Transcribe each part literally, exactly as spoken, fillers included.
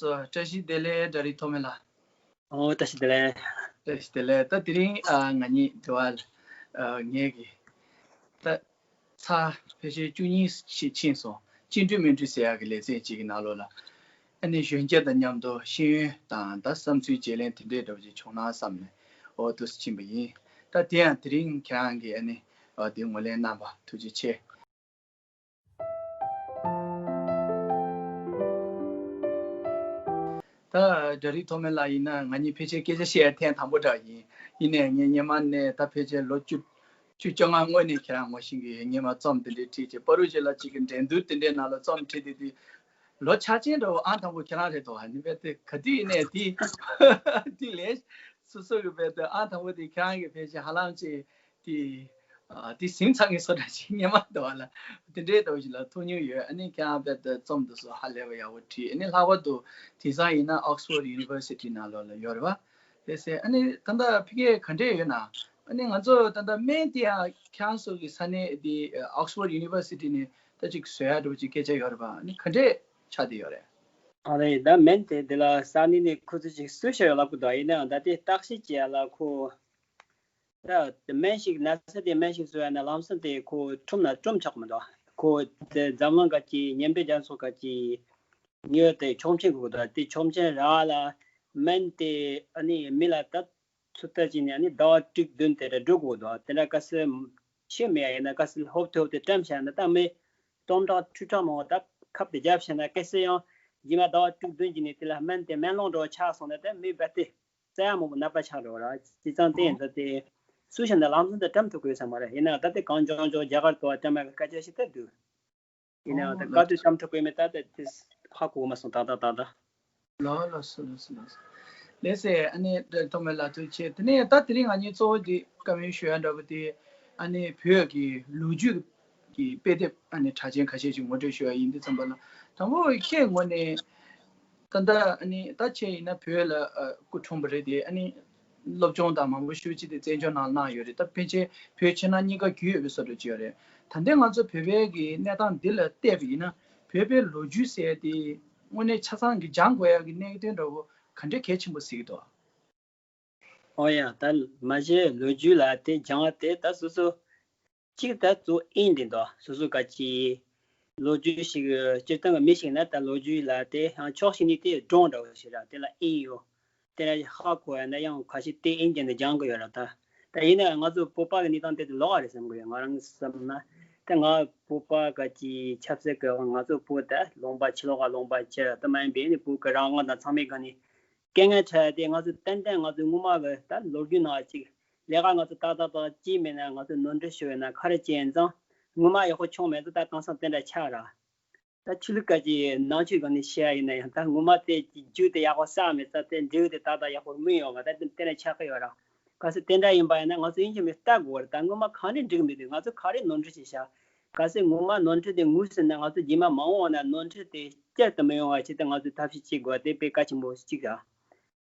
བཀྲ་ཤིས་བདེ་ལེགས། འདྲ་རིགས་ཐོགས་མེད་ལགས། ཨོ། བཀྲ་ཤིས་བདེ་ལེགས། བཀྲ་ཤིས་བདེ་ལེགས། ད་དེ་རིང་ཨ་ང་གཉིས་འདི་བ་ཨ་ངེད་ཀྱི་ད་ཚར་ཕལ་ཆེར་བཅུ་གཉིས་ཤིག་ཕྱིན་སོང་། བཅིངས་འགྲོལ་མིན་འགྲོལ་ཟེར་ཡག་གི་ལེ་ཚན་གཅིག་གི་ནང་ལོགས་ལ་ཨ་ནི་གཞོན་སྐྱེས་དང་མཉམ་དུ་ཤེས་ཡོན་དང་ད་བསམ་ཚུལ་བརྗེ་ལེན་དེ་འདྲའི་འདྲ་བོ་ཅིག་བྱུང་ན་བསམ་ནས་ཨོ་འདུག་སེ་ཕྱིན་པ་ཡིན། ད་དེ་ཡང་དེ་རིང་ཁྱེད་རང་གིས་ཨ་ནི་ཨ་དེ་ངོས་ལེན་གནང་བ་ཐུགས་རྗེ་ཆེ། ད་འདྲ་རིགས་ཐོགས་མེད་ལགས་ཡིན་ན་ང་གཉིས་ཕལ་ཆེར་སྐད་ཆ་བཤད་ཡ་ཐེངས་དང་པོ་འདྲ་ཡིན། ཡིན་ནའི་ངས་སྔོན་མ་ནས་ད་ཕལ་ཆེར་ལོ་བཅུ་བཅུ་བཅོ་ལྔ་སྔོན་ནས་ཁྱེད་རང་ངོ་ཤེས་ཀྱི་ཡོད། སྔོན་མ་རྩོམ་དེ་འདྲའི་བྲིས་བྱས། པ་རུ་ཇེ་ལ་གཅིག་གི་འགྲན་བསྡུར་དེ་འདྲའི་ནང་ལ་རྩོམ་བྲིས་དེ་དུས་ལོ་ཆ་ཆེན་འདྲ་བོ་ཨང་དང་པོ་ཁྱེད་རང་རེད་འདུག་ཨ་ནི་རྦད་དེ་ག་དུས་ཡིན་ནའི་དེ་དེ་ལས་སོ་སོ་གི་རྦད་དེ་ཨང་དང་པོ་དེ་ཁྱེད་རང་གི་ཕལ་ཆེར་ཧ་ལམ་ཅིག་དེ་ཨ་དེ་ཟིན་ཚར་ངེས་སོ་འདྲ་ཞིག་སྔོན་མ་འདྲ་བ་ལ་དེ་འདྲའི་འདྲ་བོ་ཞིག་ལ་ཐུག་མྱོང་ཡོད། ཨ་ནི་ཁྱེད་རང་རྦད་དེ་རྩོམ་དེ་ཚོ་ཧ་ལས་པ་ཡག་པོ་བྲིས། ཨ་ནི་ལྷག་པར་དུ་དེང་སང་ཡིན་ན་Oxford University་ནང་ལོགས་ལ་ཡོད་རེད་པ། རེད་ཟེར། ཨ་ནི་ད་ལྟ་ཕ་གིར་ག་འདྲས་ཡོད་ན། ཨ་ནི་ང་ཚོ་ད་ལྟ་སྨན་དེ་ཡང་ཁྱེད་རང་ཚོ་གི་ས་གནས་དེ་Oxford University་ནས་ད་ཅིག་བཟོ་ཡ་འདྲ་བོ་ཅིག་སྐད་ཆ་ཡོད་རེད་པ། ཨ་ནི་ག་འདྲས་ཆགས་བསྡད་ཡོད་རེད། ཨ་རེད། ད་སྨན་དེ་འདི་ལ་ས་གནས་ནས་ཁོ་ཚོ་ཅིག་སུ་ཞིག་ཡོད་ལབ་གི་འདུག་ཡིན་ནའང་ད་ལྟའི་བརྟག་དཔྱད་བྱེད་ཡ་ལ་ཁོ། ད་སྨན་ཞིག་ན་ཚ་དེ་སྨན་ཞིག་བཟོ་ཡ་ན་ལམ་སང་དེ་ཁོ་ཁྲོམ་ན་སྤྲོམ་ཆོག་མི་འདུག་ཁོ་དེ་འཛམ་གླིང་ག་ཅིག་མཉམ་འབྲེལ་རྒྱལ་ཚོགས་ག་ཅིག་ངོས་དེ་ཆོག་མཆན་དགོས་འདུག་དེ་ཆོག་མཆན་རག་ལ་སྨན་དེ་ཨ་ནི་མི་ལ་ད་ཚོད་ལྟ་བྱས་ནས་ཨ་ནི་ཟླ་བ་དྲུག་བདུན་དེ་འདྲ་འགྲོ་དགོས་འདུག་དེ་འདྲ་གལ་སྲིད་ཤེས་མེད་ཡ་ཡིན་ན་གལ་སྲིད་ཧོབ་ཐོབ་དེ་བཀྲམ་བཞག་ན་ད་མི་སྟོང་ཕྲག་ཁྲི་ཕྲག་མང་བོ་ད་ཁབ་དེ་བརྒྱབ་བྱས་ན་གལ་སྲིད་ཡང་རྗེས་མ་ཟླ་བ་དྲུག་བདུན་གྱི་ནས་དེ་ལ་སྨན་དེ་སྨན་རླུང་འདྲ་བོ་ཆགས་སོང་ན་ད་མི་རྦད་དེ་རྩ་ཡ་མང་པོ་ནད་པ་ཆགས་འགྲོ་བ་ར། བྱས་ཙང་དེ་ཡིན་ཙང་དེ་སུ་ཞིག་ན་ལམ་སང་དུ་བཀྲམ་ཐུབ་དགོས་ས་མ་རེད། ཡིན་ནའང་ད་དེ་གང་མགྱོགས་མགྱོགས་རྒྱ་གར་དུ་བཀྲམ་ཡ་གི་སྐད་ཆ་ཞིག་ད་འདུག་ཡིན་ནའང་ད་ག་དུས་བཀྲམ་ཐུབ་དགོས་མེད་ད་ད་དེ་ཧ་གོ་མ་སོང་ད་ད་ད་ད། ལགས་ལགས་སོ་ལགས་སོ་ལགས་སོ། ལགས་སེ། ཨ་ནི་འདྲ་ཐོགས་མེད་ལགས་ཐུགས་རྗེ་ཆེ། དེ་ནས་ད་དེ་རིང་ང་གཉིས་གཙོ་བོ་དེ་བཀའ་མོལ་ཞུ་ཡ་འདྲ་པོ་དེ་ཨ་ནི་བོད་ཀྱི་ལོ་རྒྱུས་ཀྱི་དཔེ་དེབ་ཨ་ནི་གྲགས་ཅན་ཁ་ཤས་ཤིག་ངོ་སྤྲོད་ཞུ་ཡ་ཡིན་དུས་ཙམ་པ་ལ། དང་པོ་ཁྱེད་ངོས་ནས་ད་ལྟ་ཨ་ནི་ད་ཁྱེད་ཡིན་ན་བོད་ལ་ཨ་སྐུ་འཁྲུངས་པ་རེད་དེ། ཨ་ནི་སློབ་སྦྱོང་དང་མང་པོ་ཞུ་ཅི་དེ་བཙན་བྱོལ་ནང་གནང་ཡོད་རེད། ད་ཕལ་ཆེར་བོད་ཕྱི་ནང་གཉིས་ཀ་རྒྱུས་ཡོད་པའི་བཟོ་འདྲ་ཅིག་ཡོད་རེད། ད་ལྟའི་ང་ཚོ་བོད་པའི་གི་གནས་སྟངས་འདི་ལ་བལྟས་པ་ཡིན་ན་བོད་པའི་ལོ་རྒྱུས་ཟེར་དེ་དངོས་གནས་ཆ་ཚང་གི་སྦྱང་དགོས་ཡ་གི་གནད་དོན་འདྲ་བོ་ག་འདྲ་གལ་ཆེན་པོ་གཟིགས་ཀྱི་འདུག་ཨོ་ཡ། ད་མ་གཞི་ལོ་རྒྱུས་ལ་དེ་སྦྱང་བ་དེ་ད་སོ་སོ་གཅིག་ད་གཙོ་ཨིན་དེ་འདུག་སོ་སོ་ག་ཅི་ལོ་རྒྱུས་ཤིག་སྤྱིར་བཏང་གི་མི་ཞིག་ན་ད་ལོ་རྒྱུས་ལ་དེ་ཡང་ཕྱོགས་ཞིག་ནས་དེ་སྒྲོམ་འདྲ་བོ་ཞིག་ར། དེ་ལ་ཨིན་ཡོད། དེ་ལ་ཧ་གོ་ཡ་ན་ཡང་ཁ་ཤས་དེ་ཨིན་ཀྱང་དེ་སྦྱང་གི་ཡོད་ར། ད་ད་ཡིན་ན་ང་ཚོ་བོད་པ་གི་གནས་སྟངས་དེ་དེ་ལོགས་ཀ་རེད་བསམ་གི་ཡོད། ང་རང་བསམ་ན་ད་ང་བོད་པ་ག་ཅི་ཆབ་སྲིད་གི་ང་ཚོ་བོད་ད་ལུང་པ་ཕྱི་ལོགས་ཀ་ལུང་པ་ཕྱིར་ད་མ་ཡིན་པའི་ནི་བོད་གི་རང་དབང་དང་ཚང་མའི་སྒང་ནས་དཀའ་ངལ་འཕྲད་དེ། ང་ཚོ་ཏན་ཏན་ང་ཚོ་སྔོན་མ་གི་ད་ལོ་རྒྱུས་ནང་ཅིག་ལས་ཀ་ང་ཚོ་ཏག་ཏག་ཏག་ཅིག་མེད་ན་ང་ཚོ་ནོར་འཁྲུལ་ཞུ་བས་ན་ཁ་རེ་ཅན་ཙང་སྔོན་མ་ཡག་པོ་བྱུང་མེད་ཙང་ད་དེང་སང་དེ་འདྲ་ཆགས་ར། ད་ཆོས་ལུགས་སྐད་ཀྱི་ནང་ཆོས་སྒང་ནས་བཤད་ཡ་ཡིན་ན་ཡང་ད་ངོ་མ་དེ་རྒྱུ་དེ་ཡག་པོ་བསགས་མེད་ཙང་དེ་འབྲས་བུ་དེ་ཏག་ཏག་ཡག་པོ་སྨིན་ཡོང་བ་ད་དེ་དེ་འདྲ་ཆགས་ཀྱི་ཡོད་ར། གལ་སྲིད་དེ་འདྲ་ཡིན་པ་ཡིན་ན་ང་ཚོ་ཡིན་གཅིག་མིན་གཅིག་ལྟ་དགོས་རེད། ད་སྔོན་མ་གང་རེ་འགྲིག་མི་འདུག་ང་ཚོ་ག་རེ་ནོར་འཁྲུལ་བྱས་ཤག་གལ་སྲིད་ངོ་མ་ནོར་འཁྲུལ་དེ་ངོས་ཟིན་ན་ང་ཚོ་རྗེས་མ་མ་འོངས་བ་ན་ནོར་འཁྲུལ་དེ་བསྐྱར་དུ་མི་ཡོང་བ་ཆེད་དུ་ང་ཚོས་ཐབས་ཤེས་བྱེད་དགོས་པ་དེ་དཔེ་གལ་ཆེན་པོ་གཅིག་ར།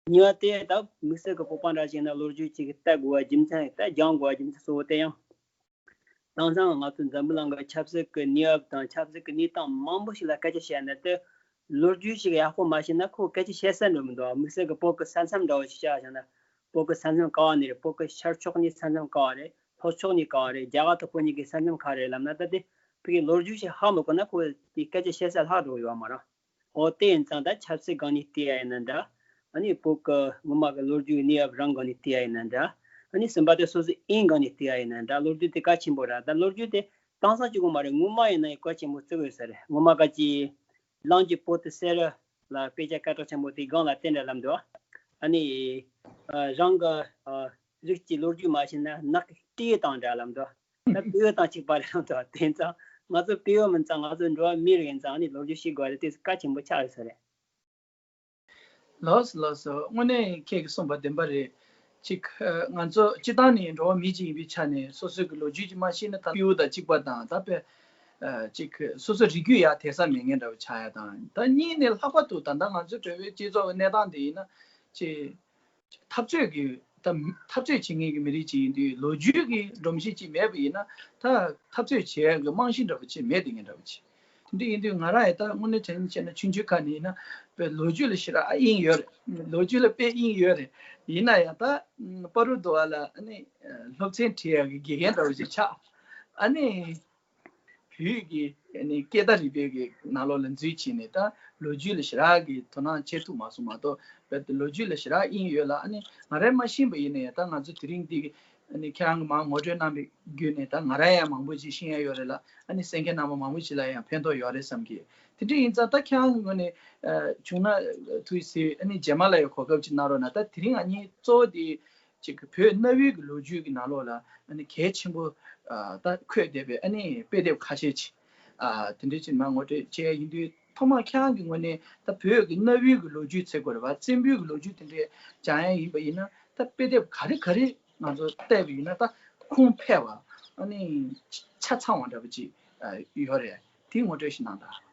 གཉིས་པ་དེ་ད་དམིགས་བསལ་གྱི་བོད་པ་འདྲ་ཞིག་ན་ལོ་རྒྱུས་ཅིག་ལྟ་དགོས་པ་རྒྱུ་མཚན་ད་སྦྱང་དགོས་པ་རྒྱུ་མཚན་གཙོ་བོ་དེ་ཡང་། དེང་སང་ང་ཚོ་འཛམ་བུ་གླིང་གི་ཆབ་སྲིད་ཀྱི་གནས་བབ་དང་ཆབ་སྲིད་ཀྱི་གནས་སྟངས་མང་པོ་ཞིག་ལ་སྐད་ཆ་བཤད་ན་དེ་ལོ་རྒྱུས་ཤིག་ཡག་པོ་མ་ཤེས་ན་ཁོ་སྐད་ཆ་བཤད་ས་འགྲོ་མི་འདུག་དམིགས་བསལ་གྱི་བོད་ཀྱི་ས་མཚམས་འདྲ་བོ་ཞིག་བཤད་བཞག་ན་བོད་ཀྱི་ས་མཚམས་ག་བ་ནས་རེད། བོད་ཀྱི་ཤར་ཕྱོགས་ནས་ས་མཚམས་ག་བ་རེད། ལྷོ་ཕྱོགས་ནས་ག་བ་རེད། རྒྱ་གར་དང་བོད་གཉིས་ཀྱི་ས་མཚམས་ག་རེད་ལབ་ན་ད་དེ་ཕ་གི་ལོ་རྒྱུས་ཤིག་ཧ་མ་གོ་ན་ཁོ་དེ་སྐད་ཆ་བཤད་ས་ལྷག་འགྲོ་ཡོད་མ་རེད། འོ་དེ་ཡིན་ཙང་ད་ཆབ་སྲིད་སྒང་ནས་བལྟས་ཡ་ཡིན་ན་འདྲ། ཨ་ནི་བོད་ཀྱི་སྔོན་མ་གི་ལོ་རྒྱུས་གནས་བབ་རང་སྒང་ནས་བལྟས་ཡ་ཡིན་ན་འདྲ། ཨ་ནི་གསུམ་པ་དེ་སོ་སོའི་ཨིན་སྒང་ནས་བལྟས་ཡ་ཡིན་ན་འདྲ། ལོ་རྒྱུས་དེ་གལ་ཆེན་པོ་རེད། ད་ལོ་རྒྱུས་དེ་དེང་སང་གཅིག་པོ་མ་རེད། སྔོན་མ་ཡིན་ན་ཡང་གལ་ཆེན་པོ་བརྩི་དགོས་ས་རེད། སྔོན་མ་ག་ཅི་གླིང་རྗེ་པོ་ཏི་སེ་ར་ལ་དཔེ་ཆ་སྐད་གྲགས་ཆེན་པོ་དེའི་སྒང་ལ་དེ་འདྲ་ལབ་འདུག་ཨ་ནི་ཨ་རང་གི་ཨ་རིགས་ཀྱི་ལོ་རྒྱུས་མ་ཤེས་ན་ནག་གི་སྤྲེའུ་དང་འདྲ་ལབ་འདུག་ད་སྤྲེའུ་དང་གཅིག་པ་རེད་ལབ་འདུག་དེ་ཙང་ང་ཚོ་སྤྲེའུ་མིན་ཙང་ང་ཚོ་འགྲོ་བ་མི་རིགས་ཡིན་ཙང་ཨ་ནི་ལོ་རྒྱུས་ཤེས་དགོས་རེད། དེ་གལ་ཆེན་པོ་ཆགས་ཡོད་ས་རེད། ལགས་སོ་ལགས་སོ། དངོས་གནས་ཁྱེད་ཀྱིས་གསུངས་པ་བདེན་པ་རེད། གཅིག་ཨ་ང་ཚོ་སྤྱིར་བཏང་ནས་འགྲོ་བ་མི་གཅིག་ཡིན་པའི་ཆ་ནས་སོ་སོའི་གི་ལོ་རྒྱུས་ཀྱི་མ་ཤེས་ན་ད་སྤྲེའུ་དང་གཅིག་པ་དང་ད་དཔེ་ཨ་གཅིག་སོ་སོ་རིགས་རྒྱུད་ཡར་དེད་ས་མེད་མཁན་འདྲ་བོ་ཆགས་ཡ་དང་། ད་གཉིས་ནས་ལྷག་པར་དུ་ད་ལྟ་ང་ཚོའི་བོད་པའི་སྤྱི་ཚོགས་ཀྱི་གནས་སྟངས་དེ་ཡིན་ན་ཅིག་འཐབ་རྩོད་ཀྱི་ད་འཐབ་རྩོད་བྱེད་མཁན་གྱི་མི་རིགས་ཅིག་ཡིན་དུས་ལོ་རྒྱུས་ཀྱི་སྒྲོམ་གཞི་ཅིག་མེད་པ་ཡིན་ན་ད་འཐབ་རྩོད་བྱེད་ཡ་གི་རྨང་གཞི་འདྲ་བོ་ཅིག་མེད་བསྡད་མཁན་འདྲ་བོ་ཅིག་དེ་འདྲ་ཡིན་དུས་ང་རང་ཡང་ད་དངོས་གནས་དྲང་གནས་བཤད་ན་ཆུང་ཆུང་ཁ་ནས་ཡིན་ན་ པའི་ལོ་རྒྱུས་ལ་ཞེ་དྲག་དབྱིངས་ཡོད་རེད། ལོ་རྒྱུས་ལ་དཔེ་དབྱིངས་ཡོད་རེད། ཡིན་ན་ཡང་ད་པ་རུ་དུ་བ་ལ་ཨ་ནི་སློབ་ཚན་ཁྲིད་ཡག་གི་དགེ་རྒན་འདྲ་བོ་ཞིག་ཆགས། ཨ་ནི་བོད་ཀྱི་ཨ་ནི་སྐད་བརྡ་རིག་པའི་གི་ནང་ལོགས་ལ་འཛུལ་ཕྱིན་ནས་ད་ལོ་རྒྱུས་ལ་ཞེ་དྲག་གི་དོ་སྣང་བྱེད་ཐུབ་མ་སོང་མ་གཏོགས། རྦད་དེ་ལོ་རྒྱུས་ལ་ཞེ་དྲག་དབྱིངས་ཡོད་ལ། ཨ་ནི་ང་རས་མ་ཤེས་པ་ཡིན་ན་ཡང་ད་ང་ཚོ་དེ་རིང་འདི་གི་ཨ་ནི་ཁྱེད་རང་གིས་མར་ངོ་སྤྲོད་གནང་བའི་བརྒྱུད་ནས་ད་ང་རང་ཡང་མང་པོ་ཅིག་ཤེས་ཡ་ཡོད་རེད་ལ། ཨ་ནི་གསན་མཁན་རྣམ་པ་མང་པོ་ཅིག་ལ་ཡང་ཕན་ཐོགས་ཡོད་རེད་བསམ་གི། དེ་འདྲ་ཡིན་ཙང་ད་ཁྱེད་རང་གི་ངོས་ནས་ཨ་བྱུང་ན་ཐུགས་ཟེར། ཨ་ནི་རྗེས་མ་ལ་ཡང་གོ་སྐབས་ཅིག་གནང་རོགས་གནང་། ད་དེ་རིང་ང་གཉིས་གཙོ་བོ་དེ་ཅིག་བོད་གནའ་བོའི་གི་ལོ་རྒྱུས་ཀྱི་ནང་ལོགས་ལ་ཨ་ནི་གལ་ཆེན་པོ་ཨ་ད་འཁོད་བསྡད་པའི་ཨ་ནི་དཔེ་དེབ་ཁ་ཤས་ཅིག་ཨ་དེ་འདྲ་ཅིག་མར་ངོ་སྤྲོད་བྱས་ཡ་ཡིན་དུས། ཐོག་མར་ཁྱེད་རང་གི་ངོས་ནས་ད་བོད་ཀྱི་གནའ་བོའི་གི་ལོ་རྒྱུས་ཟེར་དགོས་རེད་པ། བཙན་པོའི་གི་ལོ་རྒྱུས་དེ་འདྲའི་སྦྱང་ཡ་ཡིན་པ་ཡིན་ན། ད་དཔེ་དེབ་ག་རེ་ག་རེ་ང་ཚོ་བལྟས་པ་ཡིན་ན་ད་ཁུངས་འཕེར་བ་ཨ་ནི་ཆ་ཚང་བ་འདྲ་པོ་ཅིག་ཨ་ཡོད་རེད། དེ་ངོ་སྤྲོད་ཞིག་གནང་དང་།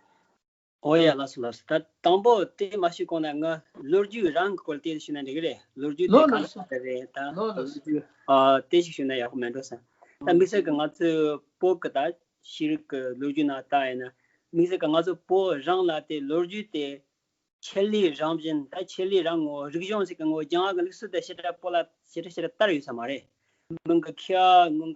ཨོ་ཡ། ལགས་སོ་ལགས་སོ། ད་དང་པོ་དེ་མ་ཞུས་གོང་ན་ང་ལོ་རྒྱུས་རང་གི་སྐོར་དེ་ཞུས་ན་འགྲིག་གི་རེད། ལོ་རྒྱུས་དེ་ལོ་ག་ལ་ལོ་ལོ་རེད། ད་ལོ་ལོ་ལོ་རྒྱུས་ཨ་དེ་ཞིག་ཞུས་ན་ཡག་པོ་མེད་འགྲོ་བསམ། ད་དམིགས་བསལ་གྱི་ང་ཚོའི་བོད་ཀྱི་ད་ཤེས་རིག་གི་ལོ་རྒྱུས་ནང་ལྟ་ཡིན་ན། དམིགས་བསལ་གྱི་ང་ཚོ་བོད་རང་ལ་དེ་ལོ་རྒྱུས་དེ་ཆེད་ལས་རང་བཞིན། ད་ཆེད་ལས་རང་ངོ་། རིག་གཞུང་ཞིག་གི་ངོ་། སྦྱང་བ་གི་ལུགས་སྲོལ་དེ་ཞེ་དྲག་བོད་ལ་ཞེ་དྲག་ཞེ་དྲག་དར་ཡོད་ས་མ་རེད། མིང་གི་མཁས་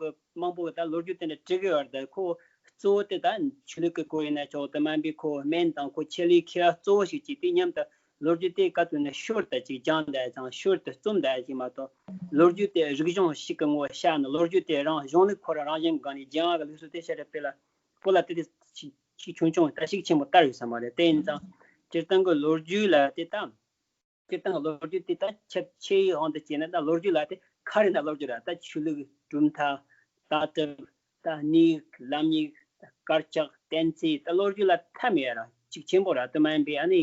པ་མང་པོ་ད་ལོ་རྒྱུས་དེ་འདྲ་བྲིས་གི་ཡོད་རེད། ད་ཁོ་གཙོ་བོ་དེ་ད་ཆོས་ལུགས་ཀྱི་སྐོར་ཡིན་ན་ཆོག་དེ་མིན་པའི་ཁོ་སྨན་དང་ཁོ་ཆེད་ལས་མཁས་པ་གཙོ་བོ་ཞིག་གིས་དེ་མཉམ་དུ་ལོ་རྒྱུས་དེ་ག་དུས་ནས་ཤུལ་དུ་ཅིག་སྦྱངས་བསྡད་ཙང་ཤུལ་དུ་རྩོམ་བསྡད་ཅིག་མ་གཏོགས། ལོ་རྒྱུས་དེ་རིག་གཞུང་ཞིག་གི་ངོ་བཤད་ན། ལོ་རྒྱུས་དེ་རང་གཞུང་ལུགས་ཁོ་རང་རང་བཞིན་སྒང་ནས་སྦྱང་བ་གི་ལུགས་སྲོལ་དེ་ཞེ་དྲག་བོད་ལ་བོད་ལ་དེ་དེ་ཞིག་ཞིག་ཆུང་ཆུང་ད་ཞིག་ཆེན་པོ་དར་ཡོད་ས་མ་རེད། དེ་ཡིན་ཙང་སྤྱིར་བཏང་གི་ལོ་རྒྱུས་ལ་དེ་ད་སྤྱིར་བཏང་གི་ལོ་རྒྱུས་དེ་ད་ཁྱབ་ཆེ་ཡི་དབང་དུ་བྱས་ན། ད་ལོ་རྒྱུས་ལ་དེ་ག་རེ་ན་ལོ་རྒྱུས་ར། ད་ཆོས་ལུགས། གྲུབ་མཐའ། ལྟ་གྲུབ། ད་གནས་ཡིག་ལམ་ཡིག་དཀར་ཆག་བསྟན་རྩིས། ད་ལོ་རྒྱུས་ལ་མཐའ་མེད་ར། གཅིག་ཆེན་པོ་ར་དེ་མ་ཡིན་པའི། ཨ་ནི་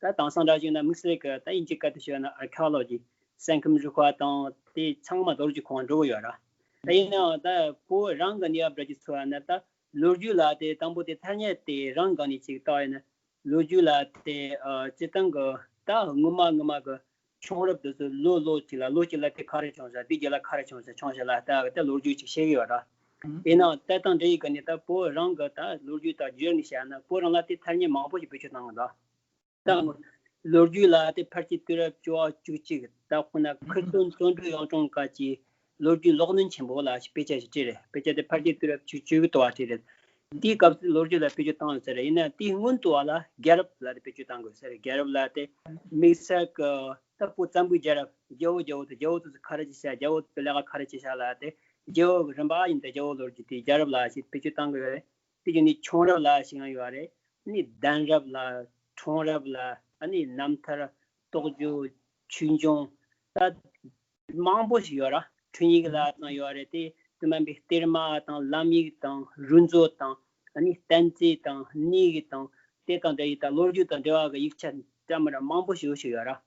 ད་དེང་སང་འདྲ་བྱུང་ན་དམིགས་བསལ་གྱི་ད་དབྱིན་ཇིའི་སྐད་དུ་ཞུས་ན་ཨར་ཁི་ཨོ་ལོ་ཇི། གསན་ཁམས་རིག་པ་དང་དེ་ཚང་མ་ལོ་རྒྱུས་ཁོངས་འགྲོ་གི་ཡོད་ར། ད་ཡིན་ནའང་ད་བོད་རང་གི་གནས་བབ་འདྲ་ཅིག་ཚོར་བ་ན། ད་ལོ་རྒྱུས་ལ་དེ་དང་པོ་དེ་ཐ་སྙད་དེ་རང་སྒང་ནས་ཅིག་བལྟ་བ་ཡིན་ན། ལོ་རྒྱུས་ལ་དེ་ཨ་སྤྱིར་བཏང་གི་ད་སྔོན་མ་སྔོན་མ་གི་བྱུང་རབས་དེ་ཚོ་ལོ་ལོ་གཅིག་ལ་ལོ་གཅིག་ལ་དེ་ག་རེ་བྱུང་ས། དེ་རྗེས་ལ་ག་རེ་བྱུང་ས་བྱུང་ས་ལ་ད་ད་ལོ་རྒྱུས་ཅིག་བཤད་གི་ཡོད་ར། ཡིན་ནའང་ད་དང་འབྲེལ་ཡོད་གི་ནས་ད་བོད་རང་གི་ད་ལོ་རྒྱུས་དང་བསྒྱུར་ནས་བཤད་ན། བོད་རང་ལ་དེ་ཐ་སྙད་མང་པོ་ཞིག་བེད་སྤྱོད་བཏང་གི་འདུག་ད་ལོ་རྒྱུས་ལ་དེ་ཕལ་ཆེར་དུས་རབས་བཅུ་པ་བཅུ་གཅིག་ད་ཁོ་ན་ཁུ་སྟོན་བརྩོན་འགྲུས་གཡུང་དྲུང་སྐབས་ཀྱི་ལོ་རྒྱུས་ལོག་གནོན་ཆེན་པོ་ལ་ཞིག་དཔེ་ཆ་ཞིག་བྲིས་རེད། དཔེ་ཆ་དེ་ཕལ་ཆེར་དུས་རབས་བཅུ་བཅུ་དགུ་དུ་བ་བྲིས་རེད། དེའི་སྐབས་སུ་ལོ་རྒྱུས་ལ་བེད་སྤྱོད་བཏང་ཡོད་ས་རེད། ཡིན་ན་དེའི་སྔོན་དུ་བ་ལ་རྒྱལ་རབས་ལ་དེ་བེད་སྤྱོད་བཏང་དགོས་ས་རེད། རྒྱལ་རབས་ལ་དེ་དམིགས་བསལ་གྱི་ད་བོད་བཙན་པོའི་རྒྱལ་རབས། རྒྱལ་པོ་རྒྱལ་པོ་དང་རྒྱལ་པོ་དེ་ཚོ་ག་རེ་བྱས་ཤག་རྒྱལ་པོ་དེ་ལས་ཀ་ག་རེ་བྱས་ཤག་ལ་དེ་རྒྱལ་པོ་གི་རིམ་པ་ཡིན་ད་རྒྱལ་པོ་ལོ་རྒྱུས་དེ་རྒྱལ་རབས་ལ་ཞིག་བེད་སྤྱོད་བཏང་དགོས་རེད། དེ་བཞིན་ནི་ཁྱུང་རབས་ལ་ཞིག་ཡང་ཡོད་རེད། ནི་གདན་རབས་ལ། འཁྲུངས་རབས་ལ། ཨ་ནི་རྣམ་ཐར། རྟོགས་བརྗོད། ཆོས་འབྱུང་། ད་མང་པོ་ཞིག་ཡོད་ར། འཕྲིན་ཡིག་ལ་དང་ཡོད་རེད། དེ་དེ་མིན་པའི་གཏེར་མ་དང་ལམ་ཡིག་དང་རུས་མཛོད་དང་། ཨ་ནི་བསྟན་རྩིས་དང་གནས་ཡིག་དང་དེ་དང་འབྲེལ་ཡོད་ད་ལོ་རྒྱུས་དང་འབྲེལ་བ་གི་ཡིག་ཆ་འདྲ་མི་འདྲ་མང་པོ་ཞིག་ཞིག་ཡོད་ར།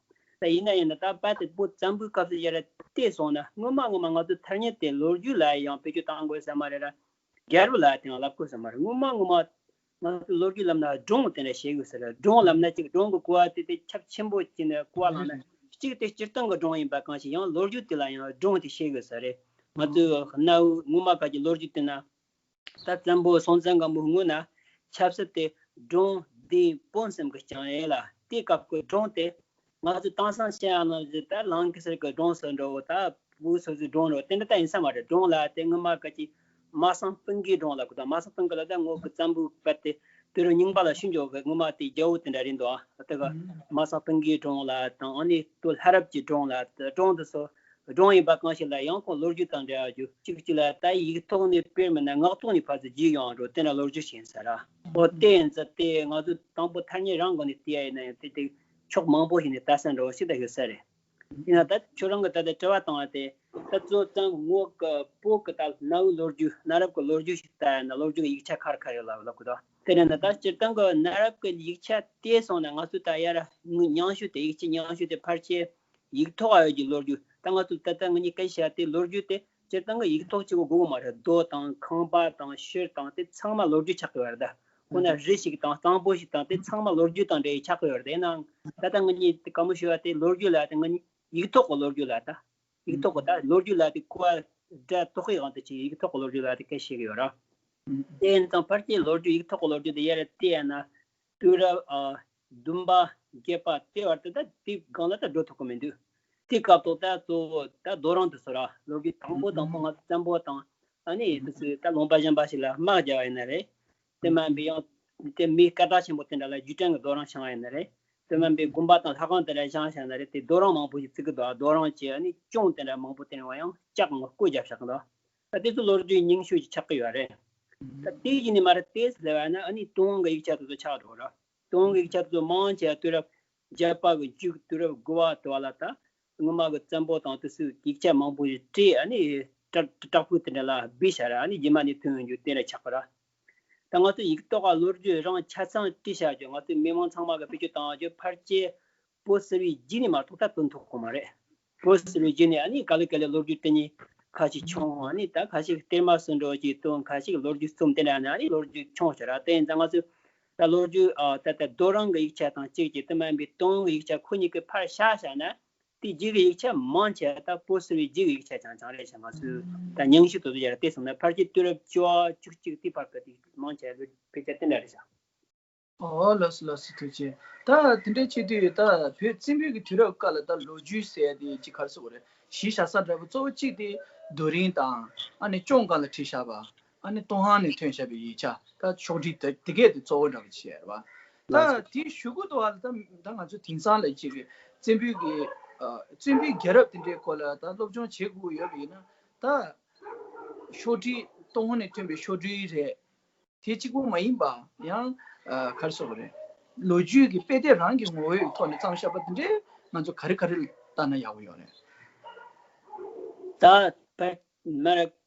ད་ཡིན་ན་ཡིན་ན་ད་རྦད་དེ་བོད་བཙན་པོའི་སྐབས་སུ་ཡར་བལྟས་སོང་ན། སྔོན་མ་སྔོན་མ་ང་ཚོ་ཐ་སྙད་དེ་ལོ་རྒྱུས་ལ་ཡང་བེད་སྤྱོད་བཏང་དགོས་ས་མ་རེད་ར། རྒྱལ་རབས་ལ་དེ་ཡང་ལབ་དགོས་ས་མ་རེད། སྔོན་མ་སྔོན་མ་ང་ཚོ་ལོ་རྒྱུས་ལབ་ན་སྒྲུང་དེ་འདྲ་བཤད་དགོས་ས་རེད། སྒྲུང་ལབ་ན་ཅིག་སྒྲུང་གི་གོ་བ་དེ་དེ་ཁྱབ་ཆེན་པོ་བྱས་ནས་གོ་བ་བླངས་ན། གཅིག་དེ་སྤྱིར་བཏང་གི་སྒྲུང་ཡིན་པ་གང་ཞིག་ཡང་ལོ་རྒྱུས་དེ་ལ་ཡང་སྒྲུང་དེ་བཤད་དགོས་ས་རེད། ང་ཚོའི་གནའ་བོའི་སྔོན་མ་སྐབས་ཀྱི་ལོ་རྒྱུས་དེ་ན། ད་བཙན་པོ་སྲོང་བཙན་སྒམ་པོའི་སྔོན་ན་ཆབ་སྲིད་དེ་སྒྲུང་ལྡེའུ་བོན་གསུམ་གྱིས་བསྐྱངས་ཡོད་ལ། དེའི་སྐབས་ཀྱི་སྒྲུང་དེ་ང་ཚོ་དེང་སང་བཤད་ཡ་ནང་བཞིན་ད་ལང་ཀི་སེར་གྱི་སྒྲུང་ཟེར་འདྲ་བོ། ད་བོད་སོ་སོའི་སྒྲུང་འདྲ་བོ་དེ་འདྲ་ད་ཡིན་ས་མ་རེད། སྒྲུང་ལ་དེ་སྔོན་མ་སྐབས་ཀྱི་མ་སང་སྤུན་དགེའི་སྒྲུང་ལབ་གི་འདུག་མ་སང་སྤུན་དགེ་ལ་ད་ངོ་གི་བཙན་པོའི་བར་དེ་དུས་རབས་རྙིང་པ་ལ་ཤུལ་འཇོག་གི་སྔོན་མ་དེ་རྒྱལ་པོ་དེ་འདྲ་རེད་འདུག་ཨ་དེ་ག་མ་སང་སྤུན་དགེའི་སྒྲུང་ལ་དང་། ཨ་ནི་སྟོད་ལྷ་རབ་ཀྱི་སྒྲུང་ལ། སྒྲུང་དེ་ཚོ་སྒྲུང་ཡིན་པ་གང་ཞིག་ལ་ཡང་ཁོང་ལོ་རྒྱུས་དང་འབྲེལ་བ་རྒྱུ་གཅིག་གཅིག་ལ་ད་ཡིག་ཐོག་ནས་དཔེར་མིན་ན་ངག་ཐོག་ནས་ཕར་ཚུར་བརྗོད་ཡོང་འགྲོ་དེ་འདྲ་ལོ་རྒྱུས་ཤིག་ཡིན་ས་ར། འོ་དེ་ཡིན་ཙང་དེ་ང་ཚོ་དང་པོ་ཐ་སྙད་རང་སྒང་ནས་བལྟས་ཡ་ཡིན་ན་ཡང་དེ་དེ་ཕྱོགས་མང་པོ་ཞིག་ནས་ལྟ་ས་འདྲ་བོ་ཞིག་ད་ཡོད་ས་རེད། ཡིན་ན་ད་ཁྱོད་རང་གི་ད་ལྟ་དྲི་བ་བཏང་བ་དེ་ད་གཙོ་བོ་ཙང་ངོ་གི་བོད་གི་ད་གནའ་བོའི་ལོ་རྒྱུས། གནའ་རབས་ཀྱི་ལོ་རྒྱུས་ཤིག་ལྟ་ཡ་ན་ལོ་རྒྱུས་ཀྱི་ཡིག་ཆ་ག་རེ་ག་རེ་ཡོད་ལབ་ལབ་གི་འདུག་དེ་ནས་ན་ད་སྤྱིར་བཏང་གི་གནའ་རབས་ཀྱི་ཡིག་ཆ་བལྟས་སོང་ན་ང་ཚོས་ད་ཡར་ཉུང་ཤོས་དེ། ཡིག་ཆ་ཉུང་ཤོས་དེ་ཕལ་ཆེར་ཡིག་ཐོག་ཨ་ཡོད་ཀྱི་ལོ་རྒྱུས། ད་ང་ཚོ་ད་ལྟ་ངེད་གཉིས་སྐད་ཆ་བཤད་དེ་ལོ་རྒྱུས་དེ་སྤྱིར་བཏང་གི་ཡིག་ཐོག་གཅིག་པོ་དགོས་ཀྱི་མ་རེད། རྡོ་དང་ཁང་པ་དང་ཤུལ་དང་དེ་ཚང་མ་ལོ་རྒྱུས་ཆགས་ཀྱི་ཡོད་རེད། ད་ཁོ་ན་རི་ཞིག་དང་གཙང་པོ་ཞིག་དང་དེ་ཚང་མ་ལོ་རྒྱུས་དང་འབྲེལ་ཡོད་ཆགས་ཀྱི་ཡོད་རེད། ཡིན་ནའང་ད་ལྟ་ངེད་གཉིས་དེ་དཀའ་མོ་ཞུ་བ་དེ་ལོ་རྒྱུས་ལ་དེ་ངེད་གཉིས་ཡིག་ཐོག་གི་ལོ་རྒྱུས་ལ་ད། ཡིག་ཐོག་གི་ད་ལོ་རྒྱུས་ལ་དེ་གོ་བ་སྒྲ་དོག་པའི་དབང་དུ་བྱས་ཡིག་ཐོག་གི་ལོ་རྒྱུས་ལ་དེ་སྐད་བཤད་ཀྱི་ཡོད་ར། དེ་ཡིན་ཙང་ཕལ་ཆེར་ལོ་རྒྱུས། ཡིག་ཐོག་གི་ལོ་རྒྱུས་དེ་ཡར་བལྟས་ཡ་ན་དུས་རབས་ཨ་བདུན་པ། བརྒྱད་པ་དེ་བར་དུ་ད་དེ་སྒང་ལ་ད་འགྲོ་ཐུབ་ཀྱི་མི་འདུག་དེ་སྐབས་ཐོག་ད་གཙོ་བོ་ད་རྡོ་རིང་དེ་ཚོ་ར། ལོ་རྒྱུས་དང་པོ་དང་པོ་ང་ཚོ་བཙན་པོ་དང་ཨ་ནི་དེ་ཚོས་ད་ལུང་པ་གཞན་པ་ཞིག་ལ་དམག་རྒྱག་པ་ཡིན་ན་རེད། དེ་མིན་པའི་ཡང་དེ་མི་སྐད་གྲགས་ཆེན་པོ་དེ་འདྲ་ལ་རྒྱུ་ཅན་གྱི་རྡོ་རིང་བཞེངས་པ་ཡིན་ན་རེད། དེ་མིན་པའི་དགོན་པ་དང་ལྷ་ཁང་དེ་འདྲ་བཞེངས་བཞག་ན་རེད། དེ་རྡོ་རིང་མང་པོ་ཞིག་བརྩིགས་ཀྱི་འདུག་རྡོ་རིང་གྱི་ཨ་ནི་གཅོང་དེ་འདྲ་མང་པོ་དེ་འདྲ་ཡང་ལྕགས་ངོ་བརྐོས་བརྒྱབ་བཞག་གི་འདུག་ད་དེ་ཚོ་ལོ་རྒྱུས་རྙིང་ཤོས་ཀྱི་ཆགས་ཀྱི་ཡོད་རེད། ད་དེ་ཡིན་ནི་མ་རེད། དེ་ལས་བ་ན་ཨ་ནི་ཏུན་ཧོང་གི་ཡིག་ཆ་དེ་ཚོ་ཆགས་འགྲོ་ར། ཏུན་ཧོང་གི་ཡིག་ཆ་དེ་ཚོ་མང་ཆེ་བ་དུས་རབས་བརྒྱད་པ་གི་མཇུག་དུས་རབས་དགུ་པ་དེ་བ་ལ་ད་སྔོན་མ་གི་བཙན་པོ་དང་དེ་ཚོས་ཡིག་ཆ་མང་པོ་ཞིག་བྲིས། ཨ་ནི་བྲག་བྲག་ཕུག་དེ་འདྲ་ལ་སྦས་བཞག་ར། ཨ་ནི་རྗེས་མ་ནས་ཐོན་ཡོང་རྒྱུ་དེ་འདྲ་ཆགས་པ་ར། ད་ང་ཚོ་ཡིག་ཐོག་ག་ལོ་རྒྱུས་རང་ཆ་ཚང་བྲིས་བཞག་རྒྱུ། ང་ཚོའི་མི་མང་ཚང་མ་གི་བེད་སྤྱོད་བཏང་རྒྱུ་ཕལ་ཆེར་བོད་སིལ་བུའི་རྗེས་ནས་མ་གཏོགས་ད་ཐོན་ཐུབ་ཀྱི་མ་རེད། བོད་སིལ་བུའི་རྗེས་ནས་ཨ་ནི་ག་ལེ་ག་ལེ་ལོ་རྒྱུས་དེ་ཉིད་ཁ་ཤས་བྱུང་། ཨ་ནི་ད་ཁ་ཤས་གཏེར་མ་སུ་འགྲོ་ཅིག་བཏོན། ཁ་ཤས་ལོ་རྒྱུས་རྩོམ་དེ་འདྲ་ནས་ཨ་ནི་ལོ་རྒྱུས་བྱུང་ཤག་ར། དེ་ཡིན་ཙང་ང་ཚོས་ད་ལོ་རྒྱུས་ཨ་ད་ལྟ་རྡོ་རིང་གི་ཡིག་ཆ་དང་གཅིག་གི་དེ་མིན་པའི་ཏུན་ཧོང་གི་ཡིག་ཆ་ཁོ་གཉིས་ཀྱི་ཕར་བཞག་བཞག་ན། དེ་རྗེས་ཀྱི་ཡིག་ཆ་མང་ཆེ་ད་བོད་སིལ་བུའི་རྗེས་ཀྱི་ཡིག་ཆ་རྐྱང་རྐྱང་རེད་ཤག་ང་ཚོས་ད་རྙིང་ཤོས་དེ་ཚོ་ཡར་བལྟས་སོང་ན་ཕལ་ཆེར་དུས་རབས་བཅུ་བཅུ་གཅིག་དེ་བར་དུ་དེ་མང་ཆེ་བའི་དཔེ་ཆ་དེ་འདྲ་རེད་ཤག་ཨོ་ལགས་སོ་ལགས་སོ། ཐུགས་རྗེ་ཆེ། ད་དེ་འདྲའི་བྱེད་དུས་ད་བོད་བཙན་པོའི་གི་དུས་རབས་སྐབས་ལ་ད་ལོ་རྒྱུས་ཟེར་ཡ་དེ་ཅིག་ག་རེ་ཟེར་དགོས་རེད། གཞི་བཞག་ས་འདྲ་པོ་གཙོ་བོ་གཅིག་དེ་རྡོ་རིང་དང་ཨ་ནི་གཅོང་སྒང་ལ་བྲིས་བཞག་པ། ཨ་ནི་ཏུན་ཧོང་ནས་ཐོན་བཞག་པའི་ཡིག་ཆ་ད་ཕྱོགས་བསྒྲིགས་དེ་དེ་གས་དེ་གཙོ་བོ་འདྲ་པོ་བྱས་རེད་པ། ད་དེའི་གཞུག་གུ་དུ་བ་ལ་ད་ད་ང་ཚོ་དེང་སང་ལ་ཅིག་གི་བཙན་པོའི་གི་ཨ་བཙན་པོའི་རྒྱལ་རབས་དེ་འདྲའི་སྐོར་ལ་ད་སློབ་སྦྱོང་བྱེད་དགོས་ཡོད་པ་ཡིན་ན། ད་ཕྱོགས་བསྒྲིགས་ཏུན་ཧོང་ནས་ཐོན་པའི་ཕྱོགས་བསྒྲིགས་རེད། དེ་གཅིག་པུ་མ་ཡིན་པ་ཡང་ཨ་ག་རེ་ཟེར་དགོས་རེད། ལོ་རྒྱུས་ཀྱི་དཔེ་དེབ་རང་གི་ངོ་བོའི་ཐོག་ནས་བརྩམས་བཞག་པ་དེ་འདྲའི་ང་ཚོ་ག་རེ་ག་རེ་ལྟ་ན་ཡག་པོ་ཡོད་རེད། ད་བར་མར་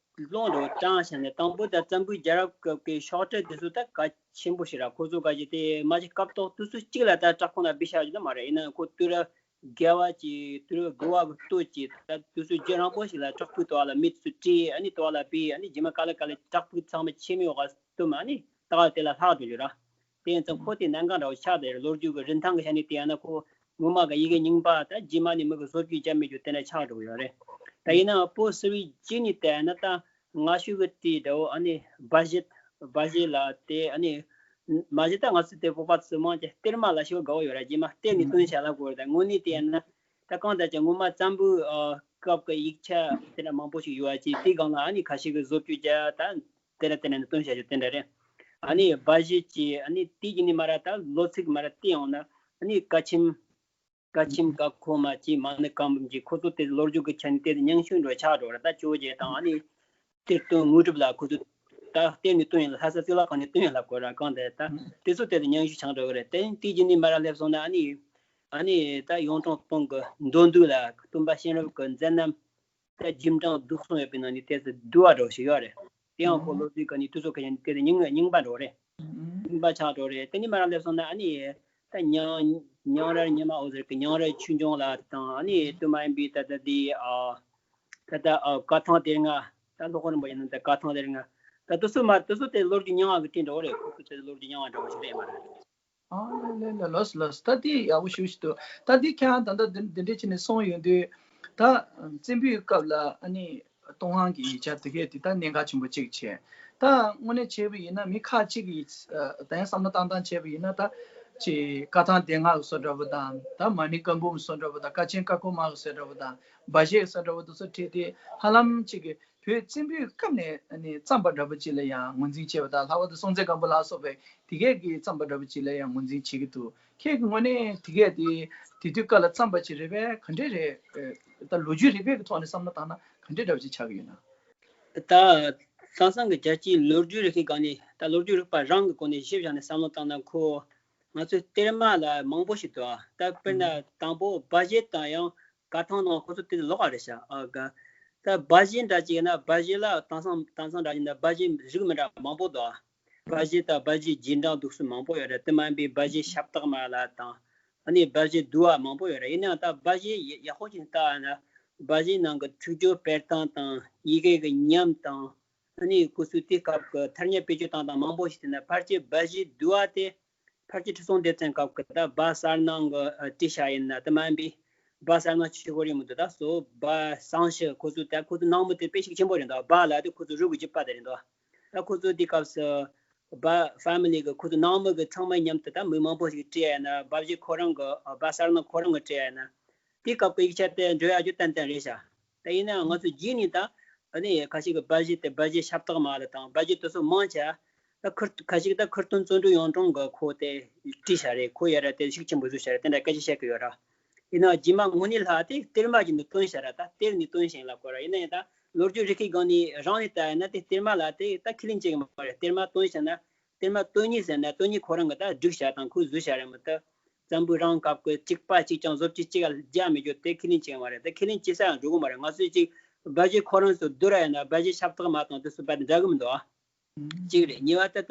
ཀློང་འདྲ་བོ་དྲངས་བྱས་ནས་དང་པོ་ད་བཙན་པོའི་རྒྱལ་རབས་སྐབས་ཀྱི་ཕྱོགས་བསྒྲིགས་དེ་ཚོ་ད་གལ་ཆེན་པོ་ཞིག་ར། ཁོ་ཚོ་ག་ཅིག་དེ་མ་གཞི་སྐབས་ཐོག་དུས་ཚོད་གཅིག་ལ་ད་བྲག་ཁུང་ལ་སྦས་བཞག་རྒྱུ་ད་མ་རེད། ཡིན་ནའང་ཁོ་དུས་རབས་བརྒྱད་པ་གི་དུས་རབས་དགུ་པ་གི་སྟོད་ཀྱི་ད་དུས་ཚོད་རྒྱུན་རིང་པོ་ཞིག་ལ་བྲག་ཕུག་དེ་བ་ལ་མི་དེ་ཚོ་བྲིས། ཨ་ནི་དེ་བ་ལ་སྦས། ཨ་ནི་རྗེས་མ་ག་ལེ་ག་ལེ་བྲག་ཕུག་ཚང་མ་ཆེ་མོའི་འོག་བཏུམས། ཨ་ནི་ད་ག་དེ་ལ་ལྷག་འགྲོ་རྒྱུ་ར། དེ་ཡིན་ཙང་ཁོ་དེ་གནད་འགག་འདྲ་བོ་ཆགས་བསྡད་རེད། ལོ་རྒྱུས་ཀྱི་རིན་ཐང་གི་ཆ་ནས་བལྟས་ཡ་ན་ཁོ་སྔོན་མ་གི་ཡི་གེ་རྙིང་པ་ད་རྗེས་མ་ནས་མི་གི་བཟོ་བཅོས་བརྒྱབ་མེད་རྒྱུ་དེ་འདྲ་ཆགས་འགྲོ་གི་ཡོད་རེད། ད་ཡིན་ནའང་བོད་སིལ་བུའི་རྗེས་ནས་བལྟས་ན་ད་སྔ་ཤོས་ཀྱི་དེ་འདྲ་བོ་ཨ་ནི་སྦ་བཞེད། སྦ་བཞེད་ལ་དེ་ཨ་ནི་མ་གཞི་ད་ང་ཚོ་དེ་བོད་པ་ཚོ་མང་ཆེ་གཏེར་མ་ལ་ཞེ་པོ་དགའ་བོ་ཡོད་རེད། རྗེས་མ་གཏེར་ནས་བཏོན་བཞག་ལབ་དགོས་རེད། ད་དངོས་གནས་བལྟས་ན་ད་གང་ལྟར་ཀྱང་སྔོན་མ་བཙན་པོའི་ཨ་སྐབས་ཀྱི་ཡིག་ཆ་དེ་འདྲ་མང་པོ་ཞིག་ཡོད་པ་ཅིག་དེའི་སྒང་ལ་ཨ་ནི་ཁ་ཤས་ཀྱིས་བཟོ་བཅོས་བརྒྱབ་ད་དེ་འདྲ་དེ་འདྲ་ནས་བཏོན་བཞག་རྒྱུ་དེ་འདྲ་རེད། ཨ་ནི་སྦ་བཞེད་ཀྱི་ཨ་ནི་དེ་ཡིན་ནི་མ་རེད། ད་ལོ་ཚིགས་མ་རེད། དེ་ཡང་ན་ཨ་ནི་ཀ་ཁྱིམ། ཀ་ཁྱིམ་ཀ་ཁོ་མ་ཅིག་མ་ཎི་བཀའ་འབུམ་གྱི་ཁོ་ཚོ་དེ་ལོ་རྒྱུས་ཀྱི་ཆ་ནས་དེ་རྙིང་ཤོས་འདྲ་ཆགས་འགྲོ་རེད། ད་ཇོ་བོ་རྗེ་དང་ཨ་ནི་གཏེར་སྟོན་དངོས་གྲུབ་ལ་ཁོ་ཚོ་ད་གཏེར་ནས་བཏོན་ཡིན་ལ་ལྷ་ས་གཙུག་ལག་ཁང་ནས་བཏོན་ཡིན་ལ་གོ་ར། གང་དེ་ད་དེ་ཚོ་དེ་རྙིང་ཤོས་ཆགས་འགྲོ་གི་རེད། དེ་དེ་རྗེས་ནས་མ་ར་སླེབས་སོང་ན་ཨ་ནི་ཨ་ནི་ད་གཡུང་དྲུང་སྟོན་གྱི་མདོ་འདུས་ལ་སྟོན་པ་གཤེན་རབ་ཀྱི་མཛད་རྣམ། ད་རྗེས་འབྲང་བསྡུས་གསུངས་ཡོད་པའི་ནང་ནས་དེ་ཚོ་བསྡུས་པ་འདྲ་བོ་ཞིག་ཡོད་རེད། དེ་ཡང་ཁོ་ལོ་རྒྱུས་ཀ་ནས་དུས་ཚོད་ཁ་ཤས་དེ་ཚོ་རྙིང་རྙིང་པ་འདྲ་བོ་རེད། རྙིང་པ་ཆགས་འགྲོ་རེད། དེ་ནས་མ་ར་སླེབས་སོང་ན་ཨ་ནི་ད་ཉང་ཉང་རལ་ཉི་མ་འོད་ཟེར་གྱི་ཉང་རལ་ཆོས་འབྱུང་ལ་དང་ཨ་ནི་དེ་མ་ཡིན་པའི་ད་ལྟ་དེ་ཨ་ད་ལྟ་ཨ་བཀའ་ཐང་སྡེ་ལྔ། ད་ལྷོ་ཁ་རིན་པོ་ཡིན་ན་ད་བཀའ་ཐང་སྡེ་ལྔ། ད་དེ་ཚོ་མ་དེ་ཚོ་དེ་ལོ་རྒྱུས་རྙིང་བ་གི་བྲིས་འདྲ་བོ་རེད། ཁོ་ཚོ་དེ་ལོ་རྒྱུས་རྙིང་བ་འདྲ་བོ་ཞིག་རེད་མ་རེད། ཨ་ལེ་ལེ་ལེ་ལགས་སོ་ལགས་སོ། ད་འདི་ཡག་པོ་ཞེ་པོ་ཞིག་འདུག་ད་འདི་ཁྱེད་རང་ད་ལྟ་འདི་འདི་འདྲས་བྱས་ནས་གསུངས་ཡོང་དུས་ད་བཙན་པོའི་སྐབས་ལ་ཨ་ནི་ཏུན་ཧོང་གི་ཡིག་ཆ་དེ་གས་དེ་ད་གནད་འགག་ཆེན་པོ་གཅིག་བྱས། ད་དངོས་གནས་བྱས་པ་ཡིན་ན་མི་ཁག་གཅིག་གིས་ད་ཡང་བསམ་བློ་བཏང་སྟངས་བྱས་པ་ཡིན་ན་ད་ཅིག་བཀའ་ཐང་སྡེ་ལྔ་གི་བཟོ་འདྲ་པོ་དང་ད་མ་ཎི་བཀའ་འབུམ་བཟོ་འདྲ་པོ་དང་ཀ་ཆེན་ཀ་ཁོ་མ་གི་བཟོ་འདྲ་པོ་དང་སྦ་བཞེད་བཟོ་འདྲ་པོ་དེ་ཚོ་བྲིས་ཏེ་ཧ་ལམ་ཅིག་གི་བོད་བཙན་པོའི་སྐབས་ནས་ཨ་ནི་བརྩམས་པ་འདྲ་པོ་ཅིག་ལ་ཡང་ངོས་འཛིན་བྱས་པ་དང་། ལྷག་པར་དུ་སྲོང་བཙན་སྒམ་པོ་ལ་སོགས་པའི་དེ་གས་ཀྱིས་བརྩམས་པ་འདྲ་པོ་ཅིག་ལ་ཡང་ངོས་འཛིན་བྱེད་ཀྱི་འདུག་ཁྱེད་ཀྱི་ངོས་ནས་དེ་གས་དེ་དེ་དུས་སྐབས་ལ་བརྩམས་པ་ཅིག་རེད་པས། ག་འདྲས་རེད། ད་ལོ་རྒྱུས་རིག་པའི་ཐོག་ནས་བསམ་བློ་བཏང་ན་ག་འདྲས་འདྲ་པོ་ཅིག་ཆགས་ཀྱི་ཡོད་ན། ད་དེང་སང་གི་རྒྱལ་སྤྱིའི་ལོ་རྒྱུས་རིག་པའི་སྒང་ནས། ད་ལོ་རྒྱུས་རིག་པ་རང་གི་སྒོ་ནས་གཞི་བཞག་ནས་བསམ་བློ་བཏང་ན། ཁོ་ང་ཚོའི་གཏེར་མ་ལ་མང་པོ་ཞིག་འདུག་ད་དཔེར་ན་དང་པོ་སྦ་བཞེད་དང་ཡང་བཀའ་ཐང་ནང་ཁོ་ཚོ་དེ་ལོགས་ཀ་རེད་ཤག་ཨ་ག་ད་སྦ་བཞེད་འདྲ་ཅིག་ཡིན་ན་སྦ་བཞེད་ལ་དེང་སང་དེང་སང་འདྲ་ཅིག་ཡིན་ན་སྦ་བཞེད་རིགས་མི་འདྲ་མང་པོ་འདུག་སྦ་བཞེད་དང་སྦ་བཞེད་རྗེས་འབྲང་འདུག་སེ་མང་པོ་ཡོད་རེད། དེ་མ་ཡིན་པའི་སྦ་བཞེད་ཞབས་བཏགས་མ་ལ་དང་ཨ་ནི་སྦ་བཞེད་བསྡུས་པ་མང་པོ་ཡོད་རེད། ཡིན་ནའང་ད་སྦ་བཞེད་ཡག་པོ་ཞིག་ལྟ་ན་སྦ་བཞེད་ནང་གི་འཁྲིག་སྦྱོར་སྤེལ་སྟངས་དང་ཡི་གེ་གི་ཉམས་དང་། ཨ་ནི་ཁོ་ཚོས་དེ་སྐབས་ཀྱི་ཐ་སྙད་བེད་སྤྱོད་བཏང་སྟངས་མང་པོ་ཞིག་བལྟས་ན་ཕལ་ཆེར་སྦ་བཞེད་བསྡུས་པ་དེ་ཕལ་ཆེར་ཁྲི་སྲོང་ལྡེ་བཙན་སྐབས་ཀྱི་ད་སྦ་གསལ་སྣང་གི་ཨ་བྲིས་བཞག་ཡིན་ན། དེ་མ་ཡིན་པའི་སྦ་གསལ་སྣང་ཆོས་འཁོར་ཡིན་མི་འདུག་ད་སོ་སྦ་གསང་ཞིང་ཁོ་ཚོ་ད་ཁོ་ཚོ་སྣང་མུ་དེ་དཔེ་ཤུགས་ཆེན་པོ་རེད་འདུག་སྦ་ལ་དེ་ཁོ་ཚོ་རུས་ཀྱི་རྒྱུད་པ་དེ་རེད་འདུག་ད་ཁོ་ཚོ་དེ་སྐབས་སུ་ སྦ་ཕ་མི་ལི་གི་ཁོ་ཚོ་ནང་མི་གི་ཚང་མ་མཉམ་དུ་ད་མི་མང་པོ་ཞིག་བྲིས་ཡ་ན་སྦ་བཞེད་ཁོ་རང་གི་སྦ་གསར་ནང་ཁོ་རང་གི་བྲིས་ཡ་ན་དེའི་སྐབས་ཀྱི་ཡིག་ཆ་དེ་འགྲོ་ཡ་རྒྱུ་ཏན་ཏན་རེད་ཤག་ད་ཡིན་ནའང་ང་ཚོ་རྗེས་ནས་ད་ཨ་ནི་ཁ་ཤས་ཀྱི་སྦ་བཞེད་དེ་སྦ་བཞེད་ཤ་སྟག་མ་ལ་དང་སྦ་བཞེད་དེ་ཚོ་མང་ཆེ་ད་ཁུར་ཁ་ཤས་ཀྱི་ད་ཁུར་སྟོན་བརྩོན་འགྲུས་གཡུང་དྲུང་གི་ཁོ་དེ་བྲིས་ཤག་རེད། ཁོ་ཡ་ར་དེ་ཤུགས་ཆེན་པོ་བཟོས་ཤག་རེད། དེ་འདྲ་སྐད་ཆ་བཤད་གི་ཡོད་ར། ཡིན་ནའང་རྗེས་མ་དངོས་གནས་ལྷག་དེ་གཏེར་མ་གྱི་ནི་བཏོན་ཤག་ར། ད་གཏེར་ནས་བཏོན་ཞིང་ལབ་དགོས་ར། ཡིན་ན་ཡང་ད་ལོ་རྒྱུས་རིག་པའི་སྒང་ནས་རང་ནས་ལྟ་ཡིན་ན་དེ་གཏེར་མ་ལ་དེ་ད་ཁས་ལེན་བྱེད་གི་མ་རེད། གཏེར་མ་བཏོན་ཤག་ན་གཏེར་མ་བཏོན་ཉིད་ཟེར་ན་བཏོན་ཉིད་ཁོ་རང་གི་ད་སྒྲིག་ཤག་དང་ཁོས་བཟོས་ཤག་རེད་མི་ད། བཙན་པོའི་རིང་སྐབས་ཀྱི་གཅིག་པ་གཅིག་ཀྱང་བཟོ་བཅོས་གཅིག་རྒྱག་མི་རྒྱུ་དེ་ཁས་ལེན་བྱེད་གི་མ་རེད། དེ་ཁས་ལེན་བྱེད་ས་ཡང་འགྲོ་གི་མ་རེད། ང་ཚོས་གཅིག་སྦ་བཞེད་ཁོ་རང་ཚོ་བསྡུར་ར་ཡིན་ན་སྦ་བཞེད་ཤ་སྟག་མ་དང་དེ་ཚོ་རྦད་དེ་འདྲ་གི་མི་འདུག་ཨ། གཅིག་རེད། གཉིས་པ་ད་ད་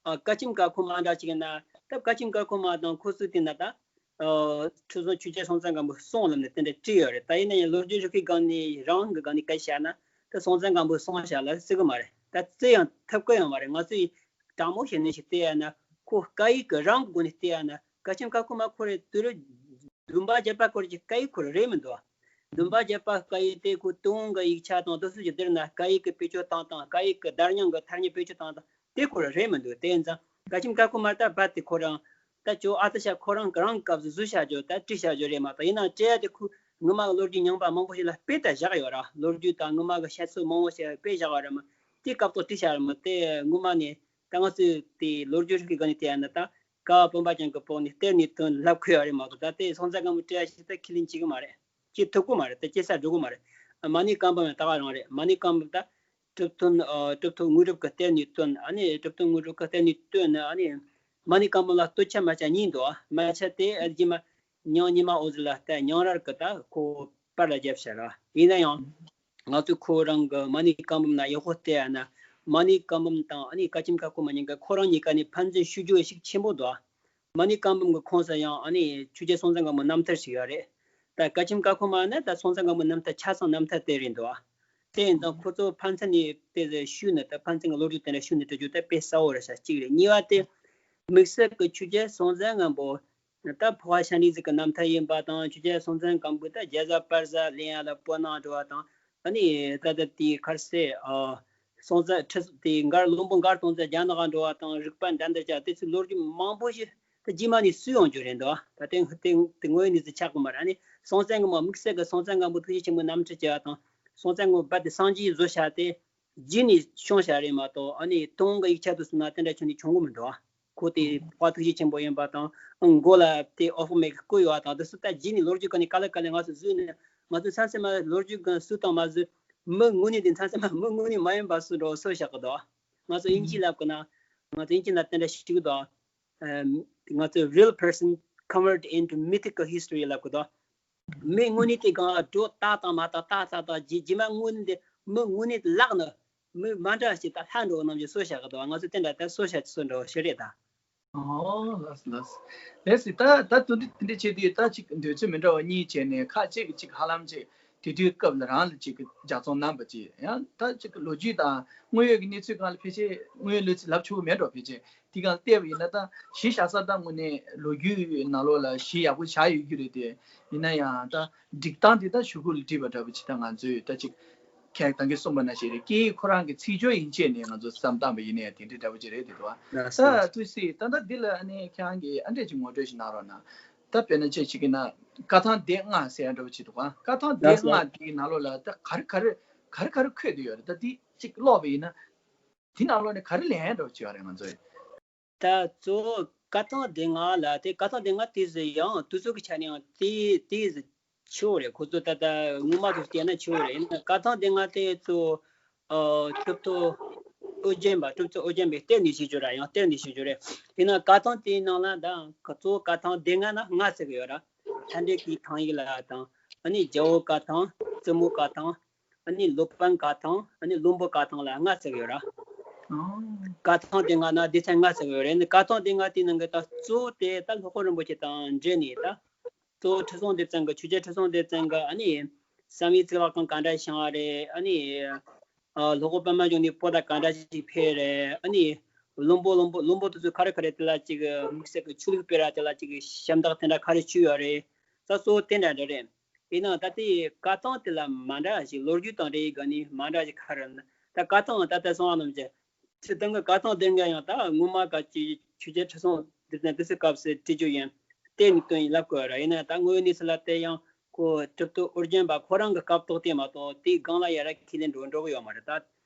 ཨ་བཀའ་ཁྲིམས་ཀ་ཁོ་མ་འདྲ་གཅིག་ཡིན་ན་ད་བཀའ་ཁྲིམས་ཀ་ཁོ་མ་དང་ཁོ་ཚོའི་སྟེང་ན་ད་ཨ་ཁྲི་སྲོང་ཆོས་རྒྱལ་སྲོང་བཙན་སྒམ་པོའི་གསུང་ལབ་ནས་དེ་འདྲ་བྲིས་ཡོད་རེད། ད་ཡིན་ན་ཡང་ལོ་རྒྱུས་རིག་པའི་སྒང་ནས་རང་གི་སྒང་ནས་སྐད་ཆ་བཤད་ན་ད་སྲོང་བཙན་སྒམ་པོའི་གསུང་བཤད་ལ་བརྩི་གི་མ་རེད། ད་བརྩི་ཡང་ཐུབ་གི་ཡང་མ་རེད། ང་ཚོས་དྲང་མོ་བཤད་ནས་ཞིག་བལྟས་ཡ་ན་ཁོ་སྐད་ཡིག་གི་རང་གི་སྒོ་ནས་བལྟས་ཡ་ན་བཀའ་ཁྲིམས་ཀ་ཁོ་མ་ཁོ་རེ་དུས་རབས་བདུན་པ་བརྒྱད་པ་སྐོར་གྱི་སྐད་ཡིག་ཁོ་རེ་རེད་མི་འདུག་བདུན་པ་བརྒྱད་པ་སྐད་ཡིག་དེ་ཁོ་དུང་གི་ཡིག་ཆ་དང་དེ་ཚོ་ཞིག་བསྡུར་ན་སྐད་ཡིག་གི་བེད་སྤྱོད་སྟངས་དང་སྐད་ཡིག་གི་བརྡ་རྙིང་གི་ཐ་སྙད་བེད་སྤྱོད་སྟངས་དང་དེ་ཁོ་རེ་རེད་མི་འདུག་དེ་ཡིན་ཙང་བཀའ་ཁྲིམས་ཀ་ཁོ་མ་ད་རྦད་དེ་ཁོ་རང་ད་ཅོ་ཨ་ཏི་ཤ་ཁོ་རང་གི་རང་སྐབས་སུ་བཟོས་བྱ་རྒྱུ་ད་བྲིས་བྱ་རྒྱུ་རེད་མ་གཏོགས། ཡིན་ནའང་བྲིས་ཡ་དེ་ཁོ་སྔོན་མ་གི་ལོ་རྒྱུས་རྙིང་པ་མང་པོ་ཞིག་ལ་དཔེ་ད་བཞག་ཡོད་ར། ལོ་རྒྱུས་དང་སྔོན་མ་གི་བཤད་སྲོལ་མང་པོ་ཞིག་དཔེ་བཞག་ཡོད་ར་མ། དེ་སྐབས་ཐོག་བྲིས་བྱ་ར་མ་དེ་སྔོན་མ་ནས་ད་ང་ཚོས་དེ་ལོ་རྒྱུས་རིག་གི་སྒང་ནས་བལྟས་ཡ་ན་ད་ཀ་བ་སྤོམ་པ་ཅན་གྱི་པོ་ནས་གཏེར་ནས་བཏོན་ལབ་ཁུལ་ཡོད་རེད་མ་གཏོགས། ད་དེ་སྲོང་བཙན་སྒམ་པོ་བྲིས་ཡ་ཞིག་ད་ཁས་ལེན་བྱེད་གི་མ་རེད། བྱེད་ཐུབ་གི་མ་རེད། ད་བྱེད་ས་འགྲོ་གི་མ་རེད། མ་ཎི་བཀའ་འབུམ་ཡང་ད་ག་རང་རེད། མ་ཎི་བཀའ་འབུམ་ད་གྲུབ་ཐོབ་ཨ་གྲུབ་ཐོབ་དངོས་གྲུབ་ཀྱི་གཏེར་ནས་བཏོན། ཨ་ནི་གྲུབ་ཐོབ་དངོས་གྲུབ་ཀྱི་གཏེར་ནས་བཏོན་ནས་ཨ་ནི་མ་ཎི་བཀའ་འབུམ་ལ་སྟོད་ཆ་མ་ཆ་གཉིས་འདུག་མ་ཆ་དེ་ཨ་རྗེས་མ་ཉང་ཉི་མ་འོད་ཟེར་ལ་ལྟ་ཉང་རལ་གྱི་ད་ཁོ་པར་ལ་བརྒྱབ་བྱ་ར། ཡིན་ན་ཡང་ང་ཚོས་ཁོ་རང་གི་མ་ཎི་བཀའ་འབུམ་ན་ཡག་པོ་བལྟས་ཡ་ན་མ་ཎི་བཀའ་འབུམ་དང་ཨ་ནི་བཀའ་ཁྲིམས་ཀ་ཁོ་མ་གཉིས་ཀ་ཁོ་རང་གཉིས་ཀ་ནས་ཕན་ཚུན་ཞུ་རྒྱུ་ཞིག་ཆེན་པོ་འདུག་མ་ཎི་བཀའ་འབུམ་གྱི་ཁོངས་སུ་ཡང་ཨ་ནི་ཆོས་རྒྱལ་སྲོང་བཙན་སྒམ་པོའི་རྣམ་ཐར་ཞིག་ཡོད་རེད། ད་བཀའ་ཁྲིམས་ཀ་ཁོ་མ་ནི་ད་སྲོང་བཙན་སྒམ་པོའི་རྣམ་ཐར་ཆ་ཚང་རྣམ་ཐར་དེ་རེད་འདུག་དེ་ཡིན་ཙང་ཁོ་ཚོ་ཕན་ཚུན་ནས་དེ་ཞུས་ནས་ད་ཕན་ཚུན་གྱི་ལོ་རྒྱུས་དེ་འདྲ་ཞུས་ནས་འབྲི་རྒྱུ་དེ་དཔེ་གསལ་བོ་རེད་ཤག་གཅིག་རེད། གཉིས་པ་དེ་དམིགས་བསལ་གྱི་ཆོས་རྒྱལ་སྲོང་བཙན་སྒམ་པོ་ད་འཕགས་པ་ཤཱནྟི་ཟིག་གི་རྣམ་ཐར་ཡིན་པ་དང་། ཆོས་རྒྱལ་སྲོང་བཙན་སྒམ་པོས་ད་རྒྱ་བཟའ་པར་བཟའ་ལེན་ཡ་ལ་བོད་ནང་འགྲོ་བ་དང་། ཨ་ནི་ད་ལྟ་དེའི་ཁར་སེ་ཨ་སྲོང་བཙན་ཁྲི་དེའི་མགར་བློན་པོ་མགར་སྟོང་བཙན་རྒྱ་ནག་འགྲོ་བ་དང་། རིག་པ་འགྲན་བསྡུར་བྱ་དེ་ཚོའི་ལོ་རྒྱུས་མང་པོ་ཞིག་ད་རྗེས་མ་ནས་སུས་ཡོང་རྒྱུ་རེད་འདུག་ད་དེ་དེ་དེ་དངོས་ཡོད་གནས་ཚུལ་ཆགས་ཀྱི་མ་རེད། ཨ་ནི་སྲོང་བཙན་སྒམ་པོ་དམིགས་བསལ་གྱི་སྲོང་བཙན་སྒམ་པོ་ཐུགས་རྗེ་ཆེན་པོའི་རྣམ་འཕྲུལ་བྱས་པ་དང་། སྲོང་བཙན་སྒམ་པོ་རྦད་དེ་སངས་རྒྱས་བཟོ་བྱ་དེ་རྗེས་ནས་བྱུང་བྱ་རེད་མ་གཏོགས། ཨ་ནི་དུང་གི་ཡིག་ཆ་དུ་སོང་ན་དེ་འདྲ་ཁྱོན་ནས་བྱུང་གི་མི་འདུག་ཁོ་དེ་འཕགས་པ་ཐུགས་རྗེ་ཆེན་པོ་ཡིན་པ་དང་། མགོ་ལ་དེ་འོད་དཔག་མེད་ཀྱི་སྐུ་ཡོད་པ་དང་། དེ་ཚོ་ད་རྗེས་ནས་ལོ་རྒྱུས་སྒང་ནས་ག་ལེ་ག་ལེ་ང་ཚོ་བཟོས་ནས་ང་ཚོ་མཚམས་མཚམས་མ་ལོ་རྒྱུས་སྒང་སུ་དང་མ་བཟོས། མི་དངོས་གནས་དེ་མཚམས་མཚམས་མ་མི་དངོས་གནས་མ་ཡིན་པ་སུ་འགྲོ་སུ་བཞག་གི་འདུག་ང་ཚོ་དབྱིན་ཇི་ལབ་གི་ན་ང་ཚོ་དབྱིན་ཇི་ན་དེ་འདྲ་ཞིག་གི་འདུག་ཨ་ང་ཚོ་real person convert into mythical history ལབ་གི་འདུག་མི་དངོས་གནས་དེ་གང་ལ་འགྲོ་ལྟ་དང་མ་ལྟ་ལྟ་ལྟ་ལྟ་རྗེས་རྗེས་མ་དངོས་གནས་དེ་མི་དངོས་གནས་དེ་བརླག་ནས་མི་མ་འདྲ་ཞིག་ད་ལྷ་འགྲོ་བ་རྣམས་ཀྱི་སྲོལ་བཞག་གི་འདུག་ང་ཚོ་དེ་འདྲ་ད་སྲོལ་བཞག་སྲོལ་འགྲོ་བ་ཞིག་རེད་ད། ཨོ་ལགས་སོ་ལགས་སོ། ལགས་སོ། ད་ད་དུང་དེ་འདྲ་བྱེད་དུས་ད་ཅིག་འདོད་ཚུལ་མི་འདྲ་བ་གཉིས་བྱས་ནས་ཁ་ཅིག་གིས་ཅིག་ཧ་ལམ་ཅིག་དེ་དུས་སྐབས་ལ་རང་ལ་ཅིག་ལྗགས་རྩོམ་གནང་བ་ཅིག་ཡང་ད་ཅིག་ལོ་རྒྱུས་དང་དངོས་ཡོད་ཀྱི་གནས་ཚུལ་སྒང་ལ་ཕལ་ཆེར་དངོས་ཡོད་གནས་ཚུལ་ལབ་ཆོག་གི་མེད་འགྲོ། ཕལ་ཆེར་དེ་སྒང་བལྟས་པ་ཡིན་ན་ད་གཞི་བཞག་ས་ད་དངོས་གནས་ལོ་རྒྱུས་ནང་ལོགས་ལ་གཞི་ཡག་པོ་བཞག་ཡོད་རྒྱུ་རེད་དེ། ཡིན་ན་ཡང་ད་སྒྲིག་སྟངས་དེ་ད་གཞུག་གུ་ལ་བྲིས་པ་འདྲ་པོ་ཅིག་ད་ང་ཚོས་ད་ཅིག་ཁྱེད་རང་གིས་གསུངས་པ་ནང་བཞིན་རེད། སྐད་ཡིག་ཁོ་རང་གི་ཚིག་སྦྱོར་ཡིན་ཆད་ནས་ང་ཚོ་བསམ་བཏང་པ་ཡིན་ནའི་དེ་འདྲ་འདྲ་པོ་ཅིག་རེད་དེ་འདུག་བ། ལགས་སོ། ད་ཐུགས་སྲིད་ད་ལྟ་འདི་ལ་ཨ་ནི་ཁྱེད་རང་གིས་ཨ་འདྲས་ཅིག་ངོ་སྤྲོད་ཞིག་གནང་རོགས་གནང་། ད་དཔེར་ན་ཆ་བཞག་གི་ན་བཀའ་ཐང་སྡེ་ལྔ་ཟེར་ཡ་འདྲ་པོ་ཅིག་འདུག་བ། བཀའ་ཐང་སྡེ་ལགས་སོ། ལྔ་འདིའི་ནང་ལོགས་ལ་ད་ག་རེ་ག་རེ་ག་རེ་ག་རེ་འཁོད་བསྡད་ཡོད་རེད། ད་འདི་ཅིག་ཀློག་པ་ཡིན་ན་འདི་ནང་ལོགས་ནས་ག་རེ་ལེན་ཡ་འདྲ་པོ་ཅིག་ཡོད་རེད་ང་ཚོས། ད་གཙོ་བོ་བཀའ་ཐང་སྡེ་ལྔ་ལ་དེ་བཀའ་ཐང་སྡེ་ལྔ་དེ་ཟེར་ཡང་དུས་ཚོད་ཀྱི་ཆ་ནས་ཡང་དེ་དེ་ཟེར་ཆེ་བོ་རེད། ཁོ་ཚོ་ད་ལྟ་སྔོན་མ་ཚོ་བལྟས་ན་ཆེ་བོ་རེད། ཡིན་ན་བཀའ་ཐང་སྡེ་ལྔ་དེ་གཙོ་བོ་ཨ་གྲུབ་ཐོབ་ཨོ་རྒྱན་པ། གྲུབ་ཐོབ་ཨོ་རྒྱན་པའི་གཏེར་ནས་བཤད་རྒྱུ་ར་ཡང་གཏེར་ནས་བཤད་རྒྱུ་རེད། ཡིན་ན་བཀའ་ཐང་དེའི་ནང་ལ་ད་གཙོ་བོ་བཀའ་ཐང་སྡེ་ལྔ་ན་ལྔ་ཟེར་གི་ཡོད་ར། ལྷ་འདྲེ་ཀའི་ཐང་ཡིག་ལ་དང་། ཨ་ནི་རྒྱལ་པོ་བཀའ་ཐང་། བཙུན་མོ་བཀའ་ཐང་། ཨ་ནི་སློབ་དཔོན་བཀའ་ཐང་། ཨ་ནི་བློན་པོ་བཀའ་ཐང་ལ་ལྔ་ཟེར་གི་ཡོད་ར། ཨོ། བཀའ་ཐང་སྡེ་ལྔ་ན་སྡེ་ཚན་ལྔ་ཟེར་གི་ཡོད་རེད། ཨ་ནི་བཀའ་ཐང་སྡེ་ལྔ་དེའི་ནང་གི་ད་གཙོ་བོ་དེ་ད་སློབ་དཔོན་རིན་པོ་ཆེ་དང་འབྲེལ་ནས་ད་གཙོ་བོ་ཁྲི་སྲོང་ལྡེ་བཙན་གི། ཆོས་རྒྱལ་ཁྲི་སྲོང་ལྡེ་བཙན་གི་ཨ་ནི་བསམ་ཡས་གཙུག་ལག་ཁང་ག་འདྲ་བཞེངས་པ་རེད། ཨ་ནི་ཨ་སློབ་དཔོན་པདྨ་འབྱུང་གནས་བོད་ལ་ག་འདྲ་ཞིག་ཕེབས་རེད། ཨ་ནི་བློན་པོ་བློན་པོ་བློན་པོ་དེ་ཚོ་ག་རེ་ག་རེ་དེ་ལ་ཅིག་དམིགས་བསལ་གྱི་ཆོས་ལུགས་སྤེལ་ར་དེ་ལ་ཅིག་ཞབས་འདེགས་དེ་འདྲ་ག་རེ་ཞུས་ཡོད་རེད། ད་གཙོ་བོ་དེ་འདྲ་འདྲ་རེད། ཡིན་ནའང་ད་ལྟའི་བཀའ་ཐང་དེ་ལ་མ་འདྲ་ཞིག་ལོ་རྒྱུས་དང་འབྲེལ་ཡི་སྒང་ནས་མ་འདྲ་ཞིག་ག་རེ་ན། ད་བཀའ་ཐང་ད་ལྟ་སོང་བ་རྣམས་ཀྱི་ སྤྱིར་བཏང་གི་བཀའ་ཐང་དེ་འགའ་ཡང་ད་སྔོན་མ་ག་ཅིག་ཆོས་རྒྱལ་ཁྲི་སྲོང་ལྡེ་བཙན་དེ་ཚོའི་སྐབས་སུ་བྲིས་རྒྱུ་ཡིན། གཏེར་ནས་བཏོན་ཡིན་ལབ་དགོས་ར། ཡིན་ན་ད་དངོས་ཡོད་གནས་ཚུལ་ལ་བལྟས་ཡང་ཁོ་གྲུབ་ཐོབ་ཨོ་རྒྱན་པ་ཁོ་རང་གི་སྐབས་ཐོག་དེ་མ་གཏོགས་དེའི་སྒང་ལ་ཡ་ར་ཁས་ལེན་འགྲོ་འགྲོ་གི་ཡོད་མ་རེད། ད་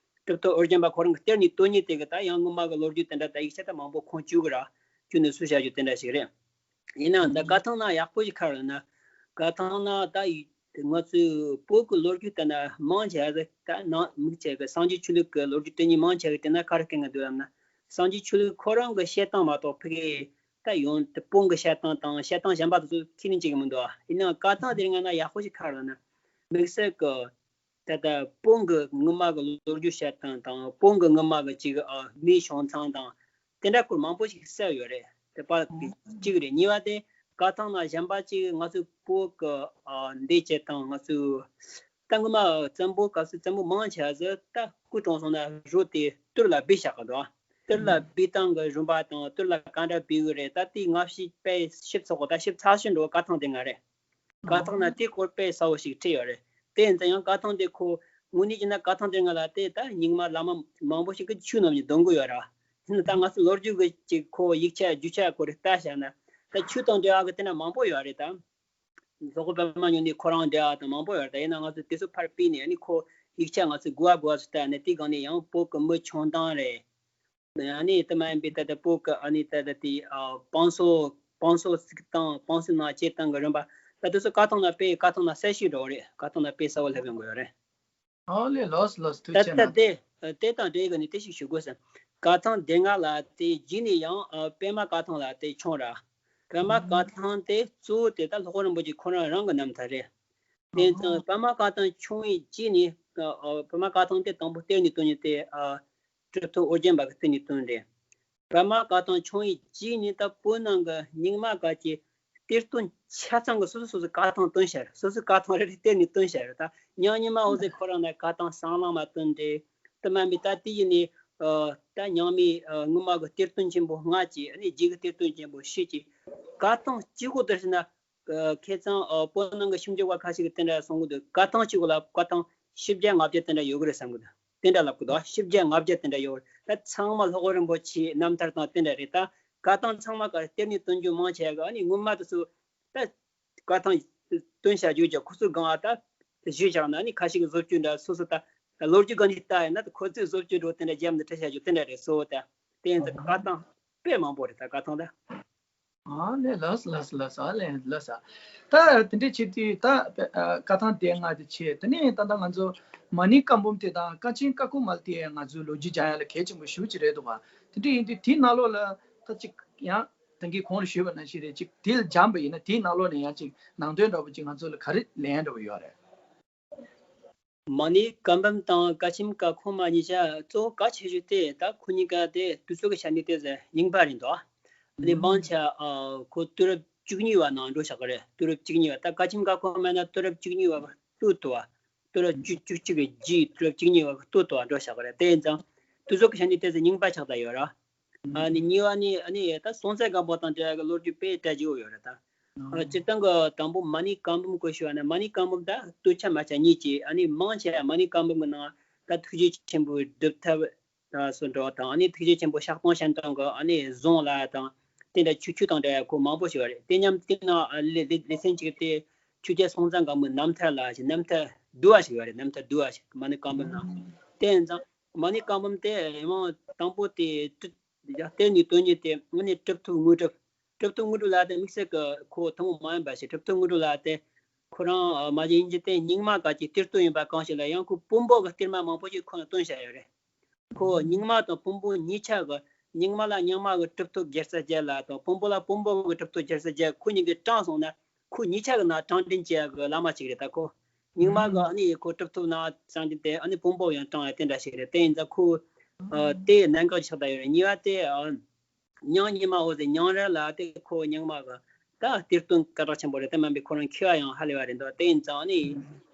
གྲུབ་ཐོབ་ཨོ་རྒྱན་པ་ཁོ་རང་གི་གཏེར་ནས་བཏོན་ཉིད་དེ་གི་ད་ཡང་སྔོན་མ་གི་ལོ་རྒྱུས་དེ་འདྲ་ད་ཡིག་ཆ་ད་མང་པོ་ཁུངས་བཅོལ་གི་ར། བཅོལ་ནས་སུ་བྱ་རྒྱུ་དེ་འདྲ་ཞིག་རེད། ཡིན་ནའང་ད་བཀའ་ཐང་ནང་ཡག་པོ་ཞིག་ག་རེ་ལབ་ན། བཀའ་ཐང་ནང་ད་ཡི་ང་ཚོའི་བོད་ཀྱི་ལོ་རྒྱུས་ལྟ་ན་མང་ཆེ་བ་ད་ནང་མི་ཆེ་གི་སངས་རྒྱས་ཆོས་ལུགས་ཀྱི་ལོ་རྒྱུས་དེ་ཉིད་མང་ཆེ་གི་དེ་ན་ག་རེ་སྐད་ངན་འདུག་ལབ་ན། སངས་རྒྱས་ཆོས་ལུགས་ཁོ་རང་གི་བཤད་སྟངས་མ་གཏོགས་ཕ་གི་ད་ཡོང་དེ་དཔོན་གྱི་བཤད་སྟངས་དང་བཤད་སྟངས་གཞན་པ་དེ་ཚོ་ཁས་ལེན་བྱེད་ཀྱི་མི་འདུག་ཡིན་ནའང་བཀའ་ཐང་དེ་རིང་ང་ན་ཡག་པོ་ཞིག་ག་རེ་ལབ་ན། དམིགས་བསལ་གྱི་ད་ལྟ་དཔོན་གྱི་སྔོན་མ་གི་ལོ་རྒྱུས་བཤད་སྟངས་དང་དཔོན་གྱི་སྔོན་མ་གི་ཅིག་ཨ་མིའི་བྱུང་ཚང་དང་དེ་འདྲ་སྐོར་མང་པོ་ཞིག་གསལ་ཡོད་རེད། དེ་པ་གི་གཅིག་རེད། གཉིས་པ་དེ་བཀའ་ཐང་ན་གཞན་པ་ཅིག་ང་ཚོའི་བོད་གི་ཨ་འདས་བྱས་དང་ང་ཚོའི་ད་སྔོན་མ་བཙན་པོ་སྐབས་སུ་བཙན་པོ་མང་ཆེ་བ་ཟིག་ད་སྐུ་གྲོངས་སོང་ན་རོ་དེ་དུར་ལ་སྦས་བཞག་གི་འདུག་དུར་ལ་སྦས་སྟངས་གི་རིམ་པ་དང་དུར་ལ་ག་འདྲ་སྦས་གི་རེད། ད་དེ་སྔ་ཕྱི་དཔེ་ཞིབ་ཚགས་པོ་ད་ཞིབ་ཚགས་ཤོས་འགྲོ་བཀའ་ཐང་དེ་ང་རེད། བཀའ་ཐང་ན་དེ་སྐོར་དཔེ་གསལ་བོ་ཞིག་བྲིས་ཡོད་རེད། དེ་ཡིན་ཙང་ཡང་བཀའ་ཐང་དེ་ཁོ་དངོས་གནས་བྱས་ན་བཀའ་ཐང་དེ་ང་ལ་དེ་ད་རྙིང་མ་བླ་མ་མང་པོ་ཞིག་གིས་ཆོས་རྣམས་ཀྱི་འདོན་གི་ཡོད་ར། ཡིན་ན་ད་ང་ཚོ་ལོ་རྒྱུས་ཀྱི་ཅིག་ཁོ་ཡིག་ཆ་རྒྱུ་ཆ་སྐོར་ལྟ་བྱས་ན་ད་ཆོས་དང་འབྲེལ་བ་གི་དེ་འདྲ་མང་པོ་ཡོད་རེད་ད། ལྷོ་ཁ་པདྨ་འབྱུང་གནས་ཁོ་རང་འབྲེལ་བ་དང་མང་པོ་ཡོད་རེད་ད། ཡིན་ན་ང་ཚོ་དེ་ཚོ་ཕར་ཕུད་ནས་ཨ་ནི་ཁོ་ཡིག་ཆ་ང་ཚོ་གོ་བ་གོ་བ་ཚོ་ལྟ་ནས་དེ་སྒང་ནས་ཡང་བོད་ཀྱི་མི་བྱུང་སྟངས་རེད། ཨ་ནི་དེ་མ་ཡིན་པའི་ད་ལྟ་བོད་ཀྱི་ཨ་ནི་ད་ལྟ་དེ་ཨ་བང་སོ་བང་སོ་བརྩིགས་སྟངས་བང་སོའི་ནང་སྐྱེས་སྟངས་ཀྱི་རིམ་པ་ད་དེ་ཚོ་བཀའ་ཐང་ན་དཔེ་བཀའ་ཐང་ན་གསལ་ཤོས་འདྲ་བོ་རེད། བཀའ་ཐང་ན་དཔེ་གསལ་བོ་སླེབས་ཡོང་གི་ཡོད་རེད། ཨོ་ལེ་ལགས་སོ་ལགས་སོ། ཐུགས་ད་རྗེ་ཆེ་ད་གནང་། དེ་དེ་དང་འབྲེལ་གི་ནི་དེ་ཞིག་ཞུ་དགོས་ཟེར། བཀའ་ཐང་སྡེ་ལྔ་ལ་དེ་རྗེས་ནས་ཡང་ཨ་པདྨ་བཀའ་ཐང་ལ་དེ་བྱུང་ར། པདྨ་བཀའ་ཐང་དེ་གཙོ་བོ་དེ་ད་ལྷག་པ་རིན་པོ་ཆེ་ཁོ་རང་རང་གི་རྣམ་ཐར་རེད། དེ་ཙང་པདྨ་བཀའ་ཐང་བྱུང་བའི་རྗེས་ནས་ཨ་པདྨ་བཀའ་ཐང་དེ་དང་པོ་གཏེར་ནས་བཏོན་ནས་དེ་ཨ་གྲུབ་ཐོབ་ཨོ་རྒྱན་པ་གི་གཏེར་ནས་བཏོན་རེད། པདྨ་བཀའ་ཐང་བྱུང་བའི་རྗེས་ནས་ད་བོད་ནང་གི་རྙིང་མ་ག་གི་གཏེར་སྟོན་ཆ་ཚང་གི་སོ་སོ་སོ་སོ་བཀའ་ཐང་བཏོན་བཞག་རེད། སོ་སོ་བཀའ་ཐང་རེ་རེ་གཏེར་ནས་བཏོན་བཞག་རེད། ད་ཉང་རྙིང་མ་འོ་ཟེར་ཁོ་རང་ན་བཀའ་ཐང་སྲང་ལམ་མ་བཏོན་རེད། དེ་མ་ཡིན་པའི་ད་དེ་ཡིན་ནི་ད་རྙིང་མའི་སྔོན་མ་གི་གཏེར་སྟོན་ཆེན་པོ་ལྔ་གཅིག་ཨ་ནི་རྗེས་ཀྱི་གཏེར་སྟོན་ཆེན་པོ་བཞི་གཅིག་བཀའ་ཐང་གཅིག་པོ་དེར་ཕྱིན་ན། ཁ་སང་བོད་ནང་གི་ཞིབ་འཇུག་པ་ཁ་ཤས་ཀྱིས་དེ་འདྲ་གསུང་གི་འདུག་བཀའ་ཐང་གཅིག་པོ་ལ་བཀའ་ཐང་བཞི་བརྒྱ་ལྔ་བརྒྱ་དེ་འདྲ་ཡོད་གི་རེད་བསམ་གི་འདུག་དེ་འདྲ་ལབ་གི་འདུག་བཞི་བརྒྱ་ལྔ་བརྒྱ་དེ་འདྲ་ཡོད་རེད། ད་ཚང་མ་ལྷག་པ་རིན་པོ་ཆེའི་རྣམ་ཐར་དང་དེ་འདྲ་རེད། ད་བཀའ་ཐང་ཚང་མ་ག་རེ་གཏེར་ནས་བཏོན་རྒྱུ་མང་ཆེ་ག་ཨ་ནི་སྔོན་མ་དེ་ཚོ་ད་བཀའ་ཐང་བཏོན་བྱ་རྒྱུ་ཀྱང་ཁོ་ཚོའི་སྒང་ཨ་ད་བཞེས་བཞག་ན་ཨ་ནི་ཁ་ཤས་ཀྱི་བཟོ་བཅོས་འདྲ་སོ་སོ་ད་ལོ་རྒྱུས་སྒང་ནས་ལྟ་ཡིན་ན་ད་ཁོ་ཚོས་བཟོ་བཅོས་འགྲོ་དེ་འདྲ་རྒྱབ་ནས་བྲིས་བྱ་རྒྱུ་དེ་འདྲ་རེད། གཙོ་བོ་ད་དེ་ཡིན་ཙང་བཀའ་ཐང་དཔེ་མང་པོ་རེད། ད་བཀའ་ཐང་ད། ཨ་ལེ་ལགས་ལགས་ལགས་ཨ་ལེ་ལགས། ད་དེ་འདྲའི་ཆེད་དུ་ད་བཀའ་ཐང་སྡེ་ལྔ་དེ་ཆེ་དེ་ནས་ད་ལྟ་ང་ཚོ་མ་ཎི་བཀའ་འབུམ་དེ་དང་བཀའ་ཆེན་བཀའ་ཁོག་མ་ལ་དེ་ང་ཚོའི་ལོ་རྒྱུས་སྦྱང་ཡ་ལ་གལ་ཆེན་པོ་ཞེ་པོ་ཅིག་རེད་འདུག་བ། དེ་འདྲ་ཡིན་དུས་དེའི་ནང་ལོགས་ལ་ད་ཅིག་ཡང་ད་གིན་གོང་ལ་ཞུས་པ་ནང་བཞིན་རེད། ཅིག་དེ་ལ་སྦྱངས་པ་ཡིན་ན་དེའི་ནང་ལོགས་ནས་ཡང་ཅིག་ནང་དོན་འདྲ་པོ་ཅིག་ང་ཚོ་ལ་ག་རེ་ལན་འདྲ་པོ་ཡོད་རེད། མ་ཎི་བཀའ་འབུམ་དང་བཀའ་ཆེམས་བཀའ་ཁོག་མ་གཉིས་ཆ་གཙོ་བོ་གལ་ཆེ་ཤོས་དེ་ད་ཁོ་གཉིས་ཀ་དེ་དུས་ཚོད་ཀྱི་ཆ་ནས་དེ་ཟེར་རྙིང་པ་རེད་འདུག་ཨ་ནི་མང་ཆེ་ཁོ་དུས་རབས་བཅུ་གཉིས་པ་ནང་འགྲོ་བཞག་གི་རེད། དུས་རབས་བཅུ་གཉིས་པ་ད་བཀའ་ཆེམས་བཀའ་ཁོག་མ་ན་དུས་རབས་བཅུ་གཉིས་པ་སྟོད་དུ་བ། དུས་རབས་བཅུ་བཅུ་གཅིག་གི་རྗེས་དུས་རབས་བཅུ་གཉིས་པ་སྟོད་དུ་བ་འགྲོ་བཞག་གི་རེད། དེ་ཡིན་ཙང་དུས་ཚོད་ཀྱི་ཆ་ནས་དེ་ཟེར་རྙིང་པ་ཆགས་བསྡད་ཡོད་ར། ཨ་ནི་གཉིས་པ་ནི་ཨ་ནི་ད་སྲོང་བཙན་སྒམ་པོ་དང་འབྲེལ་བའི་ལོ་རྒྱུས་དཔེ་གྲ་རྒྱས་པོ་ཡོད་རེད་ད། ཨ་སྤྱིར་བཏང་གི་དང་པོ་མ་ཎི་བཀའ་འབུམ་སྐོར་ཞུ་བ་ན་མ་ཎི་བཀའ་འབུམ་ད་སྟོད་ཆ་སྨད་ཆ་གཉིས་ཀྱི་ཨ་ནི་མང་ཆེ་བ་མ་ཎི་བཀའ་འབུམ་གྱི་ནང་ད་ཐུགས་རྗེ་ཆེན་པོའི་སྒྲུབ་ཐབས་སུ་འགྲོ་བ་དང་ཨ་ནི་ཐུགས་རྗེ་ཆེན་པོ་ཤག་སྟོང་ཤན་སྟོང་གི་ཨ་ནི་གཟུངས་ལ་དང་དེ་འདྲ་ཆོས་ཆོས་དང་འབྲེལ་བའི་སྐོར་མང་པོ་ཞིག་ཡོད་རེད། དེ་མཉམ་དེ་ནང་ལེ་ལེ་ལེ་ཚན་གཅིག་དེ་ཆོས་རྒྱལ་སྲོང་བཙན་སྒམ་པོའི་རྣམ་ཐར་ལ་ཞིག་རྣམ་ཐར་བསྡུས་པ་ཞིག་ཡོད་རེད། རྣམ་ཐར་བསྡུས་པ་ཞིག་མ་ཎི་བཀའ་འབུམ་ནང་དེ་ཡིན་ཙང་། མ་ཎི་བཀའ་འབུམ་དེ་ཡང་དང་པོ་དེ་གཏེར་ནས་བཏོན་མཁན་དེ་ཨ་ནི་གྲུབ་ཐོབ་དངོས་གྲུབ། གྲུབ་ཐོབ་དངོས་གྲུབ་ལགས་དེ་དམིགས་བསལ་གྱི་ཁོ་ཐུན་མོང་མ་ཡིན་པ་ཞིག་གྲུབ་ཐོབ་དངོས་གྲུབ་ལགས་དེ་ཁོ་རང་མ་གཞི་ཡིན་གྱི་དེ་རྙིང་མ་ག་གི་གཏེར་སྟོན་ཡིན་པ་གང་ཞིག་ལ་ཡང་ཁོ་བོན་པོ་གི་གཏེར་མ་མང་པོ་ཞིག་ཁོ་ན་བཏོན་བཞག་ཡོད་རེད། ཁོ་རྙིང་མ་དང་བོན་པོ་གཉིས་ཆ་གི་རྙིང་མ་ལ་རྙིང་མ་གི་གྲུབ་ཐོབ་བརྒྱད་རྩ་བརྒྱད་ལ་དང་བོན་པོ་ལ་བོན་པོ་གི་གྲུབ་ཐོབ་བརྒྱད་རྩ་བརྒྱད་ཁོ་གཉིས་ཀྱིས་དྲངས་སོང་ན་ཁོ་གཉིས་ཆ་གི་ནང་དྲང་འདྲེན་བྱེད་ཡ་གི་བླ་མ་ཅིག་རེད་ད་ཁོ། རྙིང་མ་གི་ཨ་ནི་ཁོ་གྲུབ་ཐོབ་ནང་སངས་རྒྱས་དེ་ཨ་ནི་བོན་པོ་ཡང་དྲངས་ཡ་དེ་འདྲ་ཞིག་རེད། དེ་ཡིན་ཙང་ཁོ་ཨ་དེ་གནད་འགག་ཆགས་བསྡད་ཡོད་རེད། གཉིས་པ་དེ་ཨ་ཉང་རྙིང་མ་འོ་ཟེར་ཉང་རལ་ལ་དེ་ཁོ་རྙིང་མ་གི་ད་གཏེར་སྟོན་སྐད་གྲགས་ཆེན་པོ་རེད། དེ་མིན་པའི་ཁོ་རང་མཁས་པ་ཡང་ཧ་ལས་པ་རེད་འདུག་དེ་ཡིན་ཙང་ཨ་ནི་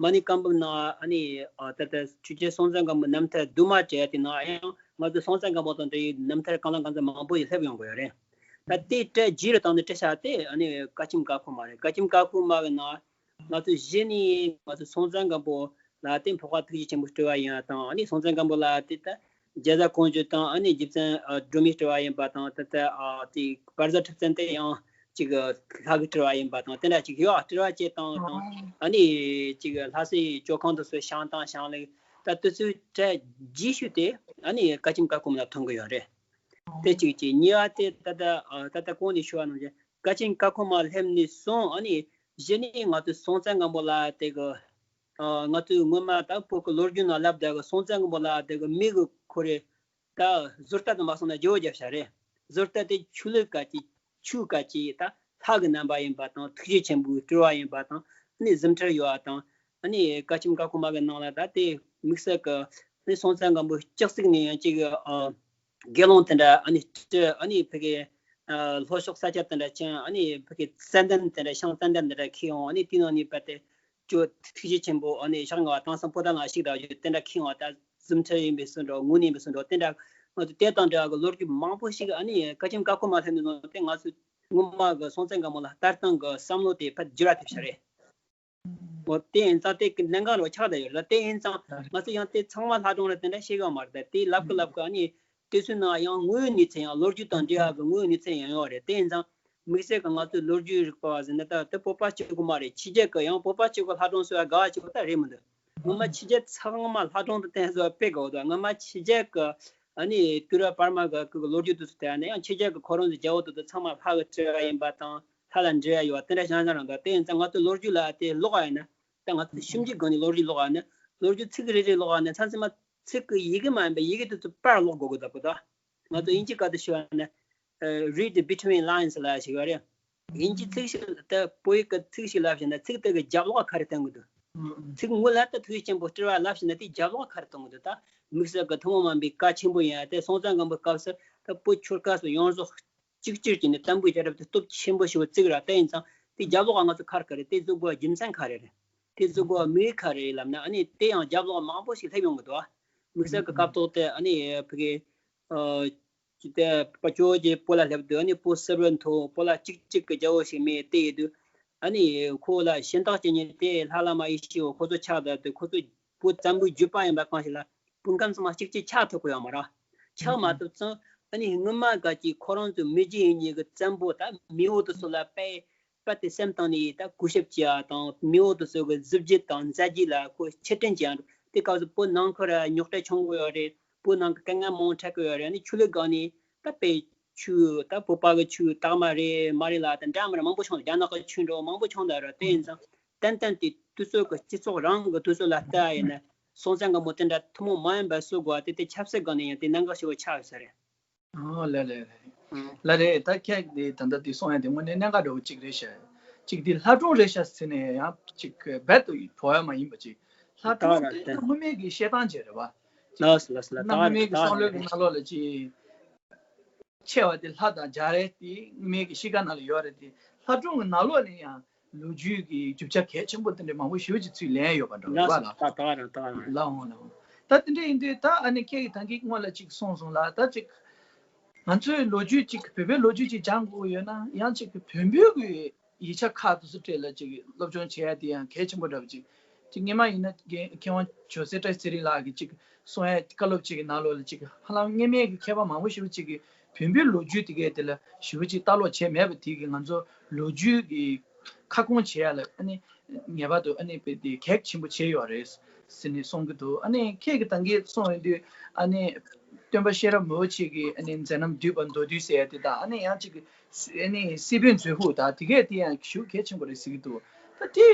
མ་ཎི་བཀའ་འབུམ་ནང་ཨ་ནི་ཨ་ད་ལྟ་ཆོས་རྒྱལ་སྲོང་བཙན་སྒམ་པོའི་རྣམ་ཐར་བསྡུས་མ་བྲིས་ཡ་དེ་ནང་ཡང་ང་ཚོ་སྲོང་བཙན་སྒམ་པོ་དང་འབྲེལ་བའི་རྣམ་ཐར་གང་ལ་གང་འཚམ་མང་པོ་ཞིག་སླེབས་ཡོང་གི་ཡོད་རེད། ད་དེ་བྲིས་རྗེས་རུ་བཏང་ནས་བྲིས་བཞག་དེ་ཨ་ནི་བཀའ་ཆེམས་བཀའ་ཁོག་མ་རེད། བཀའ་ཆེམས་བཀའ་ཁོག་མ་གི་ནང་ང་ཚོ་གཞི་ནས་ང་ཚོ་སྲོང་བཙན་སྒམ་པོ་ལ་དེ་འཕགས་པ་ཐུགས་རྗེ་ཆེན་པོ་སྤྲུལ་བ་ཡིན་ཡ་དང་ཨ་ནི་སྲོང་བཙན་སྒམ་པོ་ལ་དེ་ད་ རྒྱལ་བཟའ་ཀོང་ཇོ་དང་ཨ་ནི་རྗེ་བཙུན་ཨ་སྒྲོལ་མའི་སྤྲུལ་བ་ཡིན་པ་དང་། ད་ལྟ་ཨ་དེ་བར་བཟའ་ཁྲི་བཙན་དེ་ཡང་ཅིག་ལྷ་གི་སྤྲུལ་བ་ཡིན་པ་དང་། དེ་འདྲ་ཅིག་ཡོད། སྤྲུལ་བ་བཅས་དང་དང་ཨ་ནི་ཅིག་ལྷ་སའི་ཇོ་ཁང་དུ་སུ་ཞང་དང་ཞང་ལུགས་ད་དེ་ཚོའི་གྲས་རྗེས་ཤུལ་དེ་ཨ་ནི་ཀ་ཆེམ་ཀ་ཁོམ་ལ་ཐོན་གི་ཡོད་རེད། དེ་གཅིག་གཅིག་གཉིས་པ་དེ་ད་ལྟ་ཨ་ད་ལྟ་གོང་ནས་ཞུ་བ་ནང་བཞིན་ཀ་ཆེམ་ཀ་ཁོམ་མ་སླེབས་ནས་བཟུང་ཨ་ནི་གཞི་ནས་ང་ཚོ་སྲོང་བཙན་སྒམ་པོ་ལ་དེ་གི་ཨ་ང་ཚོའི་སྔོན་མ་ད་བོད་ཀྱི་ལོ་རྒྱུས་ནང་ལབ་བསྡད་གི་སྲོང་བཙན་སྒམ་པོ་ལ་དེ་གི་མི་གི་ཁོ་རེ་ད་བཟོ་ལྟ་དུ་མ་སོང་ན་བརྗེ་བོ་རྒྱབ་བྱ་རེད། བཟོ་ལྟ་དེ་ཆོས་ལུགས་ག་ཅི་ཆོས་ག་ཅི་ད་ལྷ་གི་རྣམ་པ་ཡིན་པ་དང་། ཐུགས་རྗེ་ཆེན་པོའི་སྤྲུལ་བ་ཡིན་པ་དང་། ཨ་ནི་གཟིམ་ཁྲིར་ཡོད་པ་དང་། ཨ་ནི་ཀ་ཆེམ་ཀ་ཁོམ་མ་གི་ནང་ལ་ད་དེ་དམིགས་བསལ་གི་ཨ་ནི་སྲོང་བཙན་སྒམ་པོ་སྐྱག་རྩིག་ནས་ཡང་ཅིག་ཨ་དགེ་སློང་དེ་འདྲ་ཨ་ནི་སྤྲུལ། ཨ་ནི་ཕ་གི་ཨ་ལྷོ་ཕྱོགས་ས་ཆ་དེ་འདྲ་ཅན། ཨ་ནི་ཕ་གི་ཙན་དན་དེ་འདྲ་ཤང་ཙན་དན་དེ་འདྲ་ཁྱེར་ཡོང་། ཨ་ནི་དེའི་ནང་ནས་པ་དེ་ཅོ་ཐུགས་རྗེ་ཆེན་པོ་ཨ་ནི་ཞག་ལྔ་བ་དེང་སང་པོ་ཏཱ་ལ་ཞིག་དང་ཡོད་དེ་འདྲ་ཁྱེར་ཡོང་བ། ད་གཟིམ་ཁྲིར་ཡིན་པའི་སུ་འགྲོ། དངོས་གནས་པའི་སུ་འགྲོ། དེ་འདྲ་ང་ཚོ་དེ་དང་འབྲེལ་བ་གི་ལོ་རྒྱུས་མང་པོ་ཞིག་ཨ་ནི་ཀ་ཆེམ་ཀ་ཁོམ་མ་སླེབས་ནས་བཟུང་སྟེ་ང་ཚོས་སྔོན་མ་གི་སྲོང་བཙན་སྒམ་པོ་ལ་ལྟ་སྟངས་གི་བསམ་བློ་དེ་ཕར་འགྱུར་བ་ཐེབས་བྱ་རེད། འོ་དེ་ཡིན་ཙང་དེ་གི་གནད་འགག་རུ་ཆགས་བསྡད་ཡོད་རེད། དེ་ཡིན་ཙང་ང་ཚོ་ཡང་དེ་ཚང་མ་ལྷ་སྒྲུང་རེད་དེ་འདྲ་ཤེས་ཡོད་མ་རེད། དེ་ལབ་གི་ལབ་གི་ཨ་ནི་དེ་ཚོའི་ནང་ཡང་དངོས་ཡོད་གནས་ཚུལ་ཡང་ལོ་རྒྱུས་དང་འབྲེལ་བ་གི་དངོས་ཡོད་གནས་ཚུལ་ཡང་ཡོད་རེད། དེ་ཡིན་ཙང་དམིགས་བསལ་གི་ང་ཚོའི་ལོ་རྒྱུས་རིག་པ་བ་ཟེར་ན་ད་དེ་བོད་པ་གཅིག་པུ་མ་རེད། ཕྱི་རྒྱལ་གི་ཡང་བོད་པ་གཅིག་པུ་ལྷ་སྒྲུང་ཟེར་བ་དགའ་བ་གཅིག་པུ་ད་རེད་མི་འདུག་སྔོན་མ་ཕྱི་རྒྱལ་ཚང་མ་ལྷ་སྒྲུང་དང་བསྟན་བཟོ་བ་དཔེ་དགའ་བོ་འདུག་སྔོན་མ་ཕྱི་རྒྱལ་གི་ཨ་ནི་དུས་རབས་བར་མ་གི་གི་ལོ་རྒྱུས་དེ་ཚོ་བལྟས་ན་ཡང་ཕྱི་རྒྱལ་གི་ཁོ་རང་ཚོའི་རྒྱལ་པོ་དེ་ཚོ་ཚང་མ་ལྷ་གི་སྤྲུལ་བ་ཡིན་པ་དང་། ལྷ་ལ་འབྲེལ་བ་ཡོད་པ་དེ་འདྲ་ཞང་ཞང་རང་འདུག་དེ་ཡིན་ཙང་ང་ཚོའི་ལོ་རྒྱུས་ལ་དེ་ཀློག་པ་ཡིན་ན། ད་ང་ཚོ་ཞིབ་འཇུག་སྒང་ནས་ལོ་རྒྱུས་ཀློག་པ་ཡིན་ན། ལོ་རྒྱུས་ཚིག་རེ་རེ་ཀློག་པ་ཡིན་ན་མཚམས་མཚམས་མ་ཚིག་གི་ཡི་གེ་མ་ཡིན་པའི་ཡི་གེ་དེ་ཚོ་པར་ཀློག་དགོས་ཀྱི་འདུག་གོ། ད་ང་ཚོ་དབྱིན་ཇི་སྐད་དུ་ཞུ་བ་ན་read between lines ལབ་ཞིག་ཡོད་རེད། དབྱིན་ཇི་ཚིག་ཞིག་ད་བོད་ཡིག་གི་ཚིག་ཞིག་ལབ་བཞིན་ན་ཚིག་དེ་གི་རྒྱབ་ལོགས་ག་རེ་སྟོན་གི་འདུག་ཚིག་སྔོན་ལ་ད་ཐུགས་རྗེ་ཆེན་པོ་སྤྲུལ་བ་ལབ་བཞིན་ན་དེའི་རྒྱབ་ལོགས་ག་རེ་སྟོན་གི་འདུག་ད་དམིགས་བསལ་གི་ཐུན་མོང་མ་ཡིན་པའི་བཀའ་ཆེན་པོ་ཡིན་ཡ། དེ་སྲོང་བཙན་སྒམ་པོའི་སྐབས་སུ་ད་བོད་ཆོལ་ཁ་སོགས་ཡོངས་རྫོགས་གཅིག་གྱུར་གྱིས་ནི་དམ་པའི་རྒྱལ་རབས་དེ་སྟོབས་ཆེན་པོ་ཞིག་བརྩིགས་ར། དེ་ཡིན་ཙང་དེ་རྒྱབ་ལོགས་ང་ཚོ་ག་རེ་ག་རེ་དེ་བཟོ་དགོས་རྒྱུ་མཚན་ག་རེ་རེད། དེ་བཟོ་དགོས་དམིགས་ཡུལ་ག་རེ་རེད་ལབ་ན། ཨ་ནི་དེ་ཡང་རྒྱབ་ལོགས་མང་པོ་ཞིག་སླེབས་ཡོང་གི་འདུག་དམིགས་བསལ་གི་སྐབས་ཐོག་དེ་ཨ་ནི་ཕ་གི་ཨ་ཅི་དེ་པ་ཇོ་རྗེ་བོད་ལ་སླེབས་དུས་ཨ་ནི་བོད་གསར་པ་མཐོ་བོད་ལ་གཅིག་གཅིག་གི་རྒྱལ་པོ་ཞིག་མེད། དེ་ཡིན་དུས་ཨ་ནི་ཁོ་ལ་ཞུན་དག་བྱེད་མཁན་དེ་ལྷ་བླ་མ་ཡེ་ཤེས་འོ་ཁོ་ཚོ་ཆགས་བསྡད་དུས་ཁོ་ཚོ་བོད་བཙན་པོའི་བརྒྱུད་པ་ཡིན་པ་གང་ཞིག་ལ། བོད་ཁམས་ཚང་མ་གཅིག་གཅིག་ཆགས་ཐུབ་ཀྱི་ཡོད་མ་རེད། ཆགས་མ་ཐུབ་ཙང་ཨ་ནི་སྔོན་མ་ག་ཅིག་ཁོ་རང་ཚོའི་མི་རྒྱུད་ཡིན་མཁན་གྱི་བཙན་པོ་དང་མེས་པོ་དེ་ཚོ་ལ་དཔེ་དཔེ་དེ་སེམས་གཏིང་ནས་ད་གུས་ཞབས་བྱེད་ཡ་དང་། མེས་པོ་དེ་ཚོ་གི་གཟི་བརྗིད་དང་མཛད་རྗེས་ལ་ཁོ་ཆེ་འཕྲིན་བྱེད་ཡ། དེ་སྐབས་སུ་བོད་ནང་ཁུལ་ར་རྙོག་དྲ་བྱུང་གི་ཡོད་རེད། བོད་ནང་གི་དཀའ་ངལ་མང་པོ་འཕྲད་ཀྱི་ཡོད་རེད། ཨ་ནི་ཆོས་ལུགས་སྒང་ནས་ད་དཔེ་ཆོས་ད་བོད་པ་གི་ཆོས་དག་མ་རེད་མ་རེད་ལབ་དང་འདྲ་མི་འདྲ་མང་པོ་བྱུང་། རྒྱ་ནག་གི་ཆོས་འདྲ་བོ་མང་པོ་བྱུང་བསྡད་རེད། དེ་ཡིན་ཙང་ཏན་ཏན་དེ་དུས་ཚོད་ཀྱི་སྤྱི་ཚོགས་རང་གི་དུས་ཚོད་ལ་ལྟ་ཡིན་ན་སྲོང་བཙན་སྒམ་པོ་དེ་འདྲ་ཐུན་མོང་མ་ཡིན་པ་བཟོ་དགོས་པ་དེ་དེ་ཆབ་སྲིད་སྒང་ནས་ཡང་དེ་གནད་འགག་ཆེ་བོ་ཆགས་ཡོད་ས་རེད། ཨོ་ལེ་ལེ་ལེ། ལ་རེད། ད་ཁྱེད་འདི་ད་ལྟ་འདི་གསུང་ཡ་དེ་དངོས་གནས་གནད་འགག་འདྲ་བོ་གཅིག་རེད་ཤག་གཅིག་འདི་ལྷ་སྒྲུང་རེད་ཤག་ཟེར་ནས་ཡང་གཅིག་རྦད་དུ་གོ་ཡ་མ་ཡིན་པ་ཅིག་ལྷ་སྒྲུང་དེ་སྔོན་མའི་གི་བཤད་སྟངས་ཅིག་རེད་བ། ལགས་སོ་ལགས་སོ། ལགས་སོ། སྔོན་མའི་གི་བསམ་བློའི་གི་ནང་ལོགས་ལ་ཅིག་ཆེ་བ་དེ་ལྷ་དང་རྒྱལ་རེད། དེ་སྔོན་མའི་གི་གཤིས་ཀ་ནང་ལ་ཡོད་རེད་དེ། ལྷ་སྒྲུང་གི་ནང་ལོགས་ནས་ཡང་ལོ་རྒྱུས་ཀྱི་རྒྱུ་ཆ་གལ་ཆེན་པོ་དེ་འདྲ་མང་པོ་ཞེ་པོ་ཅིག་ཚུར་ལེན་ཡོད་པ་འདྲ་བ་ལ། ད་ད་རང་ད་རང་ལ་འོང་ལ་འོང་། ད་དེ་འདྲ་ཡིན་དུས་ད་ཨ་ནི་ཁྱེད་ཀྱི་ད་གིན་སྔོན་ལ་ཅིག་གསུངས་སོང་ལ། ད་ཅིག་ང་ཚོའི་ལོ་རྒྱུས་ཅིག་བོད་པའི་ལོ་རྒྱུས་ཅིག་སྦྱང་དགོས་ཡོད་ན་ཡང་ཅིག་བོན་པོའི་གི་ཡིག་ཆ་ཁག་དེ་ཚོ་སྤྲད་ལ་ཅིག་སློབ་སྦྱོང་བྱེད་ཡ་དེ་ཡང་གལ་ཆེན་པོ་འདྲ་བ་ཅིག་ཅིག་སྔོན་མ་ཡིན་ན་རྒན་མཁས་དབང་ཇོ་སྲས་བཀྲ་ཤིས་ཚེ་རིང་ལགས་ཀྱིས་ཅིག་གསུང་ཡ་བཀའ་སློབ་ཅིག་གི་ནང་ལོགས་ལ་ཅིག་ཧ་ལམ་སྔོན་མའི་གི་མཁས་པ་མང་པོ་ཞེ་པོ་ཅིག་གིས་བོན་པོའི་ལོ་རྒྱུས་དེ་གའི་དེ་ལ་ཞེ་པོ་ཅིག་ལྟ་ཀློག་བྱས་མེད་པ་དེ་གིས་ང་ཚོ་ལོ་རྒྱུས་ཀྱི་ཁ་སྐོང་བྱེད་ཡ་ལ་ཨ་ནི་ངེས་པར་དུ་ཨ་ནི་དཔེ་དེ་གལ་ཆེན་པོ་བྱས་ཡོད་རེད་ཟེར་ནས་གསུང་གི་འདུག་ཨ་ནི་ཁྱེད་ཀྱིས་ད་གིན་གསུངས་ཡོང་དུས་ཨ་ནི་སྟོན་པ་གཤེན་རབ་མི་བོ་ཆེ་གི་ཨ་ནི་མཛད་རྣམ་བསྡུས་པ་མདོར་བསྡུས་ཟེར་ཡ་དེ་དང་། ཨ་ནི་ཡང་ཅིག་ཨ་ནི་སྲིད་པའི་མཛོད་ཕུགས་དང་དེ་གས་དེ་ཡང་ཞེ་པོ་གལ་ཆེན་པོ་རེད་ཟེར་གི་འདུག་ད་དེ་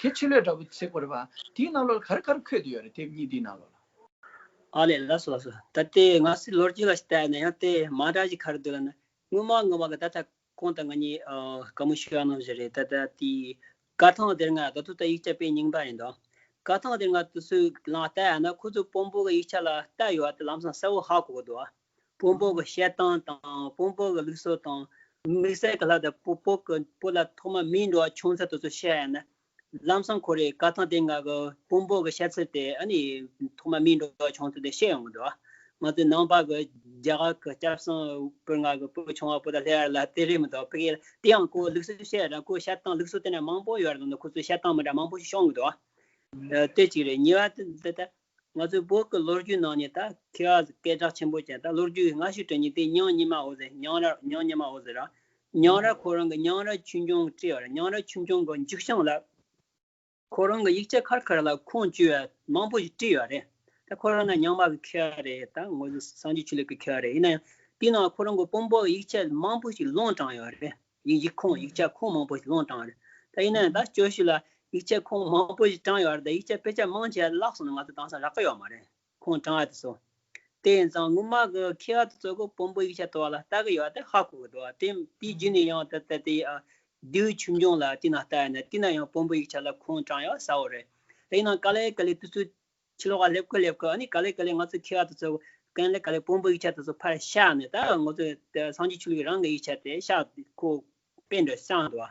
གལ་ཆེ་ལོས་འདྲ་པོ་ཟེར་དགོས་རེད་པ། དེའི་ནང་ལོགས་ལ་ག་རེ་ག་རེ་འཁོད་དེ་ཡོད་རེད། དེབ་གཉིས་དེའི་ནང་ལོགས་ལ། ཨ་ལས། ལགས་སོ་ལགས་སོ། ད་ལྟའི་ང་ཚོའི་ལོ་རྒྱུས་ལ་བལྟས་ན་ཡང་དེ་མ་འདྲ་ཞིག་ག་རེ་འདུག་ལབ་ན། སྔོན་མ་སྔོན་མ་གི་ད་ལྟ་གོང་དུ་ང་གཉིས་ཨ་བཀའ་མོལ་ཞུ་ཡ་ནང་བཞིན་རེད། ད་ལྟ་དེའི་བཀའ་ཐང་སྡེ་ལྔ་ད་དུང་ད་ཡིག་ཆ་དཔེ་རྙིང་པ་ཡིན་དོ། བཀའ་ཐང་སྡེ་ལྔ་དེ་ཚོའི་ནང་བལྟས་ཡ་ན་ཁོ་ཚོ་བོན་པོ་གི་ཡིག་ཆ་ལ་བལྟས་ཡོད་པ་དེ་ལམ་སང་གསལ་བོ་ཧ་གོ་གི་འདུག་བོན་པོ་གི་བཤད་སྟངས་དང་བོན་པོ་གི་ལུགས་སྲོལ་དང་། དམིགས་བསལ་གི་ལྷ་དང་བོད་བོད་གི་བོད་ལ་ཐོག་མ་མིའི་འགྲོ་བ་བྱུང་ཚུལ་དེ་ཚོ་བཤད་ཡ་ན། ལམ་སང་ཁོ་རེ་བཀའ་ཐང་སྡེ་ལྔ་གི་བོན་པོ་གི་བཤད་ཚུལ་དེ་ཨ་ནི་ཐོག་མ་མིའི་འགྲོ་བ་བྱུང་ཚུལ་དེ་བཤད་ཡོང་གི་འདུག་ང་ཚོའི་ནང་པ་གི་རྒྱ་གར་གི་སྐྱབས་མགོན་བོད་ལྔ་གི་བོད་ཆུང་བ་བོད་ད་ལྷ་ཡར་ལ་དེ་རེད་མི་འདུག་ཕ་གི་དེ་ཡང་ཁོ་ལུགས་སྲོལ་བཤད་ར་ཁོ་བཤད་སྟངས་ལུགས་སྲོལ་དེ་འདྲ་མང་པོ་ཡོད་རེད་འདུག་ཁོ་ཚོའི་བཤད་སྟངས་མི་འདྲ་མང་པོ་ཞིག་བྱུང་གི་འདུག་དེ་གཅིག་རེད། གཉིས་པ་དེ་ད་ ང་ཚོའི་བོད་ཀྱི་ལོ་རྒྱུས་ནང་ནས་ད་མཁས་པ་སྐད་གྲགས་ཆེན་པོ་ཅན། ད་ལོ་རྒྱུས་སྔ་ཤོས་འབྲི་མཁན་དེ་ཉང་ཉི་མ་འོད་ཟེར། ཉང་རལ། ཉང་ཉི་མ་འོད་ཟེར་ར། ཉང་རལ་ཁོ་རང་གི་ཉང་རལ་ཆོས་འབྱུང་བྲིས་པ་རེད། ཉང་རལ་ཆོས་འབྱུང་གི་མཇུག་བྱང་ལ། ཁོ་རང་གི་ཡིག་ཆ་ཁར་ཁར་ལ་ཁུངས་བཅོལ་བ་མང་པོ་ཞིག་བྲིས་ཡོད་རེད། ད་ཁོ་རང་ན་རྙིང་མ་གི་མཁས་པ་རེད། ད་ངོས་འཛིན་སངས་རྒྱས་ཆོས་ལུགས་ཀྱི་མཁས་པ་རེད། ཡིན་ན་ཡང་དེའི་ནང་ཁོ་རང་གི་དཔོན་པོ་ཡིག་ཆ་མང་པོ་ཞིག་ལུང་དྲངས་ཡོད་རེད། ཡིག་ཡིག་ཁུངས། ཡིག་ཆ་ཁུངས་མང་པོ་ཞིག་ལུང་དྲངས་རེད། ད་ཡིན་ན་ཡང་ད་སྐྱོ་ཤོས་ལ་ཡིག་ཆ་ཁུངས་མང་པོ་ཞིག་དྲངས་ཡོད་རེད། ད་ཡིག་ཆ་དཔེ་ཆ་མང་ཆེ་བ་བརླག་སོང་ན་ང་ཚོ་དེང་སང་རག་གི་ཡོད་མ་རེད། ཁུངས་དྲངས་ཡ་དེ་ཚོ། དེ་ཡིན་ཙང་སྔོན་མ་གི་མཁས་པ་དེ་ཚོ་གི་དཔོན་པོ་ཡིག་ཆ་དེ་བ་ལ་ལྟ་གི་ཡོད་དེ་ཧ་གོ་གི་འདུག་དེ་དེའི་རྗེས་ནས་ཡང་ད་ལྟ་དེ་ཨ་ལྡེའུ་ཆོས་འབྱུང་ལ་དེ་ན་ལྟ་ཡ་ན་དེ་ན་ཡང་དཔོན་པོ་ཡིག་ཆ་ལ་ཁུངས་དྲངས་ཡོད་ས་བོ་རེད། དེ་ཡིན་ན་ག་ལེ་ག་ལེ་དུས་ཚོད་ཕྱི་ལོགས་ལ་སླེབས་གི་སླེབས་གི་ཨ་ནི་ག་ལེ་ག་ལེ་ང་ཚོ་མཁས་པ་དེ་ཚོ་གང་ལེ་ག་ལེ་དཔོན་པོ་ཡིག་ཆ་དེ་ཚོ་ཕར་བཞག་ནས། ད་ང་ཚོ་ད་སངས་རྒྱས་ཆོས་ལུགས་རང་གི་ཡིག་ཆ་དེ་བཞག་ཁོ་དཔེ་འདྲ་བསམ་འདུག་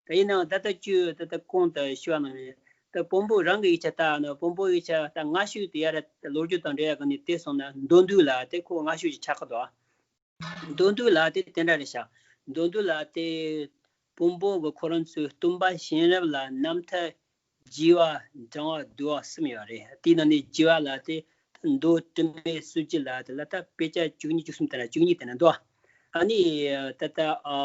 ད་ཡིན་ནའང་ད་ལྟ་ཁྱོད་ད་ལྟ་གོང་དུ་ཞུས་པ་ནང་བཞིན་ད་དཔོན་པོ་རང་གི་ཡིག་ཆ་ལྟ་ན། དཔོན་པོ་ཡིག་ཆ་ད་སྔ་ཤོས་དེ་ཡར་ལོ་རྒྱུས་དང་འབྲེལ་ཡག་གི་ནི་དེ་སོང་ན་མདོ་འདུལ་ལ་དེ་ཁོ་སྔ་ཤོས་ཀྱི་ཆགས་ཀྱི་འདུག་མདོ་འདུལ་ལ་དེ་དེ་འདྲ་རེད་ཤག་མདོ་འདུལ་ལ་དེ་དཔོན་པོ་གི་ཁོ་རང་ཚོའི་སྟོན་པ་གཤེན་རབ་ལ་རྣམ་ཐར་རྒྱས་པ་འབྲང་བ་བསྡུས་པ་གསུམ་ཡོད་རེད། དེའི་ནང་ནས་རྒྱས་པ་ལ་དེ་མདོ་དྲི་མེད་སྲོལ་འབྱེད་ལ་དེ་ལ་ད་དཔེ་ཆ་བཅུ་གཉིས་བཅུ་གསུམ་དེ་འདྲ། བཅུ་གཉིས་དེ་འདྲ་འདུག་ཨ་ནི་ད་ལྟ་ཨ་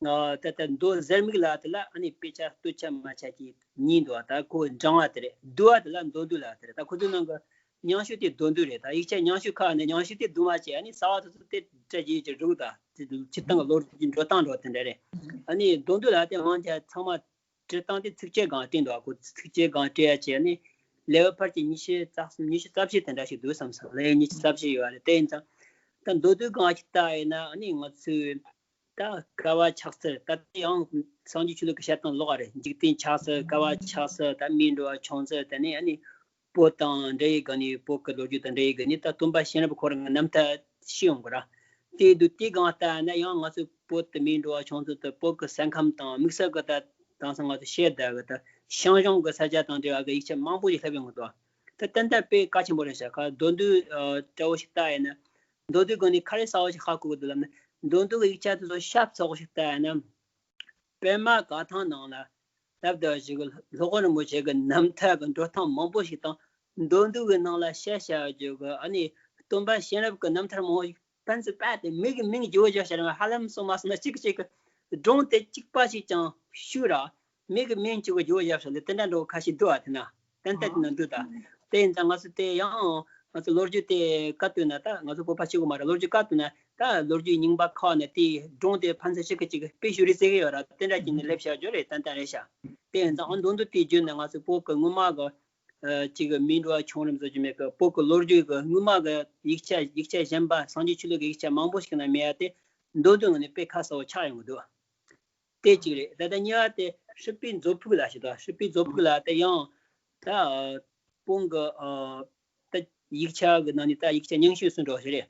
ད་ལྟ་མདོ་ཟེར་མིག་ལ་དེ་ལ་ཨ་ནི་དཔེ་ཆ་སྟོད་ཆ་སྨད་ཆ་གི་གཉིས་འདུག་ད་ཁོ་འབྲང་བ་དེ་རེད། བསྡུས་པ་དེ་ལ་མདོ་འདུལ་ལ་དེ་རེད། ད་ཁོ་ཚོའི་ནང་གི་རྙིང་ཤོས་དེ་མདོ་འདུལ་རེད། ད་ཡིག་ཆ་རྙིང་ཤོས་ཁག་ནས་རྙིང་ཤོས་དེ་བསྡུ་མ་བྱས། ཨ་ནི་གསར་བ་དེ་ཚོ་དེ་བཀྲ་རྒྱས་ཀྱི་རིགས། ད་དེ་སྤྱིར་བཏང་གི་ལོ་རྒྱུས་འགྲོ་སྟངས་འགྲོ་དེ་འདྲ་རེད། ཨ་ནི་མདོ་འདུལ་ལ་དེ་དབང་ཆ་ཚང་མ་བྲིས་སྟངས་དེ་ཚིགས་བཅད་སྒང་བྲིས་འདུག་ཁོ་ཚིགས་བཅད་སྒང་བྲིས་ཡ་བྱས་ནས་ལེའུ་ཕལ་ཆེར་ཉི་ཤུ་རྩ་གསུམ། ཉི་ཤུ་རྩ་བཞི་དེ་འདྲ་ཞིག་འདུག་བསམ་སོང་། ལེའུ་ཉི་ཤུ་རྩ་བཞི་ཡོད་རེད། དེ་ཡིན་ཙང་ད་མདོ་འདུལ་སྒང་ཞིག་ལྟ་ཡིན་ན་ཨ་ནི་ང་ཚོས་ད་བསྐལ་པ་ཆགས་ཚུལ། ད་དེ་ཡང་སངས་རྒྱས་ཆོས་ལུགས་ཀྱི་བཤད་སྟངས་ལོགས་རེད། འཇིག་རྟེན་ཆགས་ཚུལ། བསྐལ་པ་ཆགས་ཚུལ། ད་མིའི་འགྲོ་བ་བྱུང་ཚུལ། དེ་ནས་ཨ་ནི་བོད་དང་འབྲེལ་ཡོད་སྒང་ནས། བོད་ཀྱི་ལོ་རྒྱུས་དང་འབྲེལ་ཡོད་སྒང་ནས་ད་སྟོན་པ་གཤེན་རབ་ཁོ་རང་གི་རྣམ་ཐར་ཤེས་ཡོང་གི་ར། དེ་དུས་དེ་སྒང་ལྟ་ན་ཡང་ང་ཚོས་བོད་དུ་མིའི་འགྲོ་བ་བྱུང་ཚུལ་དང་། བོད་ཀྱི་ས་ཁམས་དང་། དམིགས་བསལ་གྱི་ད་དེང་སང་ང་ཚོ་བཤད་བསྡད་གི་ད་ཞང་ཞུང་གི་ས་ཆ་དང་འབྲེལ་བ་གི་ཡིག་ཆ་མང་པོ་ཞིག་སླེབས་ཡོང་གི་འདུག་ད་ཏན་ཏན་དཔེ་གལ་ཆེན་པོ་རེད་ཤག་ཁ་མདོ་འདུལ་ཨ་འདྲ་བོ་ཞིག་ལྟ་ཡིན་ན། མདོ་འདུལ་སྒང་ནས་ག་རེ་གསར་བ་ཞིག་ཧ་གོ་གི་འདུག་ལབ་ན། མདོ་འདུལ་གྱི་ཡིག་ཆ་དེ་ཚོ་ཤ་ཚ་བོ་ཞིག་ལྟ་ཡིན་ན། པདྨ་བཀའ་ཐང་ནང་ལ་ལབ་དེ་བ་ཞིག་གི་སློབ་དཔོན་རིན་པོ་ཆེ་གི་རྣམ་ཐར་གི་འགྲོ་སྟངས་མང་པོ་ཞིག་དང་། མདོ་འདུལ་གི་ནང་ལ་ཤ་བྱ་བ་ཞིག་གི་ཨ་ནི་སྟོན་པ་གཤེན་རབ་ཀྱི་རྣམ་ཐར་མང་པོ་ཞིག་ཕན་ཚུན་པ་དེ་མིང་གི་མིང་བརྗེ་པོ་བརྒྱབ་བྱས་ར། ཧ་ལམ་སོང་མ་སོང་ན་གཅིག་གིས་གཅིག་གི་སྒྲུང་དེ་གཅིག་པ་ཞིག་ཀྱང་བཤད་ར། མིང་གི་མིང་གཅིག་གི་བརྗེ་པོ་བརྒྱབ་བྱས་ལ་དེ་འདྲ་འདྲ་བོ་ཁ་ཤས་འདུག་ཨ། དེ་ན་ཏན་ཏན་དེ་ན་འདུག་ད་དེ་ཡིན་ཙང་ང་ཚོ་དེ་ཡང་ང་ཚོ་ལོ་རྒྱུས་དེ་བཀའ་བཏོན་ན། ད་ང་ཚོ་བོད་པ་གཅིག་པོ་མ་རེད། ལོ་རྒྱུས་བཀའ་བཏོན་ན་ད་ལོ་རྒྱུས་རྙིང་པ་ཁག་ནས་དེའི་སྒྲུང་དེ་ཕན་ཚུན་གཅིག་གིས་གཅིག་གི་དཔེ་ཞུ་རེས་བྱེད་ཀྱི་ཡོད་ར། དེ་འདྲ་བྱས་ནས་སླེབས་བཞག་རྒྱུ་རེད། ཏན་ཏན་རེད་ཤག་དེ་ཡིན་ཙང་ཨ་མདོ་འདུལ་དེ་བརྒྱུད་ནས་ང་ཚོ་བོད་ཀྱི་སྔོན་མ་གི་ཨ་གཅིག་གི་མིའི་འགྲོ་བ་བྱུང་རིམ་བཟོ་རྒྱུ་མེད་གི། བོད་ཀྱི་ལོ་རྒྱུས་ཀྱི་སྔོན་མ་གི་ཡིག་ཆ་ཡིག་ཆ་གཞན་པ་སངས་རྒྱས་ཆོས་ལུགས་ཀྱི་ཡིག་ཆ་མང་པོ་ཞིག་ན་མེད་ཡ་དེ་མདོ་འདུལ་ནང་ནས་དཔེ་ཁ་གསལ་པོ་ཆགས་ཡོང་གི་འདུག་དེ་གཅིག་རེད། ད་ལྟ་གཉིས་པ་དེ་སྲིད་པའི་མཛོད་ཕུག་ལ་ཞིག་དང་། སྲིད་པའི་མཛོད་ཕུག་ལ་དེ་ཡང་ད་དཔུང་གི་ཨ་ད་ཡིག་ཆ་གི་ནང་ནས་ད་ཡིག་ཆ་རྙིང་ཤོས་སུ་འགྲོ་ཞིག་རེད།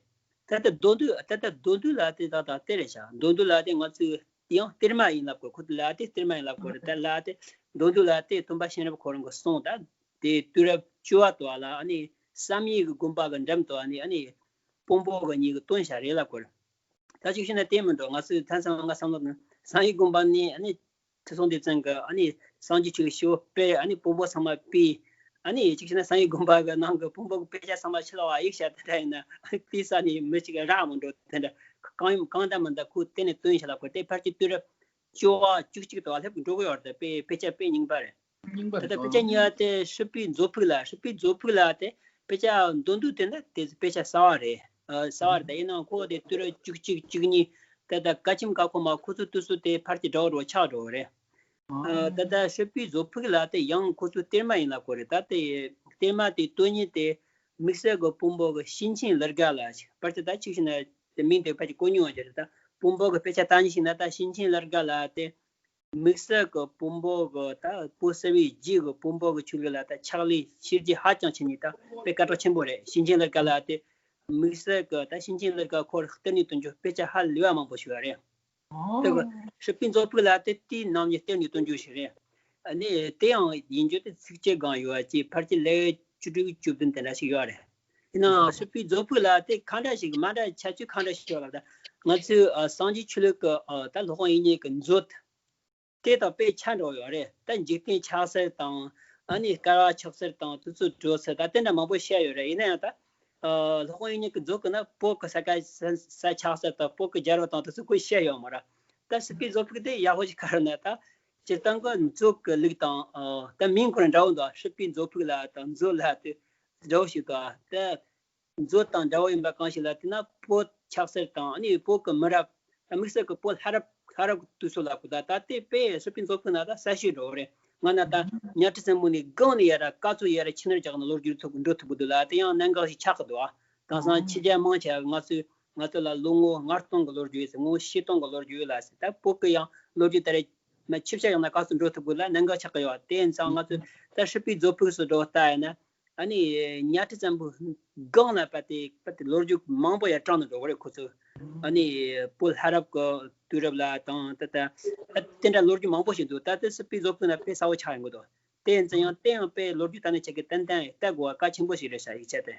ད་ལྟ་མདོ་འདུལ། ད་ལྟ་མདོ་འདུལ་ལ་དེ་ད་ད་དེ་རེད་ཤག་མདོ་འདུལ་ལ་དེ་ང་ཚོས་ཡང་གཏེར་མ་ཡིན་ལབ་དགོས། ཁོ་ལ་དེ་གཏེར་མ་ཡིན་ལབ་དགོས་རེད། ད་ལ་དེ་མདོ་འདུལ་ལ་དེ་སྟོན་པ་གཤེན་རབ་ཁོ་རང་གི་གསུང་། ད་དེ་དུས་རབས་བཅུ་པ་དུ་བ་ལ་ཨ་ནི་བསམ་ཡས་ཀྱི་དགོན་པ་གི་འགྲམ་དུ་ཨ་ནི་ཨ་ནི་དཔོན་པོ་གི་གཉིས་ཀྱིས་བཏོན་བཞག་རེད་ལབ་དགོས་རེད། ད་ཅིག་བཤད་ན་དེ་མི་འགྲོ། ང་ཚོས་ད་ཚང་མ་བསམ་བློ་བཏང་། བསམ་ཡས་དགོན་པ་ནི་ཨ་ནི་ཁྲི་སྲོང་ལྡེ་བཙན་གྱིས་ཨ་ནི་སངས་རྒྱས་ཆོས་ཀྱི་ཞི་བ་སྤེལ། ཨ་ནི་དཔོན་པོ་ཚང་མ་ཕུད། ཨ་ནི་ཅིག་བཤད་ན་བསམ་ཡས་དགོན་པ་གི་ནང་གི་དཔོན་པོ་གི་དཔེ་ཆ་ཚང་མ་ཕྱི་ལོགས་ལ་གཡུགས་བཞག་དེ་འདྲ་ཡིན་ན། ཨ་ནི་དེ་ས་ནས་མི་གཅིག་རག་མི་འགྲོ་དེ་འདྲ། གང་ཡིན་གང་འདྲ་མི་འདྲ་ཁོས་དེ་ནས་བཏོན་བཞག་ལབ་དགོས། དེ་ཕལ་ཆེར་དུས་རབས་བཅུ་པ་བཅུ་གཅིག་དུ་བ་སླེབས་འགྲོ་གི་ཡོད་རེད། དཔེ་དཔེ་ཆ་དཔེ་རྙིང་པ་རེད། རྙིང་པ་ད་ལྟ་རེད། དཔེ་ཆ་གཉིས་པ་དེ་སྲིད་པའི་མཛོད་ཕུག་ལ། སྲིད་པའི་མཛོད་ཕུག་ལ་དེ་དཔེ་ཆ་མདོ་འདུལ་དེ་འདྲ་དེ་དཔེ་ཆ་གསར་བ་རེད། ཨ་གསར་བ་རེད། ད་ཡིན་ནའང་ཁོ་དེ་དུས་རབས་བཅུ་གཅིག་བཅུ་གཉིས། ད་ལྟ་ཀ་ཆེམ་ཀ་ཁོ་མ་ཁོ་ཚོ་དུས་སུ་དེ་ཕལ་ཆེར་འདྲ་བོ་འདྲ་བོ་ཆགས་འགྲོ་བ་རེད། ཨ་ད་ལྟ་སྲིད་པའི་མཛོད་ཕུག་ལ་དེ་ཡང་ཁོ་ཚོ་གཏེར་མ་ཡིན་ལབ་དགོས་རེད། ད་དེ་གཏེར་མ་དེ་བཏོན་མཁན་དེ་དམིགས་བསལ་གྱི་དཔོན་པོ་གི་གཤེན་ཆེན་ལི་ཀ་ལ་ཞིག་ཕལ་ཆེར་ད་ཅིག་བཤད་ན་དེ་མིང་དེ་ཕལ་ཆེར་གོ་མྱོང་བ་ཅིག་རེད། ད་དཔོན་པོ་གི་དཔེ་ཆ་ལྟ་མཁན་ཞིག་ན་ད་གཤེན་ཆེན་ལི་ཀ་ལ་དེ་དམིགས་བསལ་གྱི་དཔོན་པོ་གི་ད་བོད་གསར་བའི་རྗེས་ཀྱི་དཔོན་པོ་གི་ཆོས་ལུགས་ལ་ད་ཕྱག་ལས་ཤུགས་ཆེ་ཧ་ཅང་བྱེད་མཁན་ད་དཔེ་སྐད་གྲགས་ཆེན་པོ་རེད། གཤེན་ཆེན་ལི་ཀ་ལ་དེ་དམིགས་བསལ་གྱི་ད་གཤེན་ཆེན་ལི་ཀ་ཁོ་རང་གཏེར་ནས་བཏོན་རྒྱུ་དཔེ་ཆ་ཧ་ལས་པ་མང་པོ་ཞིག་ཡོད་རེད། དེ་གི་སྲིད་པའི་མཛོད་ཕུག་ལ་དེ་དེའི་ནང་ནས་གཏེར་ནས་བཏོན་རྒྱུ་ཞིག་རེད། ཨ་ནི་དེ་ཡང་ཡིན་རྒྱུ་དེ་ཚིགས་བཅད་སྒང་ཡོད་པ་ཅིག་ཕལ་ཆེར་ལེའུ་བཅུ་དྲུག་བཅུ་བདུན་དེ་འདྲ་ཞིག་ཡོད་རེད། ཡིན་ནའང་སྲིད་པའི་མཛོད་ཕུག་ལ་དེ་གང་འདྲ་ཞིག་མ་འདྲ་ཁྱད་ཆོས་གང་འདྲ་ཞིག་ཡོད་ལབ་ན། ང་ཚོའི་ཨ་སངས་རྒྱས་ཆོས་ལུགས་ཀྱི་ཨ་ད་སློབ་དཔོན་དབྱིག་གཉེན་གྱི་མཛོད་དེ་དང་དཔེ་ཆ་འདྲ་བོ་ཡོད་རེད། ད་འཇིག་རྟེན་ཆགས་ཚུལ་དང་ ཨ་ནི་དཀར་བ་ཆགས་ཚུལ་དང་དེ་ཚོ་བྲོ་ཚུལ་ད་དེ་འདྲ་མང་པོ་བཤད་ཡོད་རེད། ཡིན་ན་ཡང་ད་ཨ་སློབ་དཔོན་དབྱིག་གཉེན་གྱི་མཛོད་ཀྱི་ནང་བོད་ཀྱི་ས་ཆ་ས་ས་ཆགས་ཚུལ་དང་བོད་ཀྱི་རྒྱལ་རབས་དང་དེ་ཚོ་ཁོས་བཤད་ཡོད་མ་རེད། ད་སྲིད་པའི་མཛོད་ཕུགས་དེ་ཡག་པོ་ཞིག་ག་རེ་ན་ད་སྤྱིར་བཏང་གི་མཛོད་ཀྱི་ལུགས་དང་ཨ་ད་མིང་ཁོ་རང་འདྲ་བོ་འདུག་སྲིད་པའི་མཛོད་ཕུགས་ལ་དང་མཛོད་ལ་དེ་འདྲ་བོ་ཞིག་འདུག་ད། མཛོད་དང་འདྲ་བོ་ཡིན་པ་གང་ཞིག་ལ་བལྟས་ན་བོད་ཆགས་ཚུལ་དང་ཨ་ནི་བོད་ཀྱི་མི་རབས་དམིགས་བསལ་གྱི་བོད་ལྷ་རབས་ལྷ་རབས་ཀྱི་དུས་སུ་ལ་གོ་ད་ད་ལྟའི་དཔེ་སྲིད་པའི་མཛོད་ཕུགས་ན་ད་གསལ་ཤོས་འགྲོ་བ་རེད། ང་ན་ད་གཉའ་ཁྲི་བཙན་པོ་ནས་སྒང་ནས་ཡར་སྐ་ཚོ་ཡར་ཆི་ནར་རྒྱག་ན་ལོ་རྒྱུས་ཐུབ་འགྲོ་ཐུབ་ཀྱི་འདུག་ལ་དེ་ཡང་གནད་འགག་ཞིག་ཆགས་ཀྱི་འདུག་ཨ་དེང་སང་ཕྱི་རྒྱལ་མང་ཆེ་བ་ང་ཚོས་ང་ཚོ་ལ་ལོ་ངོ་ལྔ་སྟོང་གི་ལོ་རྒྱུས་ཡོད་ཟེར། ངོ་བཞི་སྟོང་གི་ལོ་རྒྱུས་ཡོད་ལ་ཟེར། ད་བོད་ཀྱི་ཡང་ལོ་རྒྱུས་ད་རེས་མ་ཆིབས་ཞབས་ཡང་ན་སྐ་ཚོ་འགྲོ་ཐུབ་དགོས་ལ་གནད་འགག་ཆགས་ཀྱི་ཡོད། དེ་ཡིན་ཙང་ང་ཚོས་ད་སྲིད་པའི་མཛོད་ཕུགས་སུ་འགྲོ་ལྟ་ཡིན་ན། ཨ་ནི་གཉའ་ཁྲི་བཙན་པོའི་སྒང་ལ་བལྟས་ཏེ་བལྟས་ཏེ་ལོ་རྒྱུས་མང་པོ་ཡར་དྲངས་ནས་འགྲོ་གི་རེད་ཁོ་ཚོས། ཨ་ནི་བོད་ལྷ་རབས་ཀྱི་དུས་རབས་ལ་དང་ད་ལྟ་ད་དེ་འདྲ་ལོ་རྒྱུས་མང་པོ་ཞིག་འདུག་ད་ལྟ་སྲིད་པའི་མཛོད་ཕུགས་ན་དཔེ་གསལ་པོ་ཆགས་ཡོང་གི་འདུག་དེ་ཡིན་ཙང་ཡང་དེ་ཡང་དཔེ་ལོ་རྒྱུས་ད་ནི་ཆེ་གི་ཏན་ཏན་ལྟ་དགོས་པ་གལ་ཆེན་པོ་ཞིག་རེད་ཤག་ཡིག་ཆ་དེ།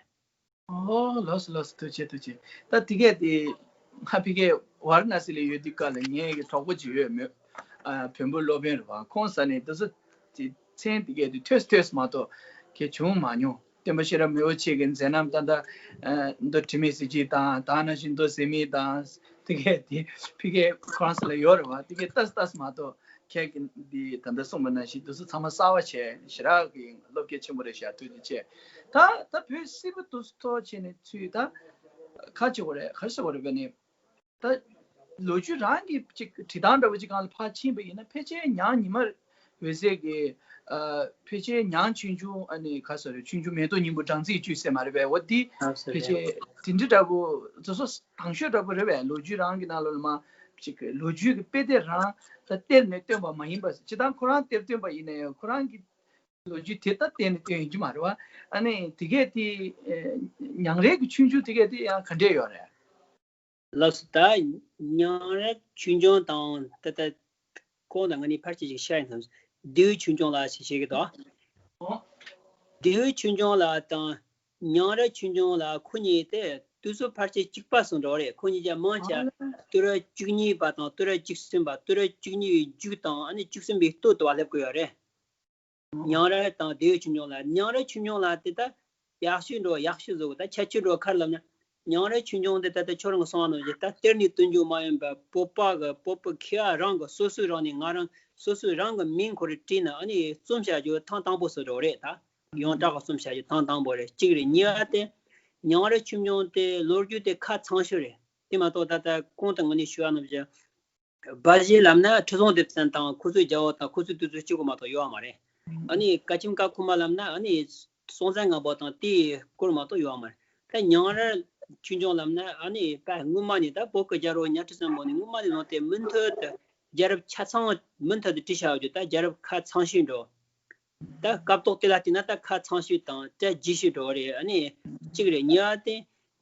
ཨོ་ལགས་སོ་ལགས་སོ། ཐུགས་རྗེ་ཆེ་ཐུགས་རྗེ་ཆེ། ད་དེ་གས་དེ་ང་ཕ་གིའི་ཝཱ་ར་ཎ་སི་ལ་ཡོད་དུས་སྐབས་ལ་ངའི་གི་གྲོགས་པོ་ཅིག་ཡོད་མོད། ཨ་བོན་པོ་སློབ་དཔོན་རེད་བ། ཁོང་ས་ནས་དེ་ཚོ་དེ་མཚན་དེ་གས་དེ་ཐོས་ཐོས་མ་གཏོགས་གས་བྱུང་མ་མྱོང་། སྟོན་པ་ཤེས་རབ་མི་བོ་ཆེ་གི་མཛད་རྣམ་ད་ལྟ་ཨ་མདོ་དྲི་མེད་གཟི་བརྗིད་དང་ད་ནང་བཞིན་མདོ་གཟེར་མིག་དང་དེ་གས་དེ་ཕ་གིའི་ཁོ་རང་ས་ལ་ཡོད་རེད་བ། དེ་གས་ལྟས་ལྟས་མ་གཏོགས་ཁྱེད་ཀྱིས་འདི་ད་ལྟ་གསུངས་པ་ནང་བཞིན་དེ་ཚོ་ཚང་མ་གསར་པ་བྱས་ཞེ་དྲག་གི་བློ་སྐྱེད་ཆེན་པོ་རེད་ཤག་ཐུགས་རྗེ་ཆེ། ད་ད་བོད་སིལ་བུ་དུས་ཐོག་བྱས་ནས་ཚུལ་ད་ཁ་ཆེ་བོ་རེད། ག་རེ་ཟེར་བ་རེད་བས་ནི་ད་ལོ་རྒྱུས་རང་གི་ཅིག་བྲིས་སྟངས་འདྲ་བོ་ཅིག་སྒང་ལ་ཕར་ཕྱིན་པ་ཡིན་ན་ཕལ་ཆེར་ཉང་ཉི་མ་འོད་ཟེར་གྱི་ཨ་ཕལ་ཆེར་ཉང་ཆོས་འབྱུང་ཨ་ནི་ག་རེ་ཟེར་རེད། ཆོས་འབྱུང་མེ་ཏོག་སྙིང་པོ་སྦྲང་རྩིའི་བཅུད་ཟེར་མ་རེད་བས། འོ་འདི་ཕལ་ཆེར་དེ་འདྲ་འདྲ་བོ་སོ་སོ་དང་ཤོས་འདྲ་བོ་རེད་བས། ལོ་རྒྱུས་རང་གི་ནང་ལོགས་ལ་མ་ཅིག་ལོ་རྒྱུས་ཀྱི་དཔེ་དེབ་རང་ད་གཏེར་ནས་བཏོན་པ་མ་ཡིན་པ། སྤྱིར་བཏང་ཁོ་རང་གཏེར་བཏོན་པ་ཡིན་ན་ཡང་ཁོ་རང་གི་ལོ་རྒྱུས་དེ་ད་གཏན་ནས་བཏོན་ཡོང་གི་མ་རེད་བ། ཨ་ནི་དེ་གས་དེ་ཨེ་ཉང་རལ་གྱི་ཆོས་འབྱུང་དེ་གས་དེ་ཡང་ག་འདྲས་ཡོད་རེད། ལགས་སོ། ད་ཉང་རལ་ཆོས་འབྱུང་དང་ད་ལྟ་གོང་དང་ང་གཉིས་ཕལ་ཆེར་ཞིག་བཤད་ཡིན་ཙང་ལྡེའུ་ཆོས་འབྱུང་ལ་ཞིག་བཤད་གི་འདུག་ཨོ། ལྡེའུ་ཆོས་འབྱུང་ལ་དང་ཉང་རལ་ཆོས་འབྱུང་ལ་ཁོ་གཉིས་དེ་དུས་ཚོད་ཕལ་ཆེར་གཅིག་པ་སོང་འགྲོ་རེད། ཁོ་གཉིས་ཀྱང་མང་ཆེ་ཨ་ལ་ལ། དུས་རབས་བཅུ་གཉིས་པ་དང་དུས་རབས་བཅུ་གསུམ་པ། དུས་རབས་བཅུ་གཉིས་པའི་མཇུག་དང་ཨ་ནི་བཅུ་གསུམ་པའི་སྟོད་དུ་བ་སླེབས་ཀྱི་ཡོད་རེད། ཉང་རལ་དང་ལྡེའུ་ཆོས་འབྱུང་ལ། ཉང་རལ་ཆོས་འབྱུང་ལ་དེ་ད་ཡག་ཤོས་འགྲོ་ཡག་ཤོས་བཟོ་གི། ད་ཁྱད་ཆོས་འགྲོ་ག་རེ་ལབ་ན། ཉང་རལ་ཆོས་འབྱུང་དེ་ད་ལྟ་ཁྱོད་རང་གི་གསུངས་པ་ནང་བཞིན་ད་གཏེར་ནས་བཏོན་རྒྱུ་མ་ཡིན་པ། བོད་པ་གི་བོད་པ་མཁས་པ་རང་གི་སོ་སོའི་རང་ནས་ང་རང་སོ་སོའི་རང་གི་མིང་ཁོ་རང་བྲིས་ནས་ཨ་ནི་རྩོམ་བྱ་རྒྱུ་ཐེངས་དང་པོ་སུ་འགྲོ་རེད། ད་ཡོངས་གྲགས་གི་རྩོམ་བྱ་རྒྱུ་ཐེངས་དང་པོ་རེད། གཅིག་རེད། གཉིས་པ་དེ་ཉང་རལ་ཆོས་འབྱུང་དེ་ལོ་རྒྱུས་དེ་ཁ་ཚང་ཤོས་རེད། དེ་མ་གཏོགས་ད་ལྟ་གོང་དུ་ངས་ནས་ཞུས་པ་ནང་བཞིན། སྦ་བཞེད་ལབ་ན་ཁྲི་སྲོང་ལྡེ་བཙན་དང་ཁོ་ཚོའི་རྒྱལ་པོ་དང་ཁོ་ཚོའི་དུས་ཚོད་གཅིག་པོ་མ་གཏོགས་ཡོད་པ་མ་རེད། ཨ་ནི་བཀའ་ཁྱིམ་བཀའ་ཁོ་མ་ལབ་ན་ཨ་ནི་སྲོང་བཙན་སྒམ་པོ་དང་དེའི་སྐོར་མ་གཏོགས་ཡོད་པ་མ་རེད། ད་ཉང་རལ་ཆོས་འབྱུང་ལབ་ན་ཨ་ནི་དཔེ་སྔོན་མ་ནས་ད་བོད་ཀྱི་རྒྱལ་པོ་གཉའ་ཁྲི་བཙན་པོ་ནས་སྔོན་མ་ནས་བཟུང་སྟེ་མུ་མཐུད་དུ་རྒྱལ་རབས་ཆ་ཚང་མུ་མཐུད་དུ་བྲིས་བཞག་ཡོད་རྒྱུ་ད་རྒྱལ་རབས་ཁ་ཚང་ཤོས་འགྲོ། ད་སྐབས་ཐོག་དེ་ལ་བལྟས་ན་ད་ཁ་ཚང་ཤོས་དང་གྲ་རྒྱས་ཤོས་འགྲོ་བ་རེད། ཨ་ནི་གཅིག་རེད། གཉིས་པ་དེ་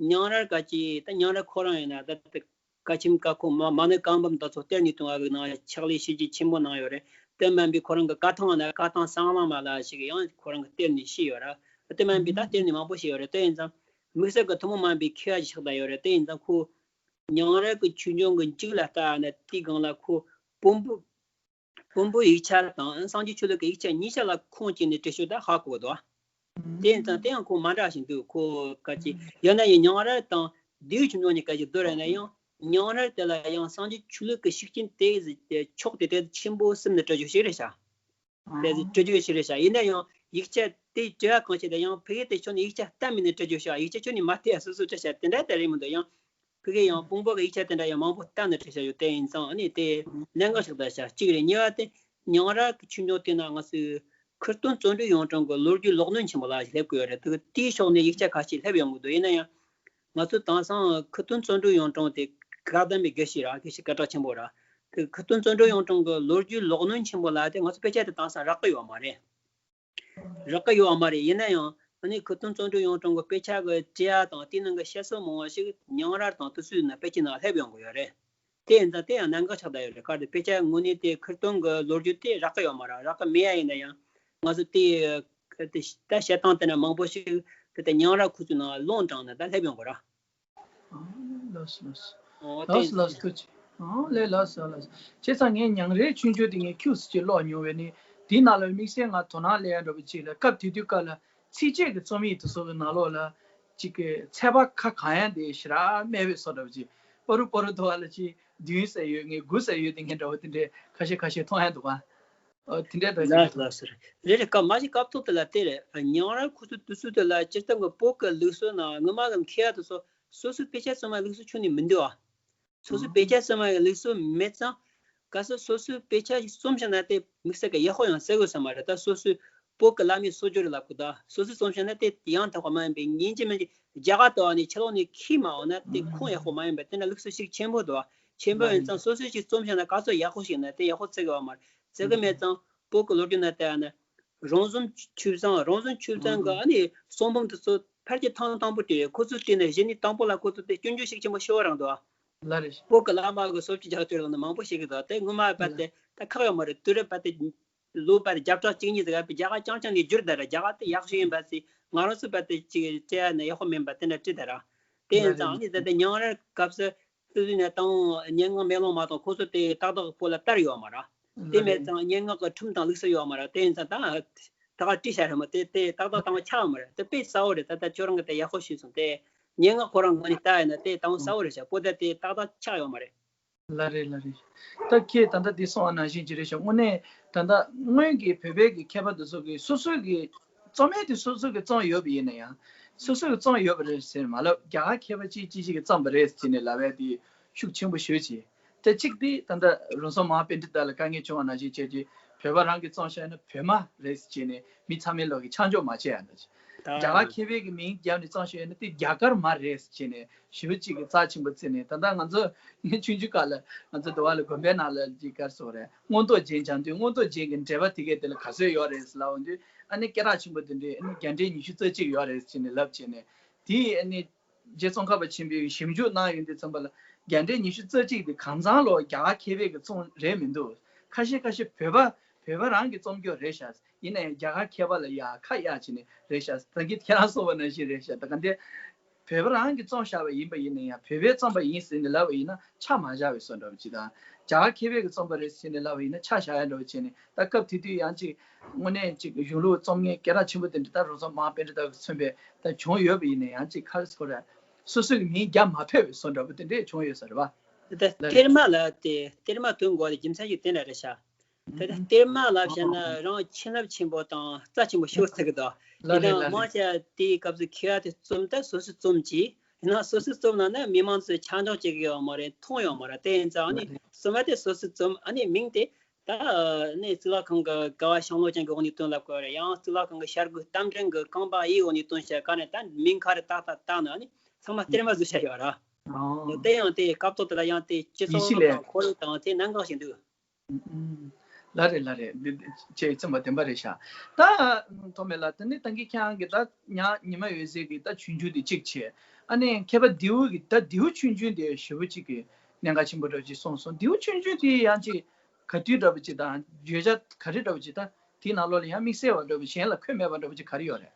ཉང་རལ་ག་ཅི་ད་ཉང་རལ་ཁོ་རང་ཡིན་ན་ད་ད། བཀའ་ཁྱིམ་བཀའ་ཁོ་མ་མ་ཎི་བཀའ་འབུམ་དེ་ཚོ་གཏེར་ནས་བཏོན་པ་གི་ནང་ཕྱག་ལས་བྱས་རྗེས་ཆེན་པོ་གནང་ཡོད་རེད། དེ་མིན་པའི་ཁོ་རང་གི་བཀའ་ཐང་ན་བཀའ་ཐང་གསང་བླང་མ་ལ་ཞིག་ཡང་ཁོ་རང་གི་གཏེར་ནས་བཤད་ཡོད་རེད། དེ་མིན་པའི་ད་གཏེར་ནས་མང་པོ་བཤད་ཡོད་རེད། དེ་ཡིན་ཙང་དམིགས་བསལ་གྱི་ཐུན་མོང་མ་ཡིན་པའི་མཁས་པ་ཞིག་ཆགས་བསྡད་ཡོད་རེད། དེ་ཡིན་ཙང་ཁོ་ཉང་རལ་གྱི་ཆོས་འབྱུང་གི་མཇུག་ལ་ལྟ་ན་དེའི་སྒང་ལ་ཁོ་བོན་པོ་བོན་པོའི་ཡིག་ཆ་དང་སངས་རྒྱས་ཆོས་ལུགས་ཀྱི་ཡིག་ཆ་གཉིས་ཆ་ལ་ཁུངས་སྐྱེལ་ནས་བྲིས་ཤོག་ད་ཧ་གོ་གི་འདུག་དེ་ཡིན་ཙང་དེ་ཡང་ཁོ་མ་འདྲ་ཞིག་འདུག་ཁོ་ག་ཅི་ཡང་ན་ཡང་ཉང་རལ་དང་ལྡེའུ་ཆོས་འབྱུང་གཉིས་ག་ཅི་བསྡུར་ཡང་ན་ཡང་ཉང་རལ་དེ་ལ་ཡང་སངས་རྒྱས་ཆོས་ལུགས་ཀྱི་ཤུགས་རྐྱེན་དེ་ཕྱོགས་དེ་དེ་ཆེན་པོ་སེམས་ནས་སྤྲད་རྒྱུ་ཞིག་རེད་ཤག་དེ་སྤྲད་རྒྱུ་ཞིག་རེད་ཤག་ཡིན་ན་ཡང་ཡིག་ཆ་དེ་བྲིས་པ་གང་བྱས་ཏེ་ཡང་ཕ་གི་དེ་ཕྱོགས་ནས་ཡིག་ཆ་བལྟས་མིན་ནས་སྤྲད་རྒྱུ་ཤག་ཡིག་ཆ་ཕྱོགས་ནས་མ་བལྟས་སོ་སོ་སྤྲད་ཤག་དེ་འདྲ་དེ་རེད་མི་འདུག་ཡང་། ཕ་གི་ཡང་དཔང་པོ་གི་ཡིག་ཆ་དེ་འདྲ་ཡང་མང་པོ་བལྟས་ནས་བྲིས་བཞག་ཡོད། དེ་ཡིན་ཙང་ཨ་ནི་དེ་གནད་འགག་ཞིག་ད་ཤག་གཅིག་རེད། གཉིས་པ་དེ་ཉང་རལ་གྱི་ཆོས་འབྱུང་དེ་ན་ང་ཚོའི་ཁུ་སྟོན་བརྩོན་འགྲུས་གཡུང་དྲུང་གི་ལོ་རྒྱུས་ལོག་གནོན་ཆེན་པོ་ལ་སླེབས་དགོས་ཡོད་རེད། དེ་དེའི་ཕྱོགས་ནས་ཡིག་ཆ་ཁ་ཤས་སླེབས་ཡོང་གི་འདུག་ཡིན་ན་ཡང་ང་ཚོ་དེང་སང་ཁུ་སྟོན་བརྩོན་འགྲུས་གཡུང་དྲུང་དེ་བཀའ་གདམས་པའི་དགེ་བཤེས་ར་དགེ་བཤེས་སྐད་གྲགས་ཆེན་པོ་ར་དེ་ཁུ་སྟོན་བརྩོན་འགྲུས་གཡུང་དྲུང་གི་ལོ་རྒྱུས་ལོག་གནོན་ཆེན་པོ་ལ་དེ་ང་ཚོ་དཔེ་ཆ་དེ་དེང་སང་རག་གི་ཡོད་མ་རེད། རག་གི་ཡོད་པ་མ་རེད། ཡིན་ན་ཡང་ཨ་ནི་ཁུ་སྟོན་བརྩོན་འགྲུས་གཡུང་དྲུང་གི་དཔེ་ཆ་གི་བྲིས་ཡ་དང་དེའི་ནང་གི་བཤད་སྲོལ་མང་བ་ཞིག་ཉང་རལ་དང་དེ་ཚོའི་ནང་དཔེ་ཆའི་ནང་སླེབས་ཡོང་གི་ཡོད་རེད། དེ་ཡིན་ཙང་དེ་ཡང་གནད་འགག་ཆགས་བསྡད་ཡོད་རེད། གལ་ཏེ་དཔེ་ཆ་དངོས་གནས་དེ་ཁུ་སྟོན་གི་ལོ་རྒྱུས་དེ་རག་གི་ཡོད་མ་རེད། རག་གི་མེད་ཡ་ཡིན་ན་ཡང་ང་ཚོ་དེ་དེ་ད་བཤད་སྟངས་དེ་འདྲ་མང་པོ་ཞིག་དེ་ལྟ་ཉང་རལ་ཁོ་ཚོའི་ནང་ལུང་དྲངས་ནས་ད་སླེབས་ཡོང་གི་རེད། ཨ་ལགས་སོ་ལགས་སོ། ཨོ་ལགས་སོ་ལགས་སོ། ཐུགས་རྗེ་ཆེ། ཨ་ལས་ལགས་སོ་ལགས་སོ། བྱས་ཙང་ངས་ཉང་རལ་ཆོས་འབྱུང་དེ་ངས་ཁྱུག་ཙམ་ཅིག་ཀློག་མྱོང་བས་ནི་ དེའི་ནང་ལ་དམིགས་བསལ་ང་དོ་སྣང་སླེབས་ཡ་འདྲ་པོ་ཅིག་ལ། སྐབས་དེ་དུས་སྐབས་ལ་ཚིགས་བཅད་ཀྱི་རྩོམ་ཡིག་དེ་ཚོ་གི་ནང་ལོགས་ལ་ཅིག་གི་ཚད་པ་ཁ་གང་ཡ་དེ་ཞེ་དྲག་མེད་པའི་བཟོ་འདྲ་པོ་ཅིག། པ་རུ་པ་རུ་དུ་བ་ལ་ཅིག་བདུན་ཟེར་ཡོད་ངེས། དགུ་ཟེར་ཡོད་དེ་ངེས་འདྲ་པོ་དེ་འདྲའི་ཁ་ཤས་ཁ་ཤས་མཐོང་ཡ་འདུག་ག། ཨོ་དེ་འདྲའི་འདྲ་ཅིག་ལགས་ལགས་སོ། རེད་རེད། སྐབས་མ་གཞི་སྐབས་ཐོག་དེ་ལ་དེ་རེད། ཉང་རལ་ཁོ་ཚོ་དུས་ཚོད་དེ་ལ་སྤྱིར་བཏང་གི་བོད་ཀྱི་ལུགས་སྲོལ་ནང་སྔོན་མ་གི་མཁས་པ་དེ་ཚོ་སོ་སོའི་དཔེ་ཆ་རྩོམ་པའི་ལུགས་སྲོལ་ཁྱོན་ནས་མི་འདུག་ཨ། སོ་སོའི་དཔེ་ཆ་རྩོམ་པའི་ལུགས་སྲོལ་མེད་ཙང་། གལ་སྲིད་སོ་སོའི་དཔེ་ཆ་ཞིག་རྩོམ་བཞག་ན་དེ་དམིགས་བསལ་གི་ཡག་པོ་ཡང་ཟེར་དགོས་ས་མ་རེད། ད་སོ་སོའི་བོད་ཀྱི་བླ་མའི་སྲོལ་རྒྱུན་རེད་ལབ་དགོས། ད་སོ་སོས་རྩོམ་བཞག་ན་དེ་ཡང་དག་པ་མ་ཡིན་པའི་ཡིན་གཅིག་མིན་གཅིག་རྒྱ་གར་དུ་བ་ནས་ཕྱི་ལོགས་ནས་ཁྱེར་མ་འོང་ན་དེ་ཁུངས་ཡག་པོ་མ་ཡིན་པ་དེ་འདྲ་ལུགས་སྲོལ་ཞིག་ཆེན་པོ་འདུག་བ། ཆེན་པོ་ཡིན་ཙང་སོ་སོས་ཞིག་རྩོམ་བཞག་ན་ག་ཚོད་ཡག་པོ་ཞིག་ཡིན་ན་དེ་ཡག་པོ་བརྩི་གི་ཡོད་མ་རེད། བརྩི་གི་མེད་ཙང་བོད་ཀྱི་ལོ་རྒྱུས་ནང་བལྟས་ན། རོང་ཟོམ་ཆོས་བཟང་། རོང་ཟོམ་ཆོས་བཟང་གི་ཨ་ནི་གསུང་འབུམ་དེ་ཚོ་ཕལ་ཆེར་ཐེངས་དང་པོ་བྲིས་རེད། ཁོ་ཚོས་བྲིས་ནས་གཞི་ནས་དང་པོ་ལ་ཁོ་ཚོ་དེ་སྐྱོན་བརྗོད་ཤུགས་ཆེན་པོ་ཤོར་བ་རང་འདུག་ཨ། ལགས་རེད། བོད་ཀྱི་བླ་མ་གི་སྲོལ་གྱི་རྒྱག་སྤྲོད་ལ་ནི་མང་པོ་ཞིག་གི་འདུག་དེ་སྔོན་མ་བར་དེ་ད་ཁག་ཡོད་མ་རེད། དུས་རབས་བར་དེ་ལོ་བར་དེ་བརྒྱ་ཕྲག་གཅིག་གཉིས་ཟིག་ཨ་པའི་རྒྱ་གར་རྐྱང་རྐྱང་ནས་བསྒྱུར་ད་ར། རྒྱ་གར་དེ་ཡག་ཤོས་ཡིན་པ་ཟེར་ང་རང་ཚོ་བར་དེ་ཅིག་སྤྲད་ཡ་ནི་ཡག་པོ་མིན་པ་དེ་འདྲ་བྲིས་ད་ར། དེ་ཡིན་ཙང་ཨ་ནི་ད་ལྟ་ཉང་རལ་སྐབས་སུ། སྲིད་དུས་ནས་བཏང་སྙན་ངག་མེ་ལོང་མ་གཏོགས་ཁོ་ཚོ་དེ་ཏག་ཏག་པོ་ལ་བསྟར་ཡོད་མ་རེད། དེ་མེད་ཙང་སྙན་ངག་གི་ཁྲིམས་དང་ལུགས་སྲོལ་ཡོད་མ་རེད། དེ་ཡིན་ཙང་ད་ད་ག་བྲིས་བཞག་རེད་མོ། དེ་དེ་ཏག་ཏག་བཏང་བ་ཆགས་ཡོད་མ་རེད། དེ་དཔེ་གསལ་བོ་རེད། ད་ལྟ་ཁྱོད་རང་གི་དེ་ཡག་པོ་ཞུས་སོང་། དེ་སྙན་ངག་ཁོ་རང་ངོས་ནས་ལྟ་ཡིན་ན་དེ་དང་གསལ་བོ་རེད་ཤག་པོ་ད་དེ་ཏག་ཏག་ཆགས་ཡོད་མ་རེད། ལགས་རེད། ལགས་རེད། ད་ཁྱེད་ད་ལྟ་འདི་གསུངས་པ་ནང་བཞིན་ཅིག་རེད་ཤག་དངོས་གནས་ད་ལྟ་སྔོན་གྱི་བོད་པའི་གི་མཁས་པ་འདི་ཚོ་གི་སོ་སོའི་གི་རྩོམ་ཡིག་དེ་སོ་སོ་གི་རྩོམ་ཡོད་པ་ཡིན་ན་ཡང་། སོ་སོ་གི་རྩོམ་ཡོད་པ་རེད་ཟེར་མ་ལབ། རྒྱ་གར་མཁས་པ་ཅིག་ཅིག་ཅིག་གིས་རྩོམ་པ་རེད་ཟེར་ནས་ལབ་ཡ་དེ་ཤུགས་ཆེན་པོ་ཞེ་ཅིག་ད་གཅིག་དེ་ད་ལྟ་རོང་ཟོམ་མ་ཧཱ་པཎྜི་ཏ་ལ་དཀའ་ངལ་བྱུང་བ་ནང་བཞིན་བྱས་ཏེ། བོད་པ་རང་གིས་རྩོམ་བཞག་ན་བོད་སྨྲ་རེད་ཟེར་བྱས་ནས་མི་ཚང་མའི་ལོག་གི་ཆ་འཇོག་མ་བྱས་ཡ་འདྲ་ཅིག་རྒྱ་གར་མཁས་པའི་གི་མིང་བརྒྱབ་ནས་རྩོམ་བཞག་ཡོད་ན་དེ་རྒྱ་གར་མ་རེད་ཟེར་བྱས་ནས། ཞེ་པོ་ཅིག་གི་རྩ་ཆེན་པོ་བརྩིས་ནས། ད་ལྟ་ང་ཚོ་ཆུང་ཆུང་སྐབས་ལ་ང་ཚོ་འདི་བ་ལ་དགོན་པའི་ནང་ལ་ཅིག་ག་རེ་ཟེར་དགོས་རེད། མངོན་རྟོགས་རྒྱན་སྦྱང་དུས་མངོན་རྟོགས་རྒྱན་གྱི་འགྲེལ་པ་དེ་གའི་དེ་ལ་ག་ཚོད་ཡོད་རེད་ཟེར་ལབ་ཡོང་དུས། ཨ་ནི་སྐད་གྲགས་ཆེན་པོ་དེ་འདྲའི་ཨ་ནི་རྒྱ་འགྲེལ་ཉི་ཤུ་རྩ་གཅིག་ཡོད་རེད་ཟེར་ནས་ལབ་བྱས་ནས། དེ་ཨ་ནི་རྗེ་ཙོང་ཁ་པ་ཆེན་པོས་ཞིབ་འཇུག་གནང་ཡོང་དུས་ཙམ་པ་ལ་རྒྱ་འགྲེལ་ཉི་ཤུ་རྩ་གཅིག་དེ་གང་ཚང་ལོ་རྒྱ་གར་མཁས་པའི་གི་རྩོམ་རེད་མི་འདུག་ཁ་ཤས་ཁ་ཤས་བོད་པ་བོད་པ་རང་གི་རྩོམ་སྐྱོར་རེད་ཤག་ཡིན་ན་ཡང་རྒྱ་གར་མཁས་པ་ལ་ཡ་ཁ་གཡར་བྱས་ནས་རེད་ཤག་ད་གིན་ཁྱེད་རང་གསུངས་པ་ནང་བཞིན་རེད་ཤག་ད་ག་འདྲ། བོད་པ་རང་གིས་རྩོམ་བཞག་པ་ཡིན་པ་ཡིན་ན་ཡང་། བོད་པས་རྩོམ་པ་ཡིན་ཟེར་ནས་ལབ་པ་ཡིན་ན་ཆ་མ་བཞག་པའི་བཟོ་འདྲ་པོ་ཅིག་དང་། རྒྱ་གར་མཁས་པའི་གིས་རྩོམ་པ་རེད་ཟེར་ནས་ལབ་པ་ཡིན་ན་ཆ་བཞག་ཡ་འདྲ་པོ་བྱས་ནས། ད་སྐབས་དེ་དུས་ཡང་ཅིག་དངོས་གནས་ཅིག་གཞུང་ལུགས་རྩོམ་མཁན་སྐད་གྲགས་ཆེན་པོ་དེ་འདྲ་ད་རོང་ཟོམ་མ་ཧཱ་པཎྜི་ཏ་གིས་མཚོན་པའི་ད་བྱུང་ཡོད་པ་ཡིན་ན་ཡང་། ཅིག་ག་རེ་ཟེར་དགོས་རེད། སོ་སོ་གི་མིང་རྒྱག་མ་ཕོད་པའི་བཟོ་འདྲ་པོ་དེ་འདྲས་བྱུང་ཡོད་ས་རེད་པ། ད་གཏེར་མ་ལ་དེ་གཏེར་མ་ཐོན་དགོས་པའི་རྒྱུ་མཚན་ཞིག་དེ་འདྲ་རེད་ཤག་ད་ལྟ་གཏེར་མ་ལབ་བྱས་ན་རང་བྱིན་རླབས་ཆེན་པོ་དང་རྩ་ཆེན་པོ་ཤོར་ཚར་གི་འདུག་ལགས་རེད། ཡིན་ནའང་ལགས་མང་རེད། ཆེ་བ་དེའི་སྐབས་སུ་མཁས་པ་དེ་རྩོམ་ད་སོ་སོས་རྩོམ་གྱིས། ཡིན་ནའང་སོ་སོས་རྩོམ་ལབ་ན་མི་མང་ཚོས་ཆ་འཇོག་བྱེད་གི་ཡོད་མ་རེད། མཐོང་ཡོད་མ་རེད། དེ་ཡིན་ཙང་ཨ་ནི་ལགས་རེད། རྩོམ་པ་དེ་སོ་སོས་རྩོམ། ཨ་ནི་མིང་དེ་ད་ནི་གཙུག་ལག་ཁང་གི་ཀ་བ་ཤང་ལོ་ཅན་གྱི་འོག་ནས་བཏོན་ལབ་དགོས་རེད། ཡང་གཙུག་ལག་ཁང་གི་བྱ་རྒོད་རྟ་མགྲིན་གྱི་རྐང་པ་ཡི་འོག་ནས་བཏོན་བྱས་ག་ནས་ད་མིང་ག་རེ་བཏགས་ད་བཏགས་ན་ཨ་ནི་ཚང་མ་གཏེར་མ་བཟོས་བྱས་ཡོད་ར། ཨོ། དེ་ཡང་དེ་སྐབས་ཐོག་དེ་ལ་ཡང་དེ་སྤྱི་ཡིན་ཚོགས་གཞི་ནང་ལས། དང་ཁོར་ཡུག་དང་དེ་གནད་འགག་ཞིག་འདུག་ཨུམ། ལགས་རེད། ལགས་རེད། འདི་འདི་ཁྱེད་རྩོམ་པ་བདེན་པ་རེད་ཤག་ད་ཐོག་མེད་ལ་དེ་ནི་ད་གིན་ཁྱེད་རང་གིས་ད་ཉ་ཉི་མ་འོད་ཟེར་གི་ད་ཆུང་ཆུང་དེ་གཅིག་བྱས། ཨ་ནི་མཁས་པ་ལྡེའུ་གི་ད་ལྡེའུ་ཆུང་ཆུང་དེ་ཞེ་པོ་གཅིག་གི་གནད་འགག་ཆེན་པོ་འདྲ་པོ་ཅིག་གསུངས་སོང་། ལྡེའུ་ཆུང་ཆུང་དེ་ཡང་ཅིག་ག་དུས་འདྲ་པོ་ཅིག་དང་བརྗོད་བྱ་ག་རེ་འདྲ་པོ་ཅིག་ད་དེའི་ནང་ལོགས་ལ་ཡང་དམིགས་བསལ་བ་འདྲ་པོ་གཞན་ལ་འཁོད་མེད་པ་འདྲ་པོ་ཅིག་ག་རེ་ཡོད་རེད།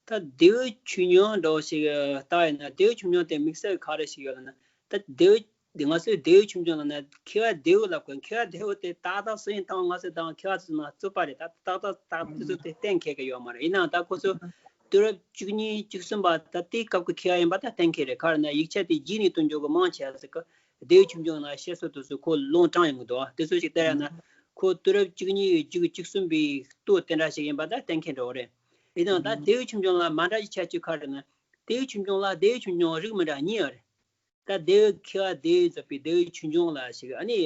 ད་ལྡེའུ་ཆོས་འབྱུང་འདྲ་པོ་ཞིག་ལྟ་ཡིན་ན། ལྡེའུ་ཆོས་འབྱུང་དེ་དམིགས་བསལ་ག་རེ་ཞིག་ཡོད་ལབ་ན། ད་ལྡེའུ་ང་ཚོས་ལྡེའུ་ཆོས་འབྱུང་ལབ་ན་མཁས་པ་ལྡེའུ་ལབ་དགོས། མཁས་པ་ལྡེའུ་དེ་ཏག་ཏག་སུ་ཡིན་དང་ང་ཚོས་དང་མཁས་པ་ཚོའི་ནང་རྩོད་པ་རེད། ད་ཏག་ཏག་ཏག་དེ་ཚོ་དེ་གཏན་འཁེལ་གི་ཡོད་མ་རེད། ཡིན་ནའང་ད་ཁོ་ཚོ་དུས་རབས་བཅུ་གཉིས་བཅུ་གསུམ་པ་ད་དེའི་སྐབས་ཀྱི་མཁས་པ་ཡིན་པ་ད་གཏན་འཁེལ་རེད། ག་རེ་ན་ཡིག་ཆ་དེ་བརྗེས་ནས་བཏོན་རྒྱུ་གི་མང་ཆེ་བ་ཟིག་གི་ལྡེའུ་ཆོས་འབྱུང་ན་བཤད་སྲོལ་དེ་ཚོ་ཁོ་ལུང་དྲངས་ཡོང་གི་འདུག་དེ་ཚོ་ཞིག་ལྟ་ཡ་ན་ཁོ་དུས་རབས་བཅུ་གཉིས་བཅུ་བཅུ་གསུམ་པའི་སྟོད་དེ་འདྲ་ཞིག་ཡིན་པ་ད་གཏན་འཁེལ་འགྲོ་གི་རེད། ཡིན་ནའང་ད་ལྡེའུ་ཆོས་འབྱུང་ལ་མ་འདྲ་ཞིག་ཆགས་རྒྱུ་ག་རེ་ན། ལྡེའུ་ཆོས་འབྱུང་ལ་ལྡེའུ་ཆོས་འབྱུང་རིགས་མི་འདྲ་གཉིས་ཡོད་རེད། ད་ལྡེའུ་མཁས་པ་ལྡེའུས་མཛད་པའི་ལྡེའུ་ཆོས་འབྱུང་ལ་ཞིག་ཨ་ནི་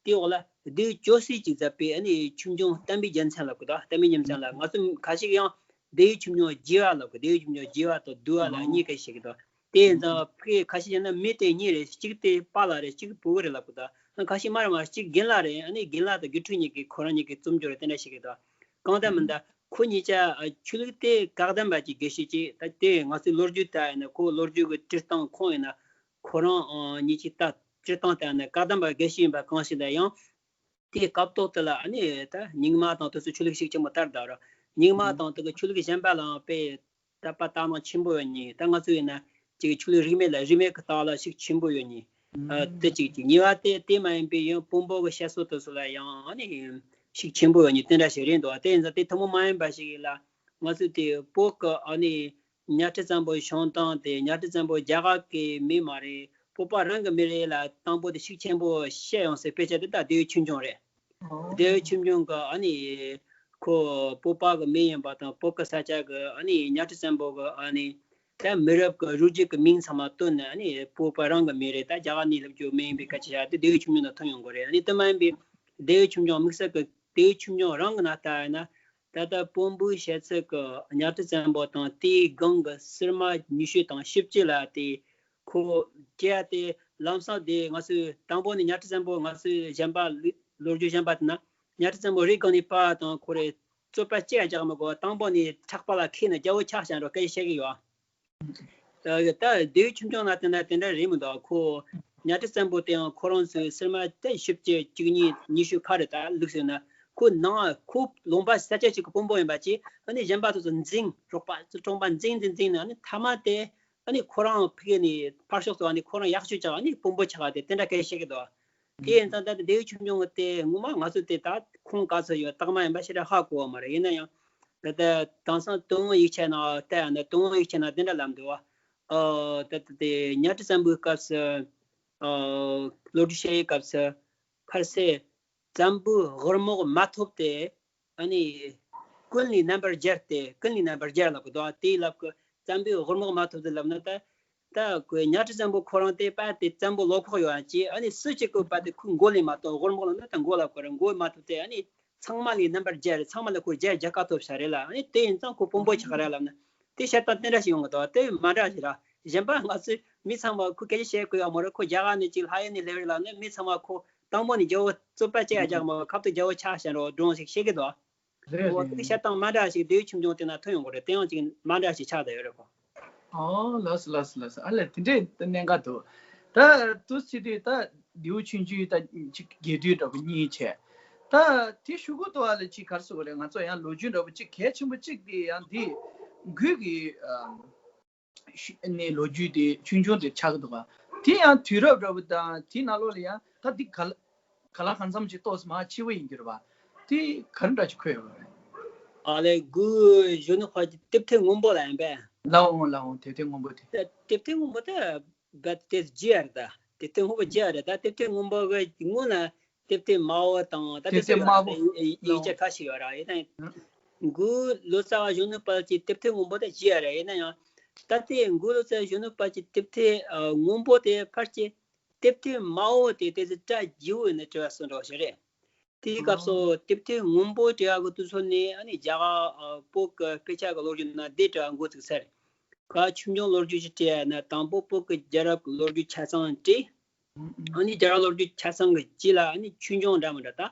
དེའི་འོག་ལ་ལྡེའུ་ཅོག་ཙེ་གཅིག་མཛད་པའི་ཨ་ནི་ཆོས་འབྱུང་བསྟན་པའི་རྒྱལ་མཚན་ལབ་དགོས། ད་བསྟན་པའི་རྒྱལ་མཚན་ལ་ང་ཚོ་ཁ་ཤས་ཀྱིས་ཡང་ལྡེའུ་ཆོས་འབྱུང་རྒྱས་པ་ལབ་དགོས། ལྡེའུ་ཆོས་འབྱུང་རྒྱས་པ་དང་བསྡུས་པ་ལ་གཉིས་ཀ་ཞིག་གི་དང་། དེ་ཡིན་ཙང་ཕ་གིར་ཁ་ཤས་ཀྱིས་ན་མི་དེ་གཉིས་རེད། གཅིག་དེ་པཱ་ལགས་རེད། གཅིག་བུ་གུ་རེད་ལབ་དགོས། ད་ཁ་ཤས་མ་རེད་མ་རེད། གཅིག་རྒན་ལགས་རེད། ཨ་ནི་རྒན་ལགས་དང་དགེ་ཕྲུག་གཉིས་ཀྱིས་ཁོ་རང་གཉིས་ཀྱིས་རྩོམ་སྐྱོར་དེ་འདྲ་ཞིག་གི་དང་། གང་ལྟར་མིན་ད་ཁོ་གཉིས་ཆ་ཆོས་ལུགས་དེ་བཀག་སྡོམ་པ་གྱི་དགེ་བཤེས་ཀྱིས། ད་དེ་ང་ཚོའི་ལོ་རྒྱུས་ལྟ་ཡིན་ན་ཁོ་ལོ་རྒྱུས་ཀྱི་བྲིས་སྟངས་ཁོང་ཡིན་ན། ཁོ་རང་ཨང་གཉིས་ཀྱི་ལྟ་སྤྱིར་བཏང་ལྟ་ན་བཀའ་གདམས་པ་དགེ་བཤེས་ཡིན་པ་གང་ཞིག་ལ་ཡང་། དེའི་སྐབས་ཐོག་དེ་ལ་ཨ་ནི་ད་རྙིང་མ་དང་དེ་ཚོ་ཆོས་ལུགས་ཤུགས་ཆེན་པོ་དར་ད་ར། རྙིང་མ་དང་དེ་གི་ཆོས་ལུགས་གཞན་པ་ལའང་དཔེ་དད་པ་དག་སྣང་ཆེན་པོ་ཡོད་ནི། ད་ང་ཚོ་ཡིན་ན་ཅིག་ཆོས་ལུགས་རིས་མེད་ལ་རིས་མེད་ཀྱི་ལྟ་བ་ལ་ཤུགས་ཆེན་པོ་ཡོད་ནི། ཨ་དེ་གཅིག་གཅིག་གཉིས་པ་དེ་དེ་མ་ཡིན་པའི་ཡང་དཔོན་པོ་གི་བཤད་སྲོལ་དེ་ཚོ་ལ་ཡང་ཨ་ནི། ཤུགས་ཆེན་པོ་ཡོད་མཁན་དེ་འདྲ་ཞིག་རེད་འདུག་དེ་ཡིན་ཙང་དེ་ཐུན་མོང་མ་ཡིན་པ་ཞིག་ཡིན་ལ། ང་ཚོས་དེ་བོད་ཀྱི་ཨ་ནི་གཉའ་ཁྲི་བཙན་པོ་བྱུང་སྟངས་དེ། གཉའ་ཁྲི་བཙན་པོ་རྒྱ་གར་གྱི་མི་མ་རེད། བོད་པ་རང་གི་མི་རེད་ལ། དང་པོ་དེ་ཤུགས་ཆེན་པོ་བཤད་ཡོང་སའི་དཔེ་ཆ་དེ་ད་ལྡེའུ་ཆོས་འབྱུང་རེད། ལྡེའུ་ཆོས་འབྱུང་གི་ཨ་ནི་ཁོ་བོད་པ་གི་མི་ཡིན་པ་དང་། བོད་ཀྱི་ས་ཆ་གི་ཨ་ནི་གཉའ་ཁྲི་བཙན་པོ་གི་ཨ་ནི་ད་མི་རབས་ཀྱི་རུས་རྒྱུད་ཀྱི་མིང་ཚང་མ་བཏོན་ནས། ཨ་ནི་བོད་པ་རང་གི་མི་རེད། ད་རྒྱ་གར་ནས་སླེབས་རྒྱུ་མི་ཡིན་པའི་སྐད་ཆ་བཤད་དེ་ལྡེའུ་ཆོས་འབྱུང་ནང་ཐོན་ཡོང་གི་རེད། ཨ་ནི་དེ་མ་ཡིན་པའི་ལྡེའུ་ཆོས་འབྱུང་དམིགས་བསལ་གྱི་ལྡེའུ་ཆོས་འབྱུང་རང་གི་ནང་ལྟར་ཡིན་ན། ད་ལྟ་བོན་པོའི་བཤད་ཚུལ་གྱི་གཉའ་ཁྲི་བཙན་པོ་དང་དེའི་སྒང་གི་སིལ་མ་ཉི་ཤུ་དང་བཞི་བཅུ་ལ་དེ་ཁོ་སྐྱེ་ཡ་དེ་ལམ་སང་དེ་ང་ཚོས་དང་པོ་ནས་གཉའ་ཁྲི་བཙན་པོ། ང་ཚོས་གཞན་པ་ལོ་རྒྱུས་གཞན་པ་དེ་ན་གཉའ་ཁྲི་བཙན་པོ་རི་སྒང་ནས་སྤར་དང་ཁོ་རེ་རྩོད་པ་ཅི་ཡང་རྒྱག་མི་དགོས། དང་པོ་ནས་ཕྲག་པ་ལ་ཁེལ་ནས་རྒྱལ་པོ་ཆགས་བཞག་འགྲོ་སྐད་ཆ་བཤད་ཀྱི་ཡོད། ད་ལྡེའུ་ཆོས་འབྱུང་ལ་བལྟས་ན་དེ་འདྲ་རེད་མི་འདུག་ཁོ་གཉའ་ཁྲི་བཙན་པོ་དེའང་ཁོ་རང་ཚོའི་སིལ་མ་དེ་བཞི་བཅུ་གཅིག་གཉིས་ཉི་ཤུ་ཁ་རེ་ད་བླུགས་ཟེར་ན། ཁོ་ནང་ཁོ་ལུང་པ་ས་ཆ་གཅིག་གི་དཔོན་པོ་ཡིན་པ་ཅིག་ཨ་ནི་གཞན་པ་ཚོ་ཚོ་འཛིང་། རོགས་པ་གྲོང་པ་འཛིང་འཛིང་འཛིང་ནས། ཨ་ནི་མཐའ་མ་དེ་ཨ་ནི་ཁོ་རང་ཕ་གི་ནས་ཕར་ཕྱོགས་སུ་ཨ་ནི་ཁོ་རང་ཡག་ཤོས་ཅིག་ཨ་ནི་དཔོན་པོ་ཆགས་དེ་དེ་འདྲ་སྐད་ཆ་བཤད་ཀྱི་འདུག་དེ་ཡིན་ཙང་ད་ལྟ་ལྡེའུ་ཆོས་འབྱུང་གི་དེ་ངོ་མ་ང་ཚོ་དེ་ད་ཁུངས་ག་ཚོད་ཡོད་རྟགས་མ་ཡིན་པ་ཞེ་དྲག་ཧ་གོ་བ་མ་རེད། ཡིན་ན་ཡང་ད་ལྟ་དེང་སང་དོན་དངོས་ཡིག་ཆ་ནང་ལྟ་ཡང་ན་དོན་དངོས་ཡིག་ཆ་ནང་དེ་འདྲ་ལབ་འདུག་བ། ཨ་ད་ལྟ་དེ་གཉའ་ཁྲི་བཙན་པོའི་སྐབས་སུ། ཨ་ལོ་རྒྱུས་བཤད་ཡའི་སྐབས་སུ་ཕལ་ཆེར་བཙན་པོའི་ཧོར་དམག་མ་ཐོབ་སྟེ། ཨ་ནི་ཀུན་ལས་རྣམ་པར་རྒྱལ་ཏེ། ཀུན་ལས་རྣམ་པར་རྒྱལ་ལབ་གི་འདུག་དེའི་ལབ་གི་བཙན་པོའི་ཧོར་དམག་མ་ཐོབ་དུས་ལབ་ན། ད་ད་ཁོའི་གཉའ་ཁྲི་བཙན་པོ་ཁོ་རང་དེ་པ་དེ་བཙན་པོ་བློ་ཁོག་ཡོད་ཡ་ཅི། ཨ་ནི་སུ་གཅིག་གི་པ་དེ་ཁོའི་མགོ་ལས་མ་གཏོགས། ཧོར་དམག་ལ་ན་ད་མགོ་ལབ་གི་རེད། མགོ་མ་ཐོབ་སྟེ་ཨ་ནི་ཚང་མ་ལས་རྣམ་པར་རྒྱལ་རེད། ཚང་མ་ལ་ཁོ་རྒྱལ་རྒྱལ་ཁ་ཐོབ་བཞག་རེད་ལ། ཨ་ནི་དེ་ཡིན་ཙང་ཁོ་དཔོན་པོ་ཆགས་རེད་ལབ་ན། དེ་བཤད་སྟངས་དེ་འདྲ་ཞིག་ཡོང་གི་འདུག་དེ་མ་འདྲ་ཞིག་ར། གཞན་པ་ང་ཚོས་མི་ཚང་མ་ཁོ་སྐད་ཆ་བཤད་དགོས་ཡ་མ་རེད། ཁོ་རྒྱ་གར་ནས་ཅིག་ལྷ་ཡུལ་ནས་སླེབས་རེད་ལབ་ན། མི་ཚང་མ་ཁོ་དང་པོ་ནས་རྒྱལ་པོ་རྩོད་པ་བྱེད་ཡ་རྒྱག་མ། ཁབ་ཏུ་རྒྱལ་པོ་ཆགས་བཞག་རོགས་འགྲོ་ཞིག་བཤད་ཀྱི་འདུག་འོ་དེ་བཤད་སྟངས་མ་འདྲ་ཞིག་ལྡེའུ་ཆོས་འབྱུང་དེ་ན་ཐོན་ཡོང་གི་རེད། དེ་ཡང་ཅིག་མ་འདྲ་ཞིག་ཆགས་བསྡད་ཡོད་རེད་ཁོ། ཨོ་ལགས་སོ་ལགས་སོ་ལགས་སོ། ཨ་ལས་དེ་འདྲའི་གནད་འགག་འདུག་ད་དུ་སི་དུས་ད་ལྡེའུ་ཆོས་འབྱུང་ད་ཅིག་རྒྱས་བསྡུས་འདྲ་པོ་གཉིས་བྱས། ད་དེ་ཞུ་གི་འདུག་ཨ་ལས་ཅིག་ག་རེ་ཟེར་དགོས་རེད། ང་ཚོ་ཡང་ལོ་རྒྱུས་འདྲ་པོ་ཅིག་གལ་ཆེན་པོ་ཅིག་དེ་ཡང་དེ་གུས་ཀྱི་ཨ་ནས་ལོ་རྒྱུས་དེ་ཆོས་འབྱུང་དེ་ཆགས་ཀྱི་འདུག་ག་དེ་ཡང་དུས་རབས་འདྲ་པོ་དང་དེའི་ནང་ལོགས་ལ་ཡང་ད་འདི་ག་ལ་ག་ལ་གང་འཚམ་ཅིག་ཏོག་ཙམ་མ་ཕྱི་པོ་ཡིན་གྱི་རེད་པ། དེ་ག་རེ་འདྲ་ཅིག་འཁོད་ཡོད་པ་རེད། ཨ་ལས་གུ་གཞོན་ནུ་ཕལ་གྱི་དེབ་ཐེར་སྔོན་པོ་ལ་ཡིན་པས། ལའོ་ལའོ་དེབ་ཐེར་སྔོན་པོ་དེ། དེབ་ཐེར་སྔོན་པོ་དེ་བད་དེ་ཇི་ཨར་ད། དེབ་ཐེར་སྔོན་པོ་ཇི་ཨར་རེད། ད་དེབ་ཐེར་སྔོན་པོ་གི་སྔོན་ལ་དེབ་ཐེར་དམར་པོ་དང་ད་དེབ་ཐེར་དམར་པོ་ཡིག་ཆ་ཁ་ཤས་ཡོད་ར། ཡིན་ན་གུ་ལོ་ཙཱ་བ་གཞོན་ནུ་དཔལ་གྱི་དེབ་ཐེར་སྔོན་པོ་དེ་ཇི་ཨར་རེད། ཡིན་ན་ཡང་ད་དེ་གུ་ལོ་ཙཱ་བ་གཞོན་ནུ་དཔལ་གྱི་དེབ་ཐེར་སྔོན་པོ་དེ་ཕལ་ཆེར་དེབ་ཐེར་དམར་པོ་དེ་དེ་ཚོ་གྲ་རྒྱས་པོ་ཡིན་ན་བྲི་བ་སོང་འགྲོ་ཞིག་རེད། དེའི་སྐབས་སུ་དེབ་ཐེར་སྔོན་པོ་བྲི་བ་གི་དུས་ཚོད་ནས་ཨ་ནི་རྒྱ་གར་བོད་ཀྱི་དཔེ་ཆ་གི་ལོ་རྒྱུས་ནང་དེ་བྲི་བ་འགོ་ཚུགས་ཚར། ག་ཆོས་འབྱུང་ལོ་རྒྱུས་ཅིག་བྲི་ཡ་ན་དང་པོ་བོད་ཀྱི་རྒྱལ་རབས་ཀྱི་ལོ་རྒྱུས་ཆ་ཚང་བྲིས། ཨ་ནི་རྒྱལ་རབས་ལོ་རྒྱུས་ཆ་ཚང་གི་རྗེས་ལ་ཨ་ནི་ཆོས་འབྱུང་འདྲ་མི་འདྲ་ད།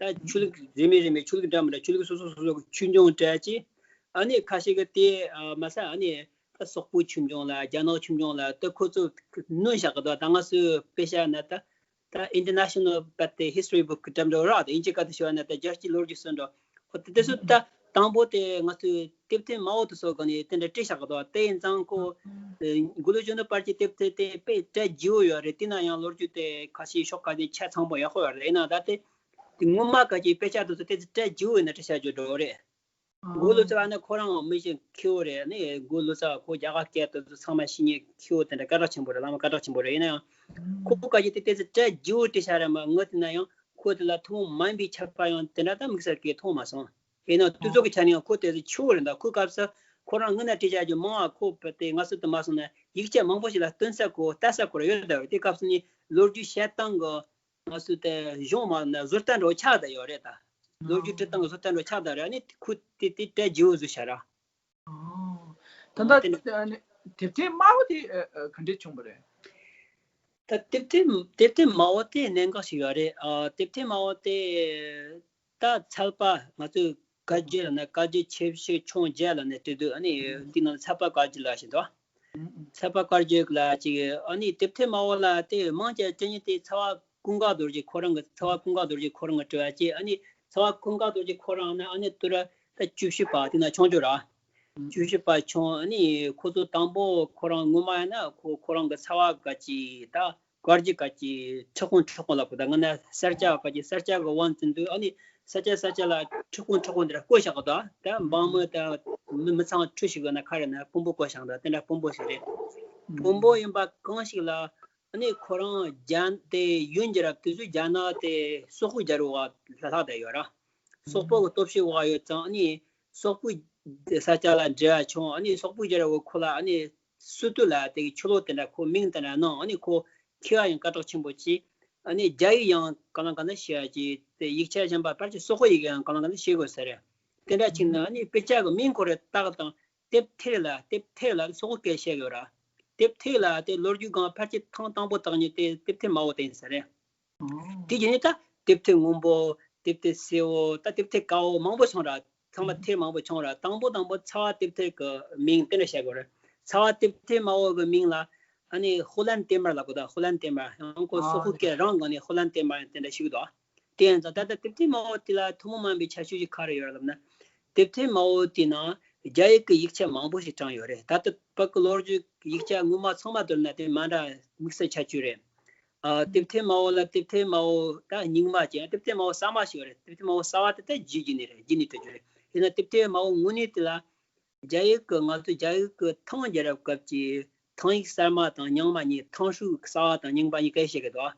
ད་ཆོས་ལུགས་རིས་མེད་རིས་མེད་ཆོས་ལུགས་འདྲ་མི་འདྲ་ཆོས་ལུགས་སོ་སོ་སོ་སོ་གི་ཆོས་འབྱུང་བྲི་ཡ་ཅིག་ཨ་ནི་ཁ་ཤས་ཀྱི་དེ་མ་ཟད་ཨ་ནི་ད་སོག་པོའི་ཆོས་འབྱུང་ལ་རྒྱ་ནག་ཆོས་འབྱུང་ལ་ད་ཁོ་ཚོ་སྣོན་བཞག་གི་འདུག་ད་ང་ཚོའི་དཔེ་ཆ་ན་ད། ད་International བ་དེ་History book གི་འགྲེམས་སྒྲོག་ར་དེ་དབྱིན་ཇི་སྐད་དུ་ཞུ་བ་ན་ད་རྒྱལ་སྤྱིའི་ལོ་རྒྱུས་སུ་འགྲོ། འོ་དེ་དེ་ཚོ་ད་དང་པོ་དེ་ང་ཚོའི་དེབ་ཐེར་དམར་པོ་དེ་ཚོ་ག་ནས་དེ་འདྲ་བྲིས་བཞག་གི་འདུག་དེ་ཡིན་ཙང་ཁོ་གུ་ལོ་གཞོན་ནུ་དཔལ་གྱི་དེབ་ཐེར་དེ་དཔེ་གྲ་རྒྱས་པོ་ཡོད་རེད། དེ་ན་ཡང་ལོ་རྒྱུས་དེ་ཁ་ཤས་ཕྱོགས་ཁ་ཤས་ཆ་ཚང་པོ་ཡག་པོ་ཡོད་རེད། ཡིན་ན་ད་དེ་དེ་སྔོན་མ་ག་གི་དཔེ་ཆ་དེ་ཚོ་དེ་ཚོ་གྲ་རྒྱས་པོ་ཡིན་ན་བྲིས་བཞག་རྒྱུ་འགྲོ་རེད། གུ་ལོ་ཙཱ་བ་ནི་ཁོ་རང་མི་ཞིག་མཁས་པོ་རེད། ནི་གུ་ལོ་ཙཱ་བ་ཁོ་རྒྱ་གར་སྐད་དེ་ཚོ་ཚང་མ་ཤེས་མཁན་མཁས་པོ་དེ་འདྲ་སྐད་གྲགས་ཆེན་པོ་རེད། བླ་མ་སྐད་གྲགས་ཆེན་པོ་རེད། ཡིན་ན་ཡང་ཁོ་བོ་ག་གི་དེ་ཏོག་ཙམ་གྲ་རྒྱས་པོ་བྲིས་བཞག་རེད་མ་ངོ་དེ་ན་ཡང་ཁོ་དེ་ལ་ཐུན་མོང་མ་ཡིན་པའི་ཁྱབ་པ་ཡང་དེ་འདྲ་ད་དམིགས་བསལ་གྱི་མཐོང་མ་སོང་། ཡིན་ན་དུས་ཚོད་ཀྱི་ཆ་ནས་ཡང་ཁོ་དེ་ཚོ་ཆེ་བོ་རེད། ད་ཁོའི་སྐབས་སུ་ཁོ་རང་སྔོན་ན་བྲིས་བཞག་རྒྱུ་མང་བ་ཁོ་དེ་ང་ཚོ་དུ་མ་སོང་ན་ཡིག་ཆ་མང་པོ་ཞིག་ལ་སྟོན་ས་ཁོ་ལྟ་ས་ཁོ་ར་ཡོད་ད་རེད། དེ་སྐབས་སུ་ནི་ལོ་རྒྱུས་བཤད་སྟངས་གི་ང་ཚོ་དེ་གཞུང་མ་ན་བཟོ་ལྟ་འགྲོ་ཆགས་བསྡད་ཡོད་རེད་ད། ལོ་རྒྱུས་འབྲི་སྟངས་བཟོ་ལྟ་འགྲོ་ཆགས་བསྡད་རེད། ཨ་ནི་ཁུ་དེ་དེ་གྲ་རྒྱས་པོ་བཟོས་བཞག་ར། ད་ལྟ་དེ་ནི་དེབ་ཐེར་དམར་པོ་དེ་ག་འདྲས་བྱུང་བ་རེད། ད་དེབ་ཐེར་དེབ་ཐེར་དམར་པོ་དེ་གནད་འགག་ཞིག་ཡོད་རེད། ཨ་དེབ་ཐེར་དམར་པོ་དེ་ད་ཚལ་པ་ང་ཚོས་བཀའ་བརྒྱུད་ལ་ན་བཀའ་བརྒྱུད་ཆེ་བཞི་ཆུང་བརྒྱད་ལ་ནས་བྲིས་དུས་ཨ་ནི་དེ་ནང་ཚལ་པ་བཀའ་བརྒྱུད་ལ་ཞིག་འདུག་ཚལ་པ་བཀའ་བརྒྱུད་ལ་ཅིག་ཨ་ནི་དེབ་ཐེར་དམར་པོ་ལ་དེ་མང་ཆེ་བ་བྲིས་མཁན་དེ་ཚལ་པ་ཀུན་དགའ་རྡོ་རྗེ་ཁོ་རང་གི་ཚལ་པ་ཀུན་དགའ་རྡོ་རྗེ་ཁོ་རང་གི་བྲིས་པ་ཅིག་ཨ་ནི་ཚལ་པ་ཀུན་དགའ་རྡོ་རྗེ་ཁོ་རང་ནི་ཨ་ནི་དུས་རབས་ད་བཅུ་བཞི་པ་དེ་ན་ཆུང་ཆུང་ར། བཅུ་བཞི་པ་བྱུང་ཨ་ནི་ཁོ་ཚོ་དང་པོ་ཁོ་རང་སྔོན་མ་ཡིན་ན་ཁོ་ཁོ་རང་གི་ཚལ་པ་ག་ཅིག་ད་བཀའ་བརྒྱུད་ག་ཅིག་ཁྲི་སྐོང་ཁྲི་སྐོང་ལབ་གོ་ད་ང་ན་སེར་སྐྱ་ག་ཅིག་སེར་སྐྱ་གི་དབང་བཙན་དུས་ཨ་ནི་ ས་ཆ་ས་ཆ་ལ་འཁྲུག་ཁུངས་འཁྲུག་ཁུངས་འདི་འདྲ་བཀོད་བཞག་གི་འདུག་ད་འབངས་མི་ད་མི་མི་ཚང་ཁྲུ་ཞིག་ཡོད་ན་ཁ་རེ་ན་དཔོན་པོ་བཀོད་བཞག་འདུག་དེ་འདྲ་དཔོན་པོ་ཞིག་རེད། དཔོན་པོ་ཡིན་པ་གང་ཞིག་ལ་ཨ་ནི་ཁོ་རང་རྒྱ་དེ་ཡུན་རྒྱལ་རབས་དུས་སུ་རྒྱ་ནག་དེ་སོག་པོའི་རྒྱལ་རབས་འོག་ལྷག་བསྡད་ཡོད་ར། སོག་པོ་གི་སྟོབས་ཤུགས་འོག་ཡོད་ཙང་ཨ་ནི་སོག་པོའི་ས་ཆ་ལ་འབྲེལ་བ་བྱུང་། ཨ་ནི་སོག་པོའི་རྒྱལ་རབས་འོག་ཁོ་ལ་ཨ་ནི་སི་ཏུ་ལ་དེ་གི་ཆོ་ལོ་དེ་འདྲ་ཁོ་མིང་དེ་འདྲ་གནང་། ཨ་ནི་ཁོ་མཁས་པ་ཡང་སྐད་གྲགས་ཆེན་པོ་ཅིག་ཨ་ནི་རྒྱ་ཡིག་ཡང་གང་ལ་གང་འཚམ་ཤེས་ཡ་ཅིག་དེ་ཡིག་ཆ་གཞན་པ་ཕལ་ཆེར་སོག་པོ་ཡིག་ཡང་གང་ལ་གང་འཚམ་ཤེས་དགོས་ས་རེད། དེ་འདྲ་ཅིག་ན་ཨ་ནི་དཔེ་ཆ་གི་མིང་ཁོ་རེ་བཏགས་དང་། དེབ་ཐེར་ལ་དེབ་ཐེར་ལ་སོག་པོ་སྐད་བཤད་ཡོད་ར། དེབ་ཐེར་ལ་དེ་ལོ་རྒྱུས་སྒང་ཕལ་ཆེར་ཐེངས་དང་པོ་བཏགས་མཁན་དེ་དེབ་ཐེར་མ་འོ་དེ་ཡིན་ས་རེད། དེ་རྗེས་ནས་ད་དེབ་ཐེར་སྔོན་པོ། དེབ་ཐེར་སེར་པོ། ད་དེབ་ཐེར་དཀར་པོ་མང་པོ་བྱུང་ར། ཚང་མ་ཐེར་མང་པོ་བྱུང་ར། དང་པོ་དང་པོ་ཚ་བ་དེབ་ཐེར་གི་མིང་དེ་འདྲ་བཤད་དགོས་རེད། ཚ་བ་དེབ་ཐེར་མ་འོ་གི་མིང་ལ་ཨ་ནི་ཧོ་ལན་ཏེ་མར་ལབ་དགོས། ད་ཧོ་ལན་ཏེ་མར་ཡང་ཁོ་སོག་པོ་སྐད་རང་གི་ནས་ཧོ་ལན་ཏེ་མར་དེ་འདྲ་ཞིག་འདུག་དེ་ཡིན་ཙང་ད་ལྟ་དེབ་ཐེར་མ་འོ་དེ་ལ་ཐུན་མོང་མ་ཡིན་པའི་ཁྱད་ཆོས་ཤིག་ག་རེ་ཡོད་རེད་ལབ་ན། དེབ་ཐེར་མ་འོ་དེའི་ནང་རྒྱ་ཡིག་གི་ཡིག་ཆ་མང་པོ་ཞིག་དྲངས་ཡོད་རེད། ད་ལྟ་བོད་ཀྱི་ལོ་རྒྱུས་ཡིག་ཆ་སྔོན་མ་ཚང་མ་བསྡུར་ན་དེ་མ་འདྲ་དམིགས་བསལ་ཁྱད་ཆོས་རེད། ཨ། དེབ་ཐེར་མ་འོ་ལ་དེབ་ཐེར་མ་འོ་ད་རྙིང་མ་ཅན། དེབ་ཐེར་མ་འོ་གསར་མ་ཞིག་ཡོད་རེད། དེབ་ཐེར་མ་འོ་གསར་བ་དེ་ད་རྒྱུད་རྒྱུད་ནས་རེད། རྒྱུད་ནས་བྲིས་རྒྱུ་རེད། ཡིན་ན་དེབ་ཐེར་མ་འོ་དངོས་གནས་དེ་ལ་རྒྱ་ཡིག་གི་ང་ཚོ་རྒྱ་ཡིག་གི་ཐང་རྒྱལ་རབས་སྐབས་ཀྱི་ཐང་ཡིག་གསར་མ་དང་རྙིང་མ་གཉིས། ཐང་ཧྲུའུ་གསར་བ་དང་རྙིང་པ་གཉིས་ཀ་བཤད་གི་འདུག་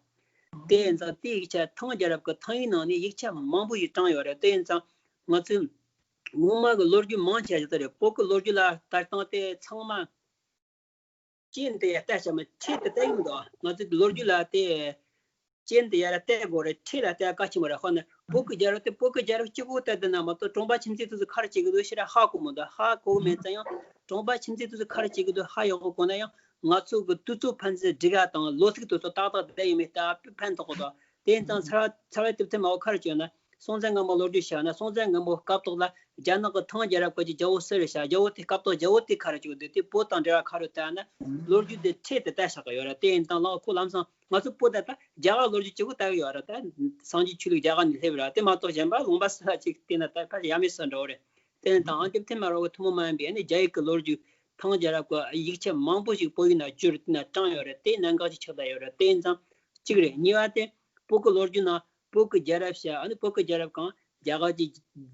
དེ་ཡིན་ཙང་དེའི་ཡིག་ཆ་ཐང་རྒྱལ་རབས་ཀྱི་ཐང་ཡིག་ནང་ནས་ཡིག་ཆ་མང་པོ་ཞིག་དྲངས་ཡོད་རེད། དེ་ཡིན་ཙང་ང་ཚོས་སྔོན་མ་གི་ལོ་རྒྱུས་མང་ཆེ་ཞིག་ད་རེད། བོད་ཀྱི་ལོ་རྒྱུས་ལ་ལྟ་སྟངས་དེ་ཚང་མ་སྤྱན་དེ་ཡར་ལྟ་བྱ་མ་འཁྲིས་དེ་ལྟ་ཡིན་འདུག་ང་ཚོས་ལོ་རྒྱུས་ལ་དེ་སྤྱན་དེ་ཡར་ལྟ་དགོས་རེད། འཁྲིས་ལ་ལྟ་གལ་ཆེན་པོ་རེད། ཧོ་ན་བོད་ཀྱི་རྒྱལ་རབས་དེ་བོད་ཀྱི་རྒྱལ་རབས་གཅིག་པོ་ལྟ་བསྡད་ན་མ་གཏོགས་གྲོང་པ་ཁྱིམ་མཚེས་དེ་ཚོ་ག་རེ་བྱེད་ཀྱི་འདུག་ཞེ་དྲག་ཧ་གོ་མི་འདུག་ཧ་གོ་མེད་ཙང་ཡང་གྲོང་པ་ཁྱིམ་མཚེས་དེ་ཚོ་ག་རེ་བྱེད་ཀྱི་འདུག་ཧ་ཡག་པོ་གོ་ན་ཡང་ང་ཚོ་གི་དུས་ཚོད་ཕན་ཚུན་སྒྲིག་ཡ་དང་ལོ་ཚིགས་དེ་ཚོ་ཏག་ཏག་བསྡད་ཡོད་མེད་ལྟ་ཕན་ཐོགས་གི་འདུག་དེ་ཡིན་ཙང་ཚ་བ་ཚ་བའི་དེབ་ཐེར་མ་འོ་ག་རེ་བྱས་ན། སྲོང་བཙན་སྒམ་པོ་ལོ་རྒྱུས་བཤད་ན་སྲོང་བཙན་སྒམ་པོ་སྐབས་ཐོག་ལ་རྒྱ་ནག་གི་ཐང་རྒྱལ་རབས་སྐབས་ཀྱི་རྒྱལ་པོ་སུ་རེད་བཤད། རྒྱལ་པོ་དེ་སྐབས་ཐོག་རྒྱལ་པོ་དེ་ག་རེ་བྱུང་འདུག་དེ་བོད་དང་འབྲེལ་བ་ག་རེ་ལྟ་ན་ལོ་རྒྱུས་དེ་འཁྲིས་དེ་ལྟ་བཞག་གི་ཡོད་རེད། དེ་ཡིན་ཙང་ལགས་ཁོ་ལམ་སང་ང་ཚོ་བོད་ད་ལྟ་རྒྱ་གར་ལོ་རྒྱུས་གཅིག་པུ་ལྟ་གི་ཡོད་རེད། ད་སངས་རྒྱས་ཆོས་ལུགས་རྒྱ་གར་ནས་སླེབས་རེད། དེ་མ་གཏོགས་གཞན་པ་ལུང་པ་སུ་ལ་ཅིག་བལྟས་ན་ད་ཕར་ཡ་མེད་སུ་འགྲོ་རེད། དེ་ཡིན་ཙང་དེབ་ཐེར་མ་འོ་གི་ཐུན་མོང་མ་ཡིན་པའི་ཨ་ནི་རྒྱ་ཡིག་གི་ལོ་རྒྱུས་ཐང་རྒྱལ་རབས་ཀྱི་ཡིག་ཆ་མང་པོ་ཞིག་བོད་ཡིག་ནང་བསྒྱུར་དེ་ན་དྲངས་ཡོད་རེད། དེ་གནད་འགག་ཅིག་ཆགས་བསྡད་ཡོད་རེད། དེ་ཡིན་ཙང་གཅིག་རེད། གཉིས་པ་དེ་བོད་ཀྱི་རྒྱལ་རབས་བཤད། ཨ་ནི་བོད་ཀྱི་རྒྱལ་རབས་གང་རྒྱ་གར་གྱི་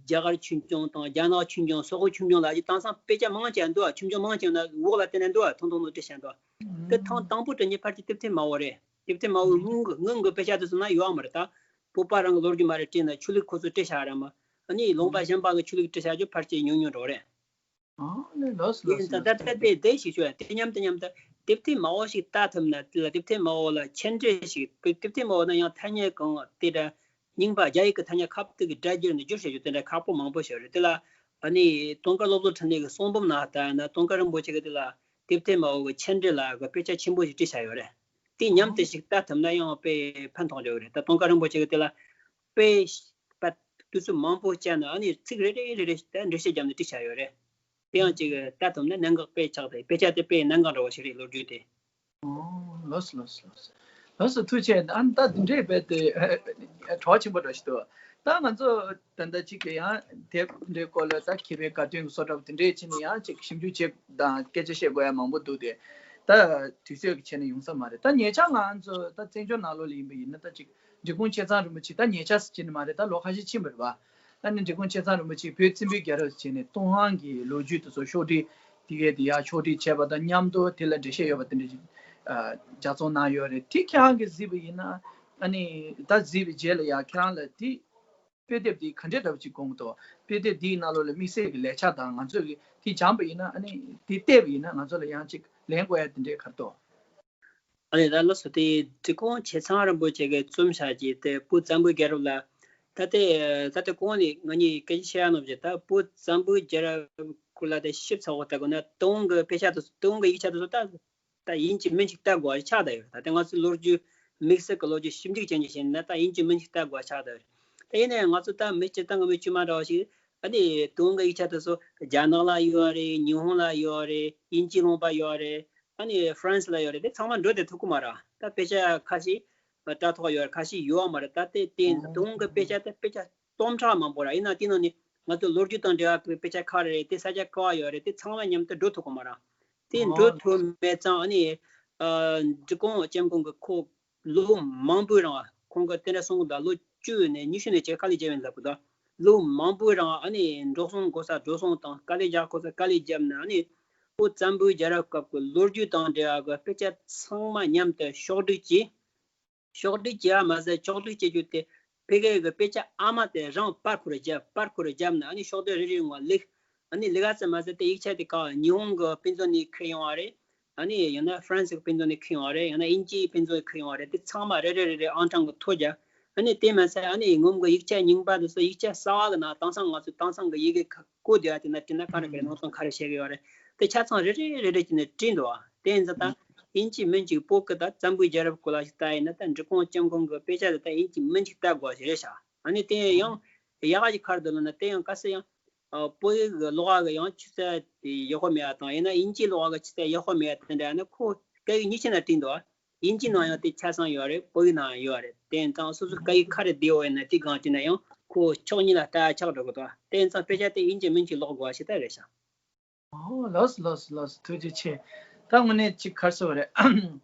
རྒྱ་གར་ཆོས་འབྱུང་དང་རྒྱ་ནག་ཆོས་འབྱུང་སོག་པོ་ཆོས་འབྱུང་ལ་ཅིག་དེང་སང་དཔེ་ཆ་མང་ཆེ་འདུག་ཆོས་འབྱུང་མང་ཆེ་ན་འོག་ལ་བལྟས་ན་འདུག་ཐུང་ཐུང་ནང་བྲིས་བཞག་འདུག་དེ་ཐེངས་དང་པོ་བྲིས་མཁན་ཕལ་ཆེར་དེབ་ཐེར་མ་འོ་རེད། དེབ་ཐེར་མ་འོ་སྔོན་གྱི་སྔོན་གྱི་དཔེ་ཆ་དེ་ཚོ་ན་ཡོད་མ་རེད། ད་བོད་པ་རང་གི་ལོ་རྒྱུས་མ་རེད་བྲིས་ན་ཆོས་ལུགས་ཁོ་ཚོས་བྲིས་བཞག་རེད་མ། ཨ་ནི་ལུང་པ་གཞན་པ་གི་ཆོས་ལུགས་བྲིས་བཞག་རྒྱུ་ཕལ་ཆེར་ཉུང་ཉུང་འགྲོ་རེད། ཨ་ལེ་ལོས་ལོས། ཡིན་ཙང་ད་ལྟ་དེ་དེ་ཞིག་ཞུ་ཡ་དེ་མཉམ་དུ་མཉམ་དུ་དེབ་ཐེར་མ་འོ་ཞིག་ལྟ་ཐུབ་ན་དེ་ལ་དེབ་ཐེར་མ་འོ་ལ་མཆན་འགྲེལ་ཞིག་དེབ་ཐེར་མ་འོ་ན་ཡང་ཐ་སྙད་གང་དེ་འདྲ་རྙིང་པ་རྒྱ་ཡིག་གི་ཐ་སྙད་ཁ་ཐུག་གི་སྒྲ་བསྒྱུར་ནས་བསྒྱུར་བྱ་རྒྱུ་དེ་འདྲ་ཁག་པོ་མང་པོ་ཞིག་རེད། དེ་ལ་ཨ་ནི་ཏུན་ཀར་སློབ་གཙོ་ཁྲིད་གནས་ཀྱི་གསུང་འབུམ་ནང་ལྟར་ན་ཏུན་ཀར་རིན་པོ་ཆེ་གི་དེ་ལ་དེབ་ཐེར་མ་འོ་གི་མཆན་འགྲེལ་ལ་གི་དཔེ་ཆ་ཆེན་པོ་ཞིག་བྲིས་བཞག་ཡོད་རེད། དེ་མཉམ་དུ་ཞིག་ལྟ་ཐུབ་ན་ཡང་དཔེ་ཕན་ཐོགས་འགྲོ་གི་རེད། ད་ཏུན་ཀར་རིན་པོ་ཆེ་གི་དེ་ལ་དཔེ་པ་དུས་ཚོད་མང་པོ་བསྐྱལ་ནས་ཨ་ནི་ཚིག་རེ་རེ་རེ་རེ་ད་འགྲེལ་བཤད་བརྒྱབ་ནས་བྲིས་བཞག་ཡོད་རེད། དེ་ཡང་ཅིག་ལྟ་ཐུབ་ན་གནད་འགག་དཔེ་ཆགས་ཏེ་དཔེ་ཆ་དེ་དཔེ་གནད་འགག་འདྲ་བོ་ཞིག་རེད། ལོ་རྒྱུས་དེ། ཨོ་ལགས་སོ་ལགས་སོ་ལགས་སོ། ལགས་སོ་ཐུགས་རྗེ་ཆེ། ཨ་ནི་ད་འདི་འདྲའི་རྦད་དེ་གྲོགས་ཆེན་པོ་འདྲ་ཞིག་འདུག་ད་ང་ཚོ་ད་ལྟ་ཅིག་གི་ཡང་དེབ་འདྲའི་སྐོར་ལ་ད་མཁས་པའི་བཀའ་དྲིན་གྱི་བཟོ་འདྲ་པོ་དེ་འདྲའི་ཆེད་ནས་ཡང་ཅིག་ཞིབ་འཇུག་བྱེད་དང་སྐད་ཆ་བཤད་དགོས་ཡ་མང་པོ་འདུག་དེ་ད་དུས་ཚོད་ཀྱི་ཆེད་ནས་ཡོང་ས་མ་རེད། ད་ཉེ་ཆར་ང་ཚོ་ད་བཙན་བྱོལ་ནང་ལོགས་ལ་ཡིན་པ་ཡིན་ན་ད་ཅིག་འབྲི་གུང་ཆེ་ཚང་རིན་པོ་ཆེ་ད་ཉེ་ཆར་ཟེར་གྱི་ནི་མ་རེད། ད་ལོ་ཁ་ཤས་ཕྱིན་པ་རེད་པ། ཨ་ནི་འབྲི་གུང་ཆེ་ཚང་རིན་པོ་ཆེས་བོད་བཙན་པོའི་རྒྱལ་རབས་ཟེར་ནས་ཏུན་ཧོང་གི་ལོ་རྒྱུས་དེ་ཚོ་ཕྱོགས་སྒྲིག་དེ་གའི་དེ་ཡར་ཕྱོགས་སྒྲིག་བྱས་པ་དང་མཉམ་དུ་དེ་ལ་འགྲེལ་བཤད་ཡོད་པ་དེ་འདྲ་ཞིག་ཨ་ལྗགས་རྩོམ་གནང་ཡོད་རེད། དེ་ཁྱེད་རང་གིས་གཟིགས་པ་ཡིན་ན་ཨ་ནི་ད་གཟིགས་པའི་རྗེས་ལ་ཡང་ཁྱེད་རང་ལ་དེ་དཔེ་དེབ་དེ་ག་འདྲས་འདྲ་པོ་ཅིག་དགོངས་འདུག་དཔེ་དེབ་དེའི་ནང་ལོགས་ལ་དམིགས་བསལ་གྱི་ལེགས་ཆ་དང་ང་ཚོས་ཀྱི་དེ་སྦྱངས་པ་ཡིན་ན་ཨ་ནི་དེ་བལྟས་པ་ཡིན་ན་ང་ཚོ་ལ་ཡང་ཅིག་ལེན་དགོས་ཡ་དེ་འདྲས་ག་རེ་འདུག་ཨ་ལས་ད་ལགས་སོ། དེ་འབྲི་གུང་ཆེ་ཚང་རིན་པོ་ཆེ་གིས་རྩོམ་བཞག་གི་དེ་བོད་བཙན་པོའི་རྒྱལ་རབས་ལ། ད་ལྟའི་ད་ལྟའི་གོང་ནས་ང་གཉིས་སྐད་ཆ་བཤད་ཡ་ནོར་བྱས། ད་བོད་བཙན་པོའི་རྒྱལ་རབས་སྐོར་ལ་དེ་ཞིབ་ཚགས་པོ་ལྟ་དགོས་ན་ཏུན་ཧོང་གི་དཔེ་ཆ་དེ་ཚོ་ཏུན་ཧོང་གི་ཡིག་ཆ་དེ་ཚོ་ད་ད་ཡིན་གཅིག་མིན་གཅིག་ལྟ་དགོས་པ་ཆགས་བསྡད་ཡོད། ད་ལྟ་ང་ཚོའི་ལོ་རྒྱུས་དམིགས་བསལ་གྱི་ལོ་རྒྱུས་ཞིབ་འཇུག་བྱེད་མཁན་ཞིག་ཡིན་ན་ད་ཡིན་གཅིག་མིན་གཅིག་ལྟ་དགོས་པ་ཆགས་བསྡད་ཡོད། ད་ཡིན་ན་ཡང་ང་ཚོ་ད་མི་སྤྱིར་བཏང་གི་མི་དཀྱུས་མ་འདྲ་བ་ཞིག་ཨ་ནི་ཏུན་ཧོང་གི་ཡིག་ཆ་དེ་ཚོ་རྒྱ་ནག་ལ་ཡོད་རེད། ཉི་ཧོང་ལ་ཡོད་རེད། དབྱིན་ཇིའི་ལུང་པ་ཡོད་རེད། ཨ་ནི་ཧྥ་རན་སི་ལ་ཡོད་རེད། དེ་ཚང་མ་འགྲོ་བསྡད་ཐུབ་ཀྱི་མ་རེད། ད་དཔེ་ཆ་ཁ་ཤས་དྲ་ཐོག་ཡོད་རེད། ཁ་ཤས་ཡོད་མ་རེད། ད་དེ་དེ་ཏུན་ཧོང་གི་དཔེ་ཆ་དེ་དཔེ་ཆ་སྟོང་ཕྲག་མང་པོ་རེད། ཡིན་ན་དེ་ནང་ནས་ང་ཚོ་ལོ་རྒྱུས་དང་འབྲེལ་བ་དཔེ་ཆ་ག་རེ་རེད། དེ་ས་ཆ་ག་པར་ཡོད་རེད། དེ་ཚང་མ་མཉམ་དུ་འགྲོ་ཐུབ་ཀྱི་མ་རེད། དེ་འགྲོ་ཐུབ་མེད་ཙང་ཨ་ནི་འབྲི་གུང་སྐྱབས་མགོན་གྱིས་ཁོ་ལོ་མང་པོའི་རིང་ཁོང་གིས་དེ་འདྲ་གསུང་གི་འདུག་ལོ་བཅུ་ནས་ཉི་ཤུ་ནས་བྱས་དཀའ་ལས་བརྒྱབ་ཡིན་ལབ་གི་འདུག་ལོ་མང་པོའི་རིང་ཨ་ནི་འགྲོ་སོང་དགོས་ས་འགྲོ་སོང་དང་དཀའ་ལས་རྒྱག་དགོས་ས་དཀའ་ལས་བརྒྱབ་ནས། ཨ་ནི་ཨོ་བཙན་པོའི་རྒྱལ་རབས་སྐབས་ཀྱི་ལོ་རྒྱུས་དང་འབྲེལ་བ་གི་དཔེ་ཆ་ཚང་མ་མཉམ་དུ་ཕྱོགས་བསྒྲིགས་ཀྱིས། ཕྱོགས་བསྒྲིགས་བྱས་པ་མ་ཟད། ཕྱོགས་བསྒྲིགས་བྱེད་རྒྱུ་དེ་ཕ་གི་གི་དཔེ་ཆ་ཨ་མ་དེ་རང་པར་སྐོར་བརྒྱབ། པར་སྐོར་བརྒྱབ་ནས་ཨ་ནི་ཕྱོགས་སྒྲིག་རེ་རེ་ངོ་བླུགས། ཨ་ནི་བླུགས་ཚར་མ་ཟད་དེ་ཡིག་ཆ་དེ་ག་ཉི་ཧོང་གི་དཔེ་མཛོད་ནས་ཁུར་ཡོང་བ་རེད། ཨ་ནི་ཡང་ན་ཧྥ་རན་སི་གི་དཔེ་མཛོད་ནས་ཁུར་ཡོང་བ་རེད། ཡང་ན་དབྱིན་ཇིའི་དཔེ་མཛོད་ནས་ཁུར་ཡོང་བ་རེད། དེ་ཚང་མ་རེ་རེ་རེ་རེ་ཨང་གྲངས་ཀྱི་ཐོ་རྒྱབ། ཨ་ནི་དེ་མ་ཟད་ཨ་ནི་ངོམ་གི་ཡིག་ཆ་རྙིང་པ་དེ་ཚོ། ཡིག་ཆ་གསར་པ་གི་ནང་དེང་སང་ང་ཚོས་དེང་སང་གི་ཡི་གེ་ཁ་བཀོད་བསྡད་ཡ་དེ་ན་དེ་ན་ག་རེ་ག་རེ་ནང་དོན་ག་རེ་བཤད་གི་ཡོད་རེད། དེ་ཆ་ཚང་རེ་རེ་རེ་རེ་བྱས་ནས་བྲིས་འདུག་བ། དེ་ཡིན་ཙང་ད་དབྱིན་ཇི་མིན་གཅིག་བོད་ཀྱི་ད་བཙན་པོའི་རྒྱལ་རབས་སྐོར་ལ་ཞིག་ལྟ་ཡིན་ན། ད་འབྲི་གུང་སྐྱབས་མགོན་གྱི་དཔེ་ཆ་དེ་ད་དབྱིན་ཇི་མིན་གཅིག་ལྟ་དགོས་ཞིག་རེད་ཤག་ཨ་ནི་དེ་ཡང་ཡག་ག་ཅིག་ག་རེ་འདུག་ལབ་ན། དེ་ཡང་གལ་སྲིད་ཡང་ཨ་བོད་ཡིག་གི་ཀློག་ཡ་གི་ཡང་ཆུ་ཚད་དེ་ཡག་པོ་མེད་པ་དང་། ཡང་ན་དབྱིན་ཇི་ཀློག་ཡ་གི་ཆུ་ཚད་ཡག་པོ་མེད་པ་དེ་འདྲ་ཡིན་ན། ཁོ་སྐད་ཡིག་གཉིས་ཆ་ནང་བྲིས་འདུག་བ། དབྱིན་ཇི་ནང་ཡང་དེ་ཆ་ཚང་ཡོད་རེད། བོད་ཡིག་ནང་ཡང་ཡོད་རེད། དེ་ཡིན་ཙང་སོ་སོའི་སྐད་ཡིག་ག་རེ་བདེ་བོ་ཡིན་ན་དེ་སྒང་བྱས་ན་ཡང་ཁོ་ཕྱོགས་གཉིས་ལ་ལྟ་ཡ་ཆགས་འགྲོ་གི་འདུག་དེ་ཡིན་ཙང་དཔེ་ཆ་དེ་དབྱིན་ཇི་མིན་གཅིག་ཀློག་དགོས་པ་ཞིག་ད་རེད་ཤག་ཨོ་ལགས་སོ་ལགས་སོ་ལགས་སོ། ཐུགས་རྗེ་ཆེ། ད་དངོས་གནས་ཅིག་ག་རེ་ཟེར་བ་རེད།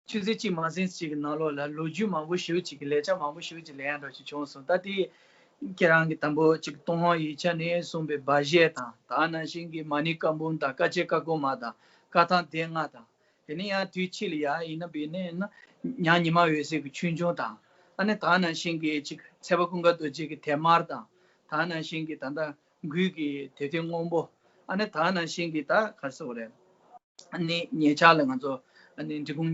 ཆུ་ཚོད་གཅིག་མ་ཟིན་ཅིག་གི་ནང་ལོགས་ལ་ལོ་རྒྱུས་མང་པོ་ཞེ་པོ་ཅིག་གི་ལས་བྱ་མང་པོ་ཞེ་པོ་ཅིག་ལས་ཡ་འདྲ་ཅིག་བྱུང་སོང་། ད་དེ་ཁྱེད་རང་གིས་དང་པོ་ཅིག་ཏུན་ཧོང་ཡིག་ཆ་ནས་གསུངས་པའི་སྦ་བཞེད་དང་། ད་ནང་བཞིན་གྱི་མ་ཎི་བཀའ་འབུམ་དང་། དཀའ་སྤྱད་བཀའ་དགོངས་མ་དང་། བཀའ་ཐང་སྡེ་ལྔ་དང་། དེ་ནས་ཡང་དུས་ཕྱིས་ལ་ཡ་ཡིན་ན་བས་ནས་ན་ཉང་ཉི་མ་འོད་ཟེར་གྱི་ཆོས་འབྱུང་དང་། ཨ་ནི་ད་ནང་བཞིན་གྱི་ཅིག་ཚལ་པ་ཀུན་དགའ་རྡོ་རྗེ་གི་དེབ་དམར་དང་། ད་ནང་བཞིན་གྱི་ད་ལྟ་འགུལ་གྱི་དེབ་ཐེར་སྔོན་པོ། ཨ་ནི་ད་ནང་བཞིན་གྱི་ད་ག་རེ་ཟེར་དགོས་རེད། ཨ་ནི་ཉེ་ཆར་ལ་ང་ཚོ་ཨ་ནི་འབྲི་གུང་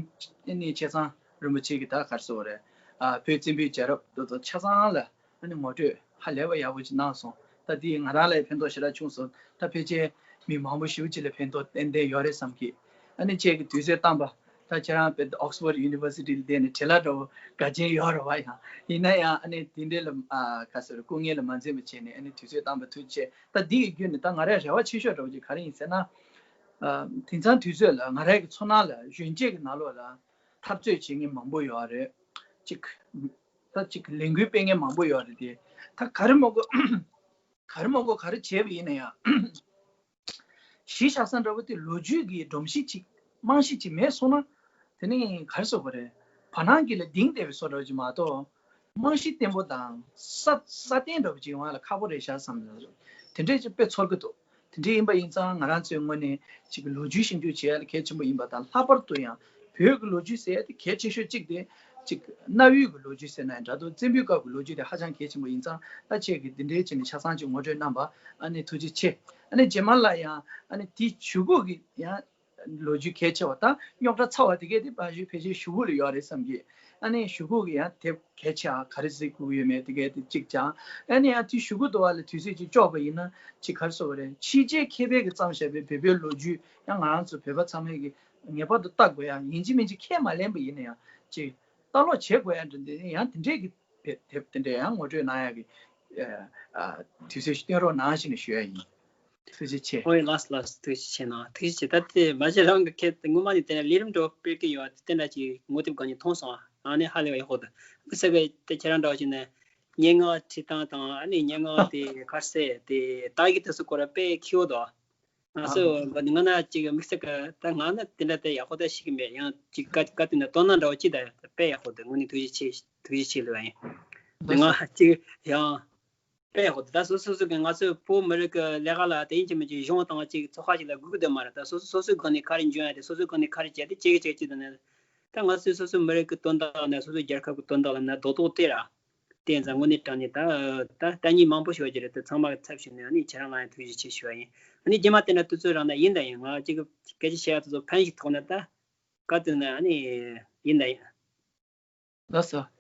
ཨ་ནི་ཆེ་ཚང་རིན་པོ་ཆེ་གི་ད་ག་རེ་ཟེར་དགོས་རེད། ཨ་བོད་བཙན་པོའི་རྒྱལ་རབས་འདི་ཚོ་ཆ་ཚང་ལ་ཨ་ནི་ངོ་སྤྲོད་ཧ་ལས་པ་ཡག་པོ་ཅིག་གནང་སོང་། ད་འདི་ང་རང་ལ་ཕན་ཐོགས་ཞེ་དྲག་བྱུང་སོང་། ད་ཕལ་ཆེར་མི་མང་པོ་ཞེ་པོ་ཅིག་ལ་ཕན་ཐོགས་ཏན་ཏན་ཡོད་རེད་བསམ་གི། ཨ་ནི་ཁྱེད་ཀྱིས་དུས་ཚོད་བཏང་པ། ད་ཁྱེད་རང་དཔེ་Oxford University ལ་བསྡད་ནས་བྲེལ་བ་འདྲ་བོ་འགལ་རྐྱེན་ཡོད་རེད་བ། ཡང་ཡིན་ན་ཡང་ཨ་ནི་དེ་འདྲའི་ལ་ཨ་ག་ཟེར་སྐུ་ངལ་ལ་མ་འཛེམས་པ་བྱས་ནས་ཨ་ནི་དུས་ཚོད་བཏང་པ་ཐུགས་རྗེ་ཆེ། ད་འདི་ཡི་བརྒྱུད་ནས་ད་ང་རའི་རེ་བ་ཆེ་ཤོས་འདྲ་བོ་ཅིག་ག་རེ་ཡིན་ཟེར་ན། ཨ་དེང་སང་དུས་ཚོད་ལ་ང་རའི་གི་ཚོར་སྣང་ལ་གཞོན་སྐྱེས་ཀྱི་ནང་ལོགས་ལ་འཐབ་རྩོད་བྱེད་མཁན་མང་པོ་ཡོད་རེད། ཅིག་ད་ཅིག་ལས་འགུལ་སྤེལ་མཁན་མང་པོ་ཡོད་རེད་དེ། ད་ག་རེ་མ་དགོས་ག་རེ་མ་དགོས་ག་རེ་བྱས་པ་ཡིན་ན་ཡང་། གཞི་བཞག་ས་འདྲ་བོ་དེ་ལོ་རྒྱུས་ཀྱི་སྒྲོམ་གཞི་ཅིག་རྨང་གཞི་ཅིག་མེད་སོང་ན། དེ་ནི་ག་རེ་ཟེར་དགོས་རེད། བར་སྣང་གི་ལ་ལྡིང་བསྡད་པའི་བཟོ་འདྲ་བོ་ཅིག་མ་གཏོགས། རྨང་གཞི་བརྟན་པོ་དང་ས་ས་བརྟན་འདྲ་བོ་ཅིག་ཡོང་ཡ་ལ་ཁག་པོ་རེད་ཤག་བསམ་ཡོད། དེ་འདྲས་ཅིག་དཔེ་ཚོར་གི་འདུག་དེ་འདྲས་ཡིན་པ་ཡིན་ཙང་ང་རང་ཚོའི་ངོས་ནས་ཅིག་ལོ་རྒྱུས་ཞིབ་འཇུག་བྱེད་ཡ་ལ་གལ་ཆེན་པོ་ཡིན་པ་དང་། ལྷག་པར་དུ་ཡང་བོད་ཀྱི་ལོ་རྒྱུས་ཟེར་ཡ་དེ་གལ་ཆེ་ཤོས་གཅིག་དེ་ཅིག་གནའ་བོའི་གི་ལོ་རྒྱུས་ཟེར་ན་ཡང་འདྲ་འདུག་བཙན་པོའི་སྐབས་ཀྱི་ལོ་རྒྱུས་དེ་ཧ་ཅང་གལ་ཆེན་པོ་ཡིན་ཙང་། ད་ཁྱེད་ཀྱིས་འདི་འདྲའི་བྱས་ནས་ཆ་ཚང་ཅིག་ངོ་སྤྲོད་གནང་པ་ཨ་ནི་ཐུགས་རྗེ་ཆེ། ཨ་ནི་རྗེས་མ་ལ་ཡང་ཨ་ནི་དེའི་གཞུག་གུ་གི་ཡང་ལོ་རྒྱུས་གལ་ཆེ་བ་དང་རྙོག་དྲ་ཚ་བ་དེ་གས་དེ་ཕལ་ཆེར་ཕལ་ཆེར་གཞུག་གུ་ལ་ཡོད་རེད་བསམ་གི། ཨ་ནི་གཞུག་གུ་གི་ཡང་དེབ་གལ་ཆེ་བ་ག་རེ་གཟིགས་དགོས་ཀྱི་ཡོད་མེད་དེ་གས་དེ་གཅིག་ཀྱང་། ཨ་ནི་ཡང་དེ་གཞུག་གུ་དུ་བ་ལ་དུས་ཚོད་ཅིག་གཅོག་པ་ཡིན་ན་ཅིག་ག་རེ་ཟེར་དགོས་རེད། ཕྱི་རྒྱལ་མཁས་པས་ཀྱིས་བརྩམས་བཞག་པའི་བོད་པའི་ལོ་རྒྱུས་ཡང་ང་རང་ཚོ་བོད་པ་ཚང་མས་ཀྱིས་ངེས་པར་དུ་ལྟ་དགོས་ཡ། ཡིན་གཅིག་མིན་གཅིག་ཁས་མ་ལེན་པ་ཡིན་ན་ཡང་ཅིག་ལྟ་ཀློག་བྱེད་དགོས་ཡ་འདྲ་འདི་ཡང་དེ་འདྲས་ཀྱི་དེབ་དེ་འདྲས་ཡང་ངོ་སྤྲོད་གནང་ཡ་གི་ཨ་ཨ་དུས་ཚོད་ཞིག་བཏོན་རོགས་གནང་ཞེས་ནས་ཞུ་ཡ་ཡིན། ཐུགས་རྗེ་ཆེ། ཨོའི་ལགས་ལགས། ཐུགས་རྗེ་ཆེ་གནང་། ཐུགས་རྗེ་ཆེ། ད་དེ་མ་གཞི་རང་གི་ཁྱེད་དེ་སྔོན་མ་ནས་དེ་ལས་རིམ་འགྲོ་སྤེལ་གི་ཡོད་དེ་འདྲ་ཅིག་ངོ་དེབ་སྒང་ནས་མཐོང་སོང་། ཨ་ནི་ཧ་ལས་པ་ཡག་པོ་འདུག་དམིགས་བསལ་གི་དེ་ཁྱེད་རང་འདྲ་བ་ཅིག་ནས་སྙན་ངག་བྲིས་སྟངས་དང་། ཨ་ནི་སྙན་ངག་དེ་ག་རེ་ཟེར་དེ་དག་ཡིག་དེ་ཚོ་སྐོར་ལ་དཔེ་མཁས་པོ་འདུག་ང་ཚོ་ང་ན་ཅིག་དམིགས་བསལ་གི་ད་ང་ན་དེ་འདྲ་དེ་ཡག་པོ་ད་ཤེས་ཀྱི་མེད། ཡང་ཅིག་བཀའ་བཀའ་བསྟན་ནས་དོ་སྣང་འདྲ་བ་ཅིག་ད་དཔེ་ཡག་པོ་འདུག་དངོས་གནས་ཐུགས་རྗེ་ཆེ། ཐུགས་རྗེ་ཆེ་ལབ་ཡ་ཡིན། ང་ཅིག་ཡང་དཔེ་ཡག་པོ་འདུག་ད་སོ་སོ་སོ་གི་ང་ཚོའི་བོད་མི་རིགས་ཀྱི་ལས་ཀ་ལ་དེ་ཡིན་གཅིག་མིན་གཅིག་གཞུང་དང་གཅིག་ཚོགས་ཁག་ཅིག་ལ་དགོས་ཀྱི་འདུག་མ་རེད། ད་སོ་སོ་སོ་སོའི་སྒང་ནས་ག་རེ་འཇོན་ཡ་དེ། སོ་སོའི་སྒང་ནས་ག་རེ་བྱས་ཏེ་བྱེད་ཀྱི་བྱེད་ཀྱི་འདུག་ན། ད་ང་ཚོས་སོ་སོའི་མི་རིགས་ཀྱི་དོན་དག་ལ་ན། སོ་སོའི་རྒྱལ་ཁབ་ཀྱི་དོན་དག་ལ་ན་རྡོག་རྡོག་སྟེར་ར། དེ་ཡིན་ཙང་དངོས་གནས་དྲང་གནས་ད་ད་ལྟ་ཉིད་མང་པོ་ཞུ་རྒྱུ་རེད། ད་ཚང་མ་གི་ཚབ་ཞུས་ནས་ཨ་ནི་ཁྱེད་རང་ལ་ཡང་ཐུགས་རྗེ་ཆེ་ཞུ་བ་ཡིན། ཨ་ནི་རྗེས་མ་དེ་འདྲ་དུས་ཚོད་རག་ན་ཡིན་ད་ཡིན། ང་གཅིག་གི་སྐད་ཆ་བཤད་ཡ་དེ་ཚོ་ཕན་ཞིག་ཐོགས་ན་ད། བཀའ་བསྟན་ན་ཨ་ནི་ཡིན་ད་ཡིན། ལགས་སོ།